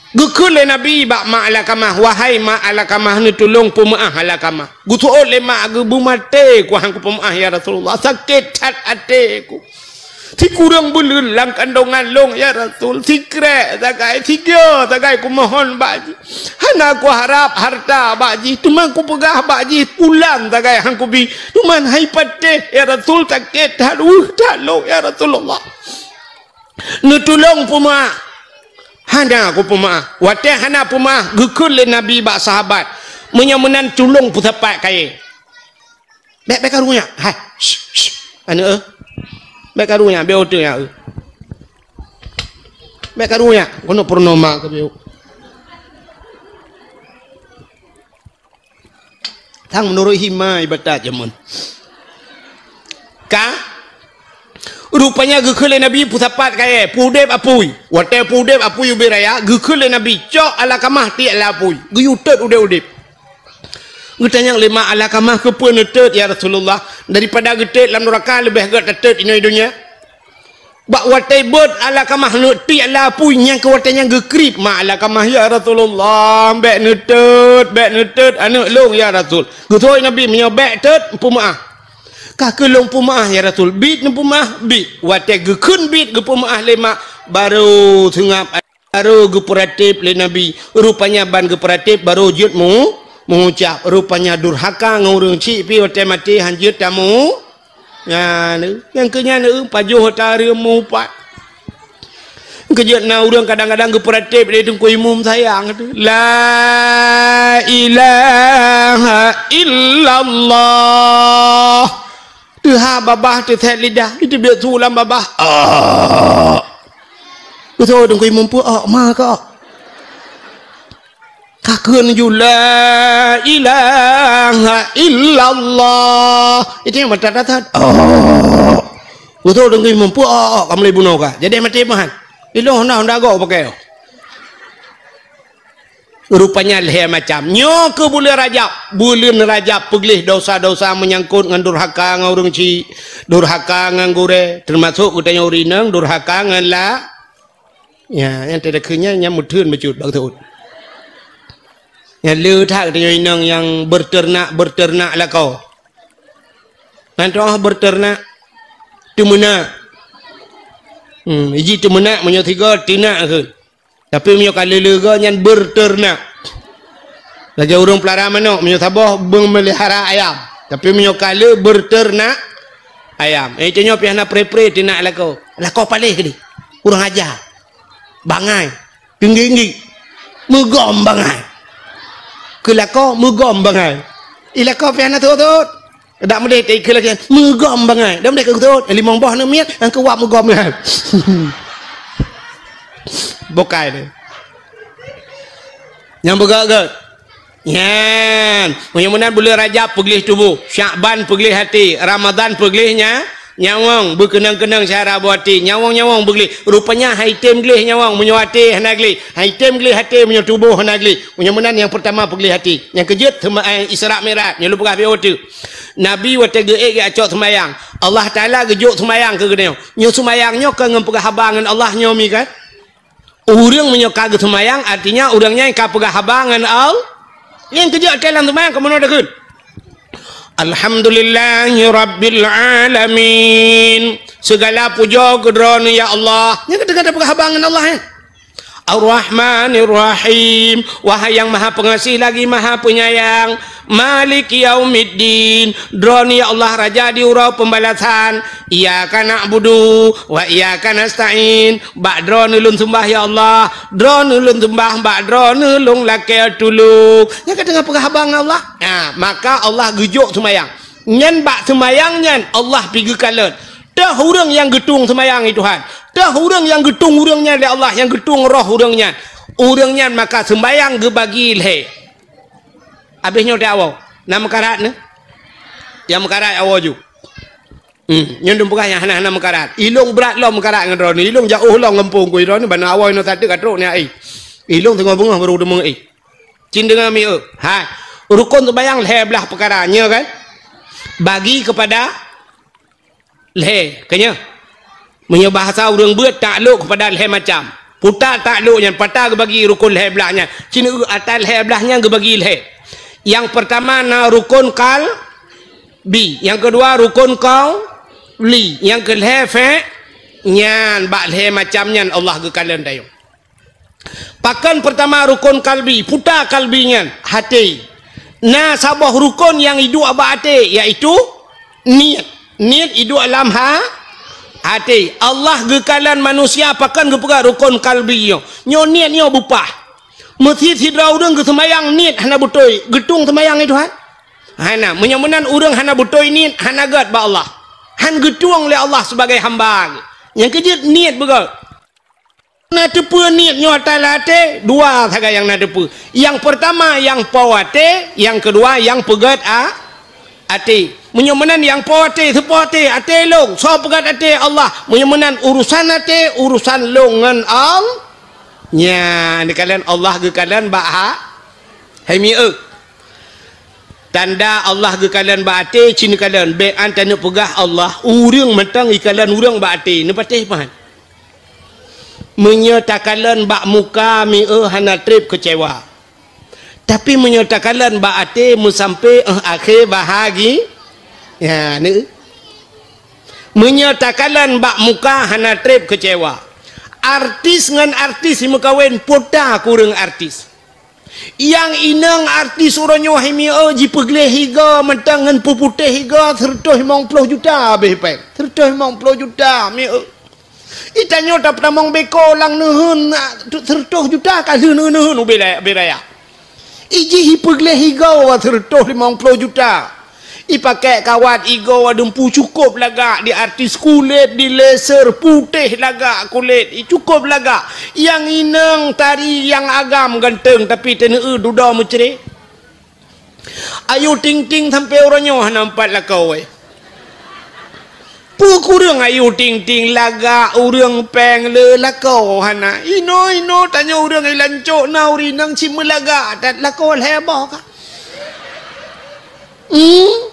Geukheun lé Nabi bak mak Alakamah, "Wahai mak Alakamah, neutulông peumeuáh Alakamah." Geuseuôt lé mak, "Geubeumaté ku han kupeumeuáh, ya Rasulullah. Sakét that até ku." Sikureueng buleuen lam kandongan lôn, ya Rasul, sikrek sagai, sigoe sagai kumohon bak jih. Hana kuharab hareuta bak jih, teuma kupeugah bak jih, pulan sagai han kubi. Teuma hai patéh, ya Rasul, sakét that, weueh that lôn, ya Rasulullah. Neutulông peumeu'ah. Hana kupeumeu'ah. Watée hana peumeu'ah, geukheun lé Nabi bak sahabat, "Meunyoe meunan, tulông peusapat kayée." "Bék, bék karu nyak. Hai, shh, shh, aneuk, eh. Bék karu nyak, bék oto nyak, eh. Bék karu nyak, keunoe purnoma keu bék." Sang meunurot hima ibadat jameun. Ka? Rupanya geukheun lé Nabi peusapat kayée, peudeb apui. Watée peudeb apui ubé raya, geukheun lé Nabi, "Cok Alkamah tiek lam apui." Geuyue teuet udeb-udeb. Geutanyong lé mak Alkamah, "Keupeue neuteut, ya Rasulullah? Daripada geuteut lam nuraka leubeh gét tateut inoe donya." Bak watée beuet Alkamah neuk tiek lam apui, nyang keu watée nyan geukrieb mak Alkamah, "Ya Rasulullah, bék neuteut, bék neuteut aneuk lôn, ya Rasul." Geutanyong Nabi, "Meunyoe bék teut, peumeu'ah." "Ka keuh lôn peumeu'ah, ya Rasul." "Biet neupeumeu'ah?" "Biet." Watée geukheun biet geupeumeu'ah lé mak, barô seungab Barô geupeuratéb lé Nabi. Rupanya ban geupeuratéb barô jeuet mu-, meuucab. Rupanya durhaka ngon ureuëng chik pih watée maté han jeuet tamu. Nyan, nyang keu nyan, pajoh ata reuem meuupat. Keu jeuet na ureuëng kadang-kadang geupeuratéb lé Teungku Imum sayang tu. La ilaha illallah. Teuhah babah teusét lidah, itu biet su lam babah. Ah. Beutôi Teungku Imum peue, "Ah, ma ka." Ka kheun ju, "La ilaha illallah." Itu nyang meutat-tat. Ah. Beutôi Teungku Imum peue, "Ah, ah, ka mulai bunoe ka." Jadi maté meuhan. Ilong honda-honda gok pakai. Rupanya lhée macam. Nyoe keuh buleuen Rajab. Buleuen Rajab peugleh dosa-dosa meunyangkot ngon durhaka ngon ureuëng chik, durhaka ngon gurée, teumasok geutanyoe ureuëng inong durhaka ngon la-, ya, nyang teudeukheun nyan, nyang meutheun bacut bak teuôt. Nyang le that geutanyoe inong nyang beuteunak-beuteunak lakoe. Nyan toh beuteunak, teumeunak. Hmm, iji teumeunak meunyoe sigoe teunak kheun. Tapi meunyoe ka le-le goe nyan beuteunak. Lagée ureuëng peulara manok, meunyoe saboh meumeuliara ayam. Tapi meunyoe ka le beuteunak ayam. Eh, tanyoe pih hana pre-pre teunak lakoe. Lakoe paléh keudeh. Kurang aja. Bangai. Teunggi-nggi. Meugom bangai. Keu lakoe meugom bangai. I lakoe pih hana thot-thot. Dak meudeh teuikeu lagée meugom bangai. Dak meudeh keu thot. Limong boh neumiet, nyang keu wab meugom nyan. Bukai deh. Nyang beugét-gét. Nyan, meunyoe meunan buleuen Rajab peugleh tuboh, Syakban peugleh até, Ramadhan peugleh nya, nyawöng, beukeunong-keunong syara boh até, nyawöng-nyawöng beugleh. Rupanya hai tem gleh nyawöng, meunyoe até hana gleh. Hai tem gleh até, meunyoe tuboh hana gleh. Meunyoe meunan nyang peurtama peugleh até. Nyang keujeuet seuma-, eh, Isra Mi'raj, nyoe lôn peugah beu teuk. Nabi watée geuék geucok seumayang, Allah Taala geujok seumayang keu geutanyoe. Nyoe seumayang nyoe ka ngon peugah haba ngon Allah nyoe mi kan? Ureuëng meunyoe ka geuseumayang, artinya ureuëng nyan ka peugah haba ngon Allah. Nyang keujeuet até lam seumayang ka meunoe takheun, "Alhamdulillahi rabbil alamin." Segala pujoe keu Droeneuh ya Allah. Nyang keudeh ka peugah haba ngon Allah, eh. "Ar-Rahmanir Rahim." Wahai nyang maha peungasih lagi maha peunyayang. "Maliki yaumiddin." Droeneuh ya Allah raja di uroe peubalasan. "Iyyaka na'budu wa iyyaka nasta'in." Bak Droeneuh lôn seumbah ya Allah. Droeneuh lôn seumbah, bak Droeneuh lôn lakée tulông. Nyang ka teungoh peugah haba ngon Allah. Nah, maka Allah geujok seumayang. Nyan bak seumayang nyan Allah pih geukalon. Teuh ureuëng nyang geutueng seumayang i Tuhan. Teuh ureuëng nyang geutueng ureuëng nyan lé Allah, nyang geutueng roh ureuëng nyan. Ureuëng nyan maka seumayang geubagi lhée. Abéh nyoe teuh awoe. Na meukarat nyoe? Nyang meukarat awoe ju. Hmm, nyoe dum peugah nyang hana-hana meukarat. Ilong brat lom meukarat ngon droeneuh. Ilong jaoh lom gampông ku droeneuh, bana awoe nyoe sateuk ka trok nyan ai. Ilong teungoh beungoh barô teumeu'ah ai. Cin deungoe mi eu. Hai. Rukon seumayang lhée blaih peukara, nyoe kan? Bagi kepada lhée, keunyoe. Meunyoe bahasa ureuëng beuet, taklok kepada lhée macam. Puta taklok nyan, pata geubagi rukon lhée blaih nyan. Cin eu ata lhée blaih nyan geubagi lhée. Nyang peurtama na rukon qalbi, nyang keudua rukon qauli, nyang keulhée fi-, Nyan bak lhée macam nyan Allah geukalon tanyoe. Pakon peurtama rukon kalbi, puta kalbi nyan, até. Na saboh rukon nyang iduek bak até, yaitu niet. Niet iduek lam ha-, até. Allah geukalon manusia pakon geupeugah rukon kalbi nyoe. Nyoe niet nyoe bupah. Meusi sidroe ureuëng geuseumayang niet hana beutôi, geutueng seumayang nyan Tuhan? Hana. Meunyoe meunan ureuëng hana beutôi niet, hana gét bak Allah. Han geutueng lé Allah sibagai hamba. Nyang keujeuet niet beugét. Na teupeue niet nyoe ata lam até, dua sagai nyang na teupeue. Nyang peurtama nyang po até, nyang keudua nyang peugét a-, até. Meunyoe meunan nyang po até, soe po até, até lôn, soe peugét até, Allah. Meunyoe meunan urusan até, urusan lôn ngon Allah. Nyan, neukalon Allah geukalon bak ha-, hai mieu. Tanda Allah geukalon bak até, ci neukalon, bék an taneuk peugah Allah, ureuëng mantong ikalon ureuëng bak até, neupatéh pahan. Meunyoe takalon bak muka mieu hana treb keucewa. Tapi meunyoe takalon bak até meusampé éh akhé bahagi-, ya, ni. Meunyoe takalon bak muka hana treb keucewa. Artis ngon artis meukawen puta kureueng artis. Nyang inong artis uroe nyoe hai mieu jipeugleh higa mantong ngon peuputéh higa seureutôh limong ploh juta habéh péng. Seureutôh limong ploh juta mieu. Itanyoe tapeutamong beko lam neuheun, seureutôh juta ka lheueh neuheun ubé raya. Ijih ipeugleh higa seureutôh limong ploh juta. Ipakèk kawat igoe deumpu cukôp lagak, di artis kulét, di laser, putéh lagak kulét, i cukôp lagak. Nyang inong tari nyang agam ganteng, tapi teuneu dudoe meucré. Ayu Ting Ting sampoe uroe nyoe hana meupat lakoe. Peue kureueng Ayu Ting Ting lagak ureueng péng le lakoe hana. Inoe-inoe tanyoe ureueng i lancok na ureueng inong cit meulagak that lakoe lhèe boh ka. Hmm?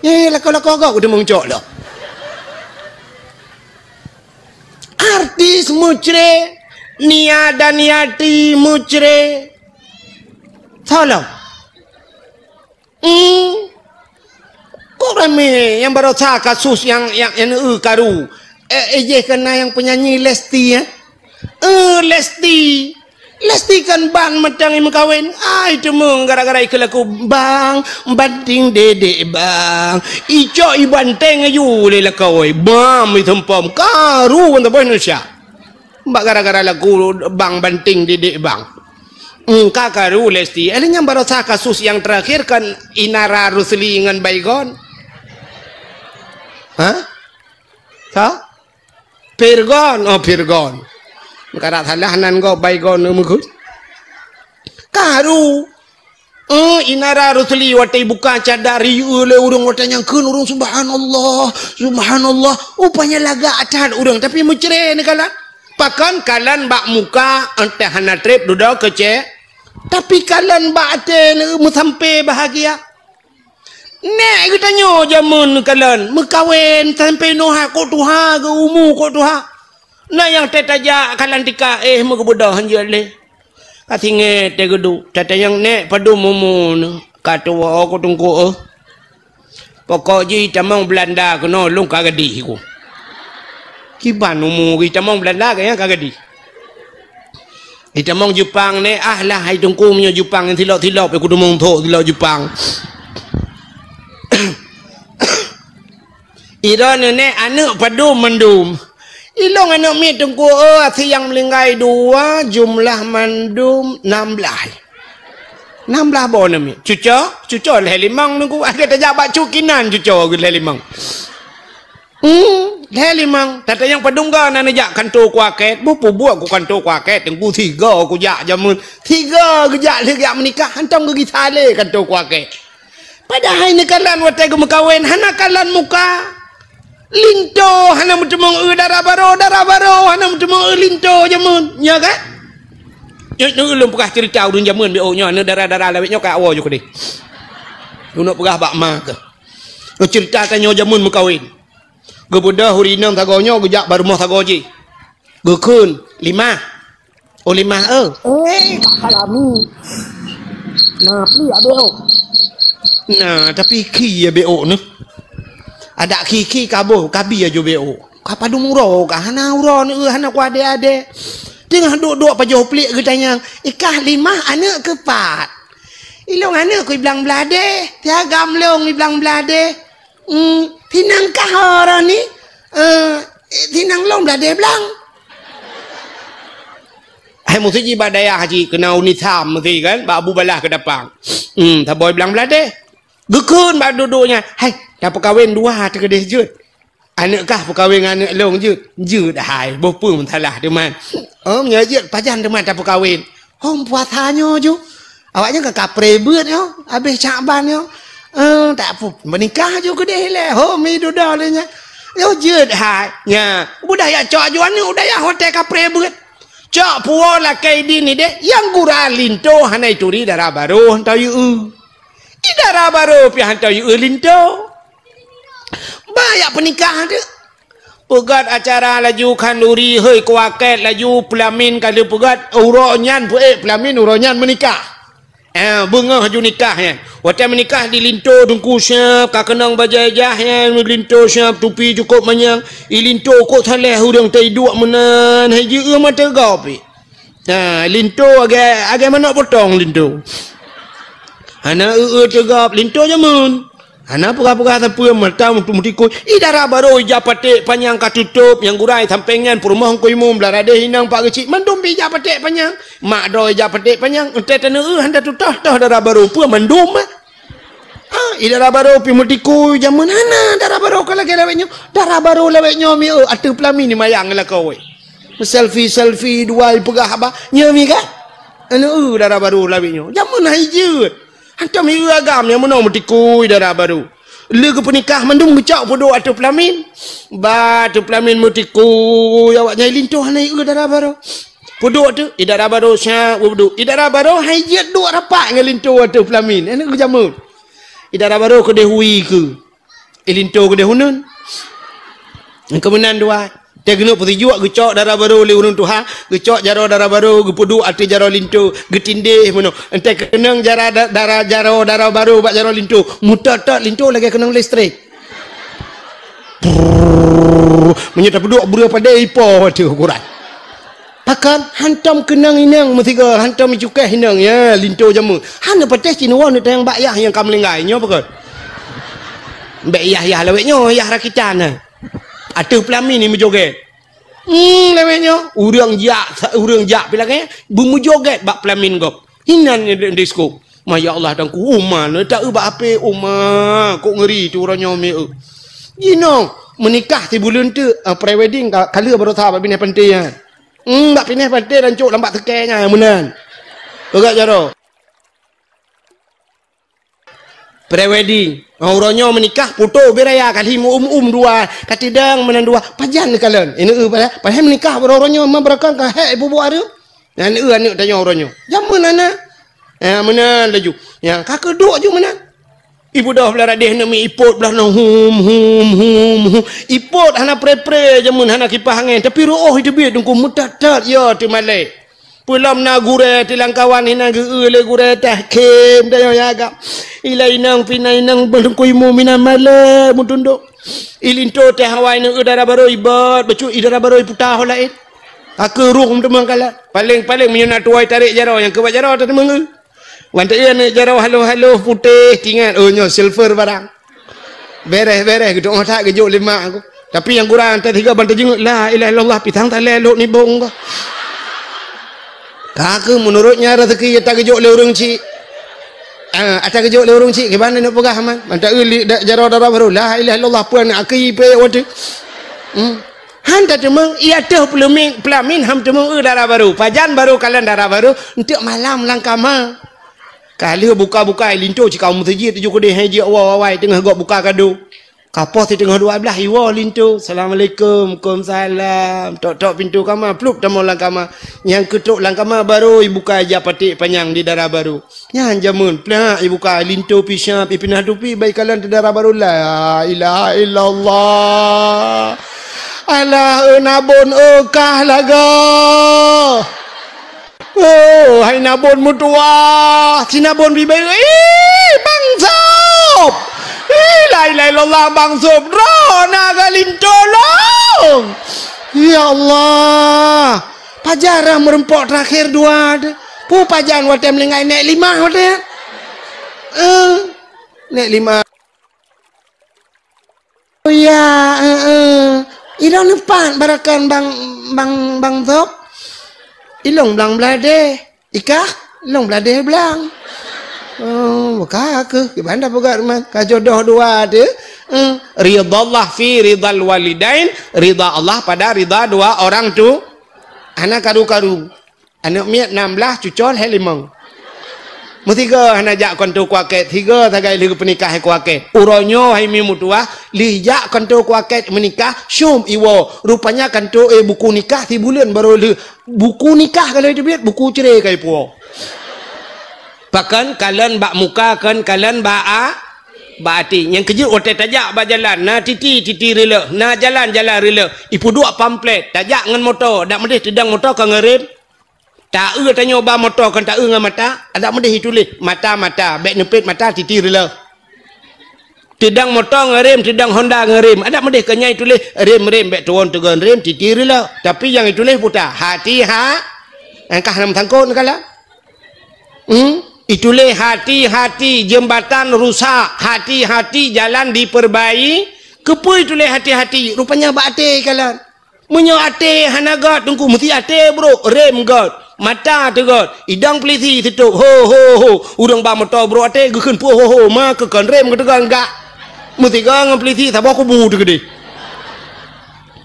Eh, lakoe-lakoe gok udah meucok lo. Artis meucre, Nia dan Niati meucre. Salah. Hmm. Kok ramé nyang barosa kasus nyang, nyang, nyang, eh, karu? Eh, eh, jeh kena nyang penyanyi Lesti, eh? Eh, Lesti. Lesti kan ban mantong imeukawen. Ai, teumong gara-gara ikeu laku, "Bang, banting dedek, Bang." Icok ibanteng aju lé lakoe. Bam, iteumpom. Karu ban saboh Indonesia. Bak gara-gara lagu Bang Banting Didik Bang. Engka karu Lesti. Eh, nyang barosa kasus nyang terakhir kan Inara Rusli ngon Baygon. Hah? Sa? Pirgon. Oh, Pirgon. Engka salah nan go Baygon meugut. Karu. Eh, Inara Rusli watèe buka cadar, iyue lé ureueng watèe nyang kheun ureueng, "Subhanallah, subhanallah." Rupanya lagak that ureueng, tapi meucre neukalon. Pakon kalon bak muka, entah hana treb dudoe keucé. Tapi kalon bak até meusampé bahagia. Nèk geutanyoe jameun kalon, meukawen sampé noe kok tuha, geu umu kok tuha. Na nyang teutajak ka lantika, eh, meugeubeudoh hanjeuet lé. Ka singoh teuh geuduek, tatanyong nèk padum umu neuh. Ka tuwoe ku teungku, eh. Pokok jih tamong Belanda keunoe lôn ka gadih ku. Kiban umu jih tamong Belanda ka nyang ka gadih. Itamong Jepang nèk, ah lah hai teungku meunyoe Jepang nyang silop-silop, eh, ku teumong thok silop Jepang. Ira neunek aneuk padum mandum. Ilong aneuk miet teungku, oh, asie nyang meuninggai dua, jumlah mandum nam blaih. Nam blaih boh aneuk miet. Cuco, cuco lhèe limong teungku. Akhé tajak bak cukinan cuco lhèe limong. Hmm, lhèe limong. Tatanyong padum ga na neujak kanto kuaket. Beupubuet ku kanto kuaket teungku, sigo kujak jameun. Sigo geujak lheueh geujak meunikah, hantom geugisa lé kanto kuaket. Padahai neukalon watèe geumeukawen hana kalon muka. Linto hana meuteumong eu dara barô, dara barô hana meuteumong eu linto jameun. Nya kan? Nyoe, nyoe ulôn peugah cerita ureueng jameun B O nyoe, aneuk dara-dara lawét nyoe ka awoe ju keudeh. Ulôn peugah bak ma keuh. Nyoe cerita tanyoe jameun meukawen. Geubeudoh ureueng inong sagoe nyoe geujak bak rumoh sagoe jih. Geukheun, "Limah." Oh, limah, eh. Eh, Kak Salami. Nah, pli abéh, oh. Nah, tapi khi ya B O ni. Adak khi-khi kaboh, kabi aju B O. Apa dum uroe kah? Hana uroe, hana kuadé-adé. Teungoh duek-duek pajoh pliek geutanyong, "Ikah limah, aneuk keuh pat?" "Ilôn aneuk keuh iblang bladé, siagam lôn iblang bladé." "Hmm, tinang kah uroe ni?" "Eh, tinang lôn bladé blang." Hai meuseujid bak dayah jih keunan unisam meuseujid kan, bak Abu Balah Keudapang. Hmm, saboh iblang bladé. Geukheun bak duek-duek nyan, "Hai, tapeukawen dua teuh keudeh jeuet. Aneuk kah peukawen ngon aneuk lôn jeuet?" "Jeuet hai, boh peue meusalah teuma." "Oh, meunyoe jeuet pajan teuma tapeukawen?" "Hom puasa nyoe ju. Awaknyan ka kapré beuet nyoe, habéh Syakban nyoe." "Eh, tak pu-, meunikah ju keudeh ilée. Hom mi dudoe lé nyan." "Yoh jeuet hai." Nya, udah jak cok ju aneuk u dayah watée kapré beuet. Cok puwoe lakée idin ideh, nyang gura linto hana ituri dara barô hantom yue. I dara barô pih hantom yue linto. Ba jak peunikah teuk. Peugét acara laju khanduri, hei kuakét laju peulamin ka lheueh peugét, uroe nyan peuék peulamin, uroe nyan meunikah. Eh, beungoh ju nikah nyan. Watée meunikah di linto teungku siab, ka keunong bajée jah nyan, linto siab tupi cukôp manyang, i linto kok saléh ureuëng teuiduek meunan, hai jeuet mata gob pih. Ha, linto agée, agée manok potong linto. Hana eu-eu teugab linto jameun. Hana peugah-peugah sapeue mata meutu-, meutikui. I dara barô ija paték panyang ka tutôp, nyang gura i sampéng nyan peurumoh Teungku Imum, blah radeh inong Pak Geuchik, mandum ija paték panyang. Mak droe ija paték panyang, entée taneu eu hana tutoh-toh dara barô peue mandum. Ha, i dara barô pih meutikui jameun hana dara barô ka lagée lawét nyoe. Dara barô lawét nyoe mi eu ateueh peulamin ni mayang lakoe. Selfie-selfie dua ipeugah haba, nyoe mi ka? Anu eu dara barô lawét nyoe. Jameun hai jeuet. Hantom mi eu agam nyang meunoe meutikui dara barô. Lé geupeunikah mandum geucok peuduek ateueh peulamin. Ba ateueh peulamin meutikui awak nyang linto hana eu dara barô. Peuduek tu, i dara barô syak peuduek. I dara barô hai jeuet duek rapat ngon linto ateueh peulamin. Anu eu jameun. I dara barô keudeh hui keu. I linto keudeh uneun. Keumeunan dua. Teuh geuneuk peusijuek geucok dara barô lé ureuëng tuha, geucok jaroe dara barô geupeuduek ateueh jaroe linto, geutindéh meunoe. Entée keunong jara da-, dara jaroe dara barô bak jaroe linto, meutot-tot linto lagée keunong listrik. Prrrr. Meunyoe tapeuduek breueh padé ipo ateueh ukuran. Pakon hantom keunong inong meusigoe, hantom icukéh inong, ya, linto jameun. Hana patéh cit neuwoe neutanyong bak yah nyang ka meulinggai nyoe pakon. Bék yah-yah lawét nyoe, yah rakitan na. Ateueh peulamin ni meujogét. Hmm, lawét nyoe, ureuëng jak, ureuëng jak pih lagée beumeujogét bak peulamin gob. Inan nyoe di-, disko. Ma ya Allah, Teungku, uma na ta eu bak ape uma, kok ngeri tu uroe nyoe mi eu. Jinoe meunikah sibuleuen teuk, ah, pre-wedding ka, ka lheueh baroesa bak binéh panté nyan. Hmm, bak binéh panté dan cok lam bak seukée nyan meunan. Peugah jaroe. Pre-wedding. Ah, uroe nyoe meunikah, foto ubé raya kali meu-um-um dua, ka tidang meunan dua. Pajan neukalon. Ini eu padahai, padahai meunikah uroe nyoe ma beurakang ka hék ibu-bu areuem. Nyan eu aneuk tanyoe uroe nyoe. Jameun hana. Ya, meunan laju. Ya, ka keuduek ju meunan. Ibu doh blah radeh neumi ipot blah nyoe hum, hum, hum, hum. Ipot hana pre-pre jameun hana kipah angén, tapi reuôh iteubiet dungku meutat-tat ya teumalée. Peulom na gurée tilangkawan hina geu-eu lé gurée tahkim dayoe yaga. Ilai inong pina inong beulungkui mu mina malée mutundok. Ilinto teh awai neu dara barô ibot, bacut i dara barô iputa ho laén. Aku ruh meuteumang kala. Paléng-paléng meunyoe na tuwai tarek jaroe nyang keubat jaroe teuteumang eu. Wan teu aneuk jaroe haloh-haloh putéh tingat, oh nyoe silver barang. Bereh-bereh geutu'oh that geujok lé mak aku. Tapi nyang kurang teuh tiga ban teujeungeuk la ilaha illallah pisang talé lok nibong ka. Ka keuh meunurot nyan rezeki ata geujok lé ureueng chik. Ah, ata geujok lé ureueng chik kiban neuk peugah man. Mantap eu li da-, jaroe dara barô la ilaha illallah puan akhi pe wateu. Hmm. Han tateumeung, iya teuh peulamin, peulamin ham teumeung eu dara barô. Pajan barô kalon dara barô, enteuk malam lam kama. Ka lheueh buka-buka linto cit ka u meuseujid tujoh keudeh hai jeuet awai-awai teungoh gob buka kado. Ka poh siteungoh dua blaih iwoe linto, "Assalamualaikum." "Waalaikumsalam." Tok-tok pintoe kama, plup tamong lam kama. Nyang keutok lam kama barô ibuka ija paték panyang di dara barô. Nyan jameun, plak ibuka linto pisab, ipinah tupi bai kalon teu dara barô. La ilaha illallah. Alah, eu nabon eu kah lagoe. Oh, hai nabon meutuwah, si nabon bibeu, ih, Bang Sop! Ih, la ilaha illallah, Bang Sop, droe na geulinto lôn! Allah, pajan rhah meurumpok teurakhé dua teuh. Peue pajan watée meuninggai, nèk limah watée. Eh, nèk limah. Oh ya, eh, eh. Ilong neupat barakan bang, bang, bang Zop. Ilong blang bladeh. Ikah, ilong bladeh blang. Oh, buka aku. Gimana peugah rumah? Ka jodoh dua teuh. Eh, ridha Allah fi ridhal walidain, ridha Allah pada ridha dua orang tu. Hana karu-karu. Aneuk miet nam blaih, cucol hai limong. Meusigoe hana jak keuntô kuakét, sigoe sagai lheueh peunikah hai kuakét. Uroe nyoe hai mi meutuwah, lheueh jak keuntô kuakét meunikah, syom iwoe. Rupanya keuntô, eh, buku nikah sibuleuen barô lheueh. Buku nikah ka lheueh teubiet, buku cre ka ipuwoe. Pakon kalon bak muka, kon kalon bak a-, bak até. Nyang keujeuet watée tajak bak jalan, na titi, titi reuloh, na jalan, jalan reuloh. Ipeuduek pamflet, tajak ngon moto, dak meudeh teudong moto ka ngon rem. Taeu tanyoe ba moto kon taeu ngon mata, adak meudeh ituléh mata, mata, bék neupet mata titi reuloh. Teudong moto ngon rem, teudong Honda ngon rem, adak meudeh kon nyan ituléh rem, rem, bék tuwon teugon rem titi reuloh. Tapi nyang ituléh puta, hati ha, angkah nam sangkot neukala. Hmm? Ituléh hati-hati jembatan rusak, hati-hati jalan diperbai-, keupeue ituléh hati-hati? Rupanya bak até kalon. Meunyoe até hana gét, Teungku, meusti até brok, rem gét, mata teuh gét, idong peulisi sitôb, ho, ho, ho. Ureuëng ba moto brok até geukheun peue ho, ho, ma keu kon rem geuteugon gak. Meusigoe ngon peulisi saboh kubu teuh keudeh.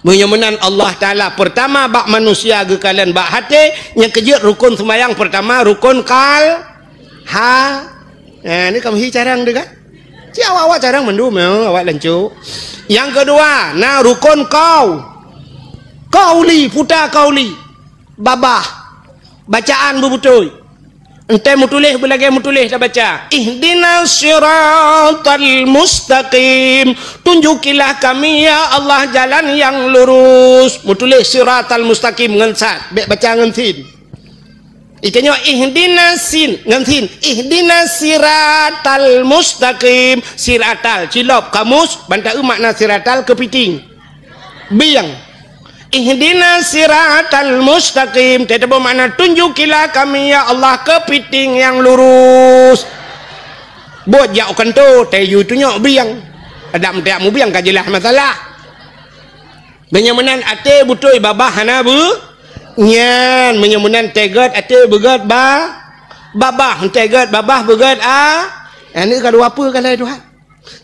Meunyoe meunan Allah Taala, peurtama bak manusia geukalon bak até, nyang keujeuet rukon seumayang peurtama rukon kal-, ha. Nah, ni kamoe hi carang teuh kan? Ci awak-awak carang mandum, ya, awak lancok. Nyang keudua, na rukon kau. Kauli, puta kauli. Babah. Bacaan beubeutôi. Enteuk meutuléh beulagée meutuléh tabaca. Ihdinas siratal mustaqim. Tunjukilah kami, ya Allah, jalan yang lurus. Meutuléh siratal mustaqim ngon sad, bék baca ngon sin. Itanyoe ihdinas sin, ngon sin. Ihdinas siratal mustaqim. Siratal, cilop kamus, ban taeu makna siratal keupiting. Bieng. Ihdinas siratal mustaqim. Teutabeuh makna tunjukilah kami, ya Allah, keupiting nyang lurus. Buet jak u kantô, tayue tunyok bieng. Adak meuteuk mubieng ka jeulaih masalah. Meunyoe meunan até beutôi babah hana beu-, nyan, meunyoe meunan teugot até beugét ba-, babah, teugot babah beugét a-, aneuk ka dua peue ka lhée Tuhan.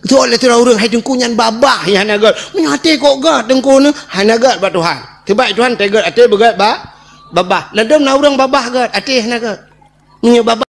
Geutôk lé sidroe ureuëng, hai Teungku nyan babah nyang hana gét. Meunyoe até kok gét Teungku nyoe, hana gét bak Tuhan. Sebab Tuhan teugot até beugét ba-, babah. Ladôm na ureuëng babah gét, até hana gét. Meunyoe babah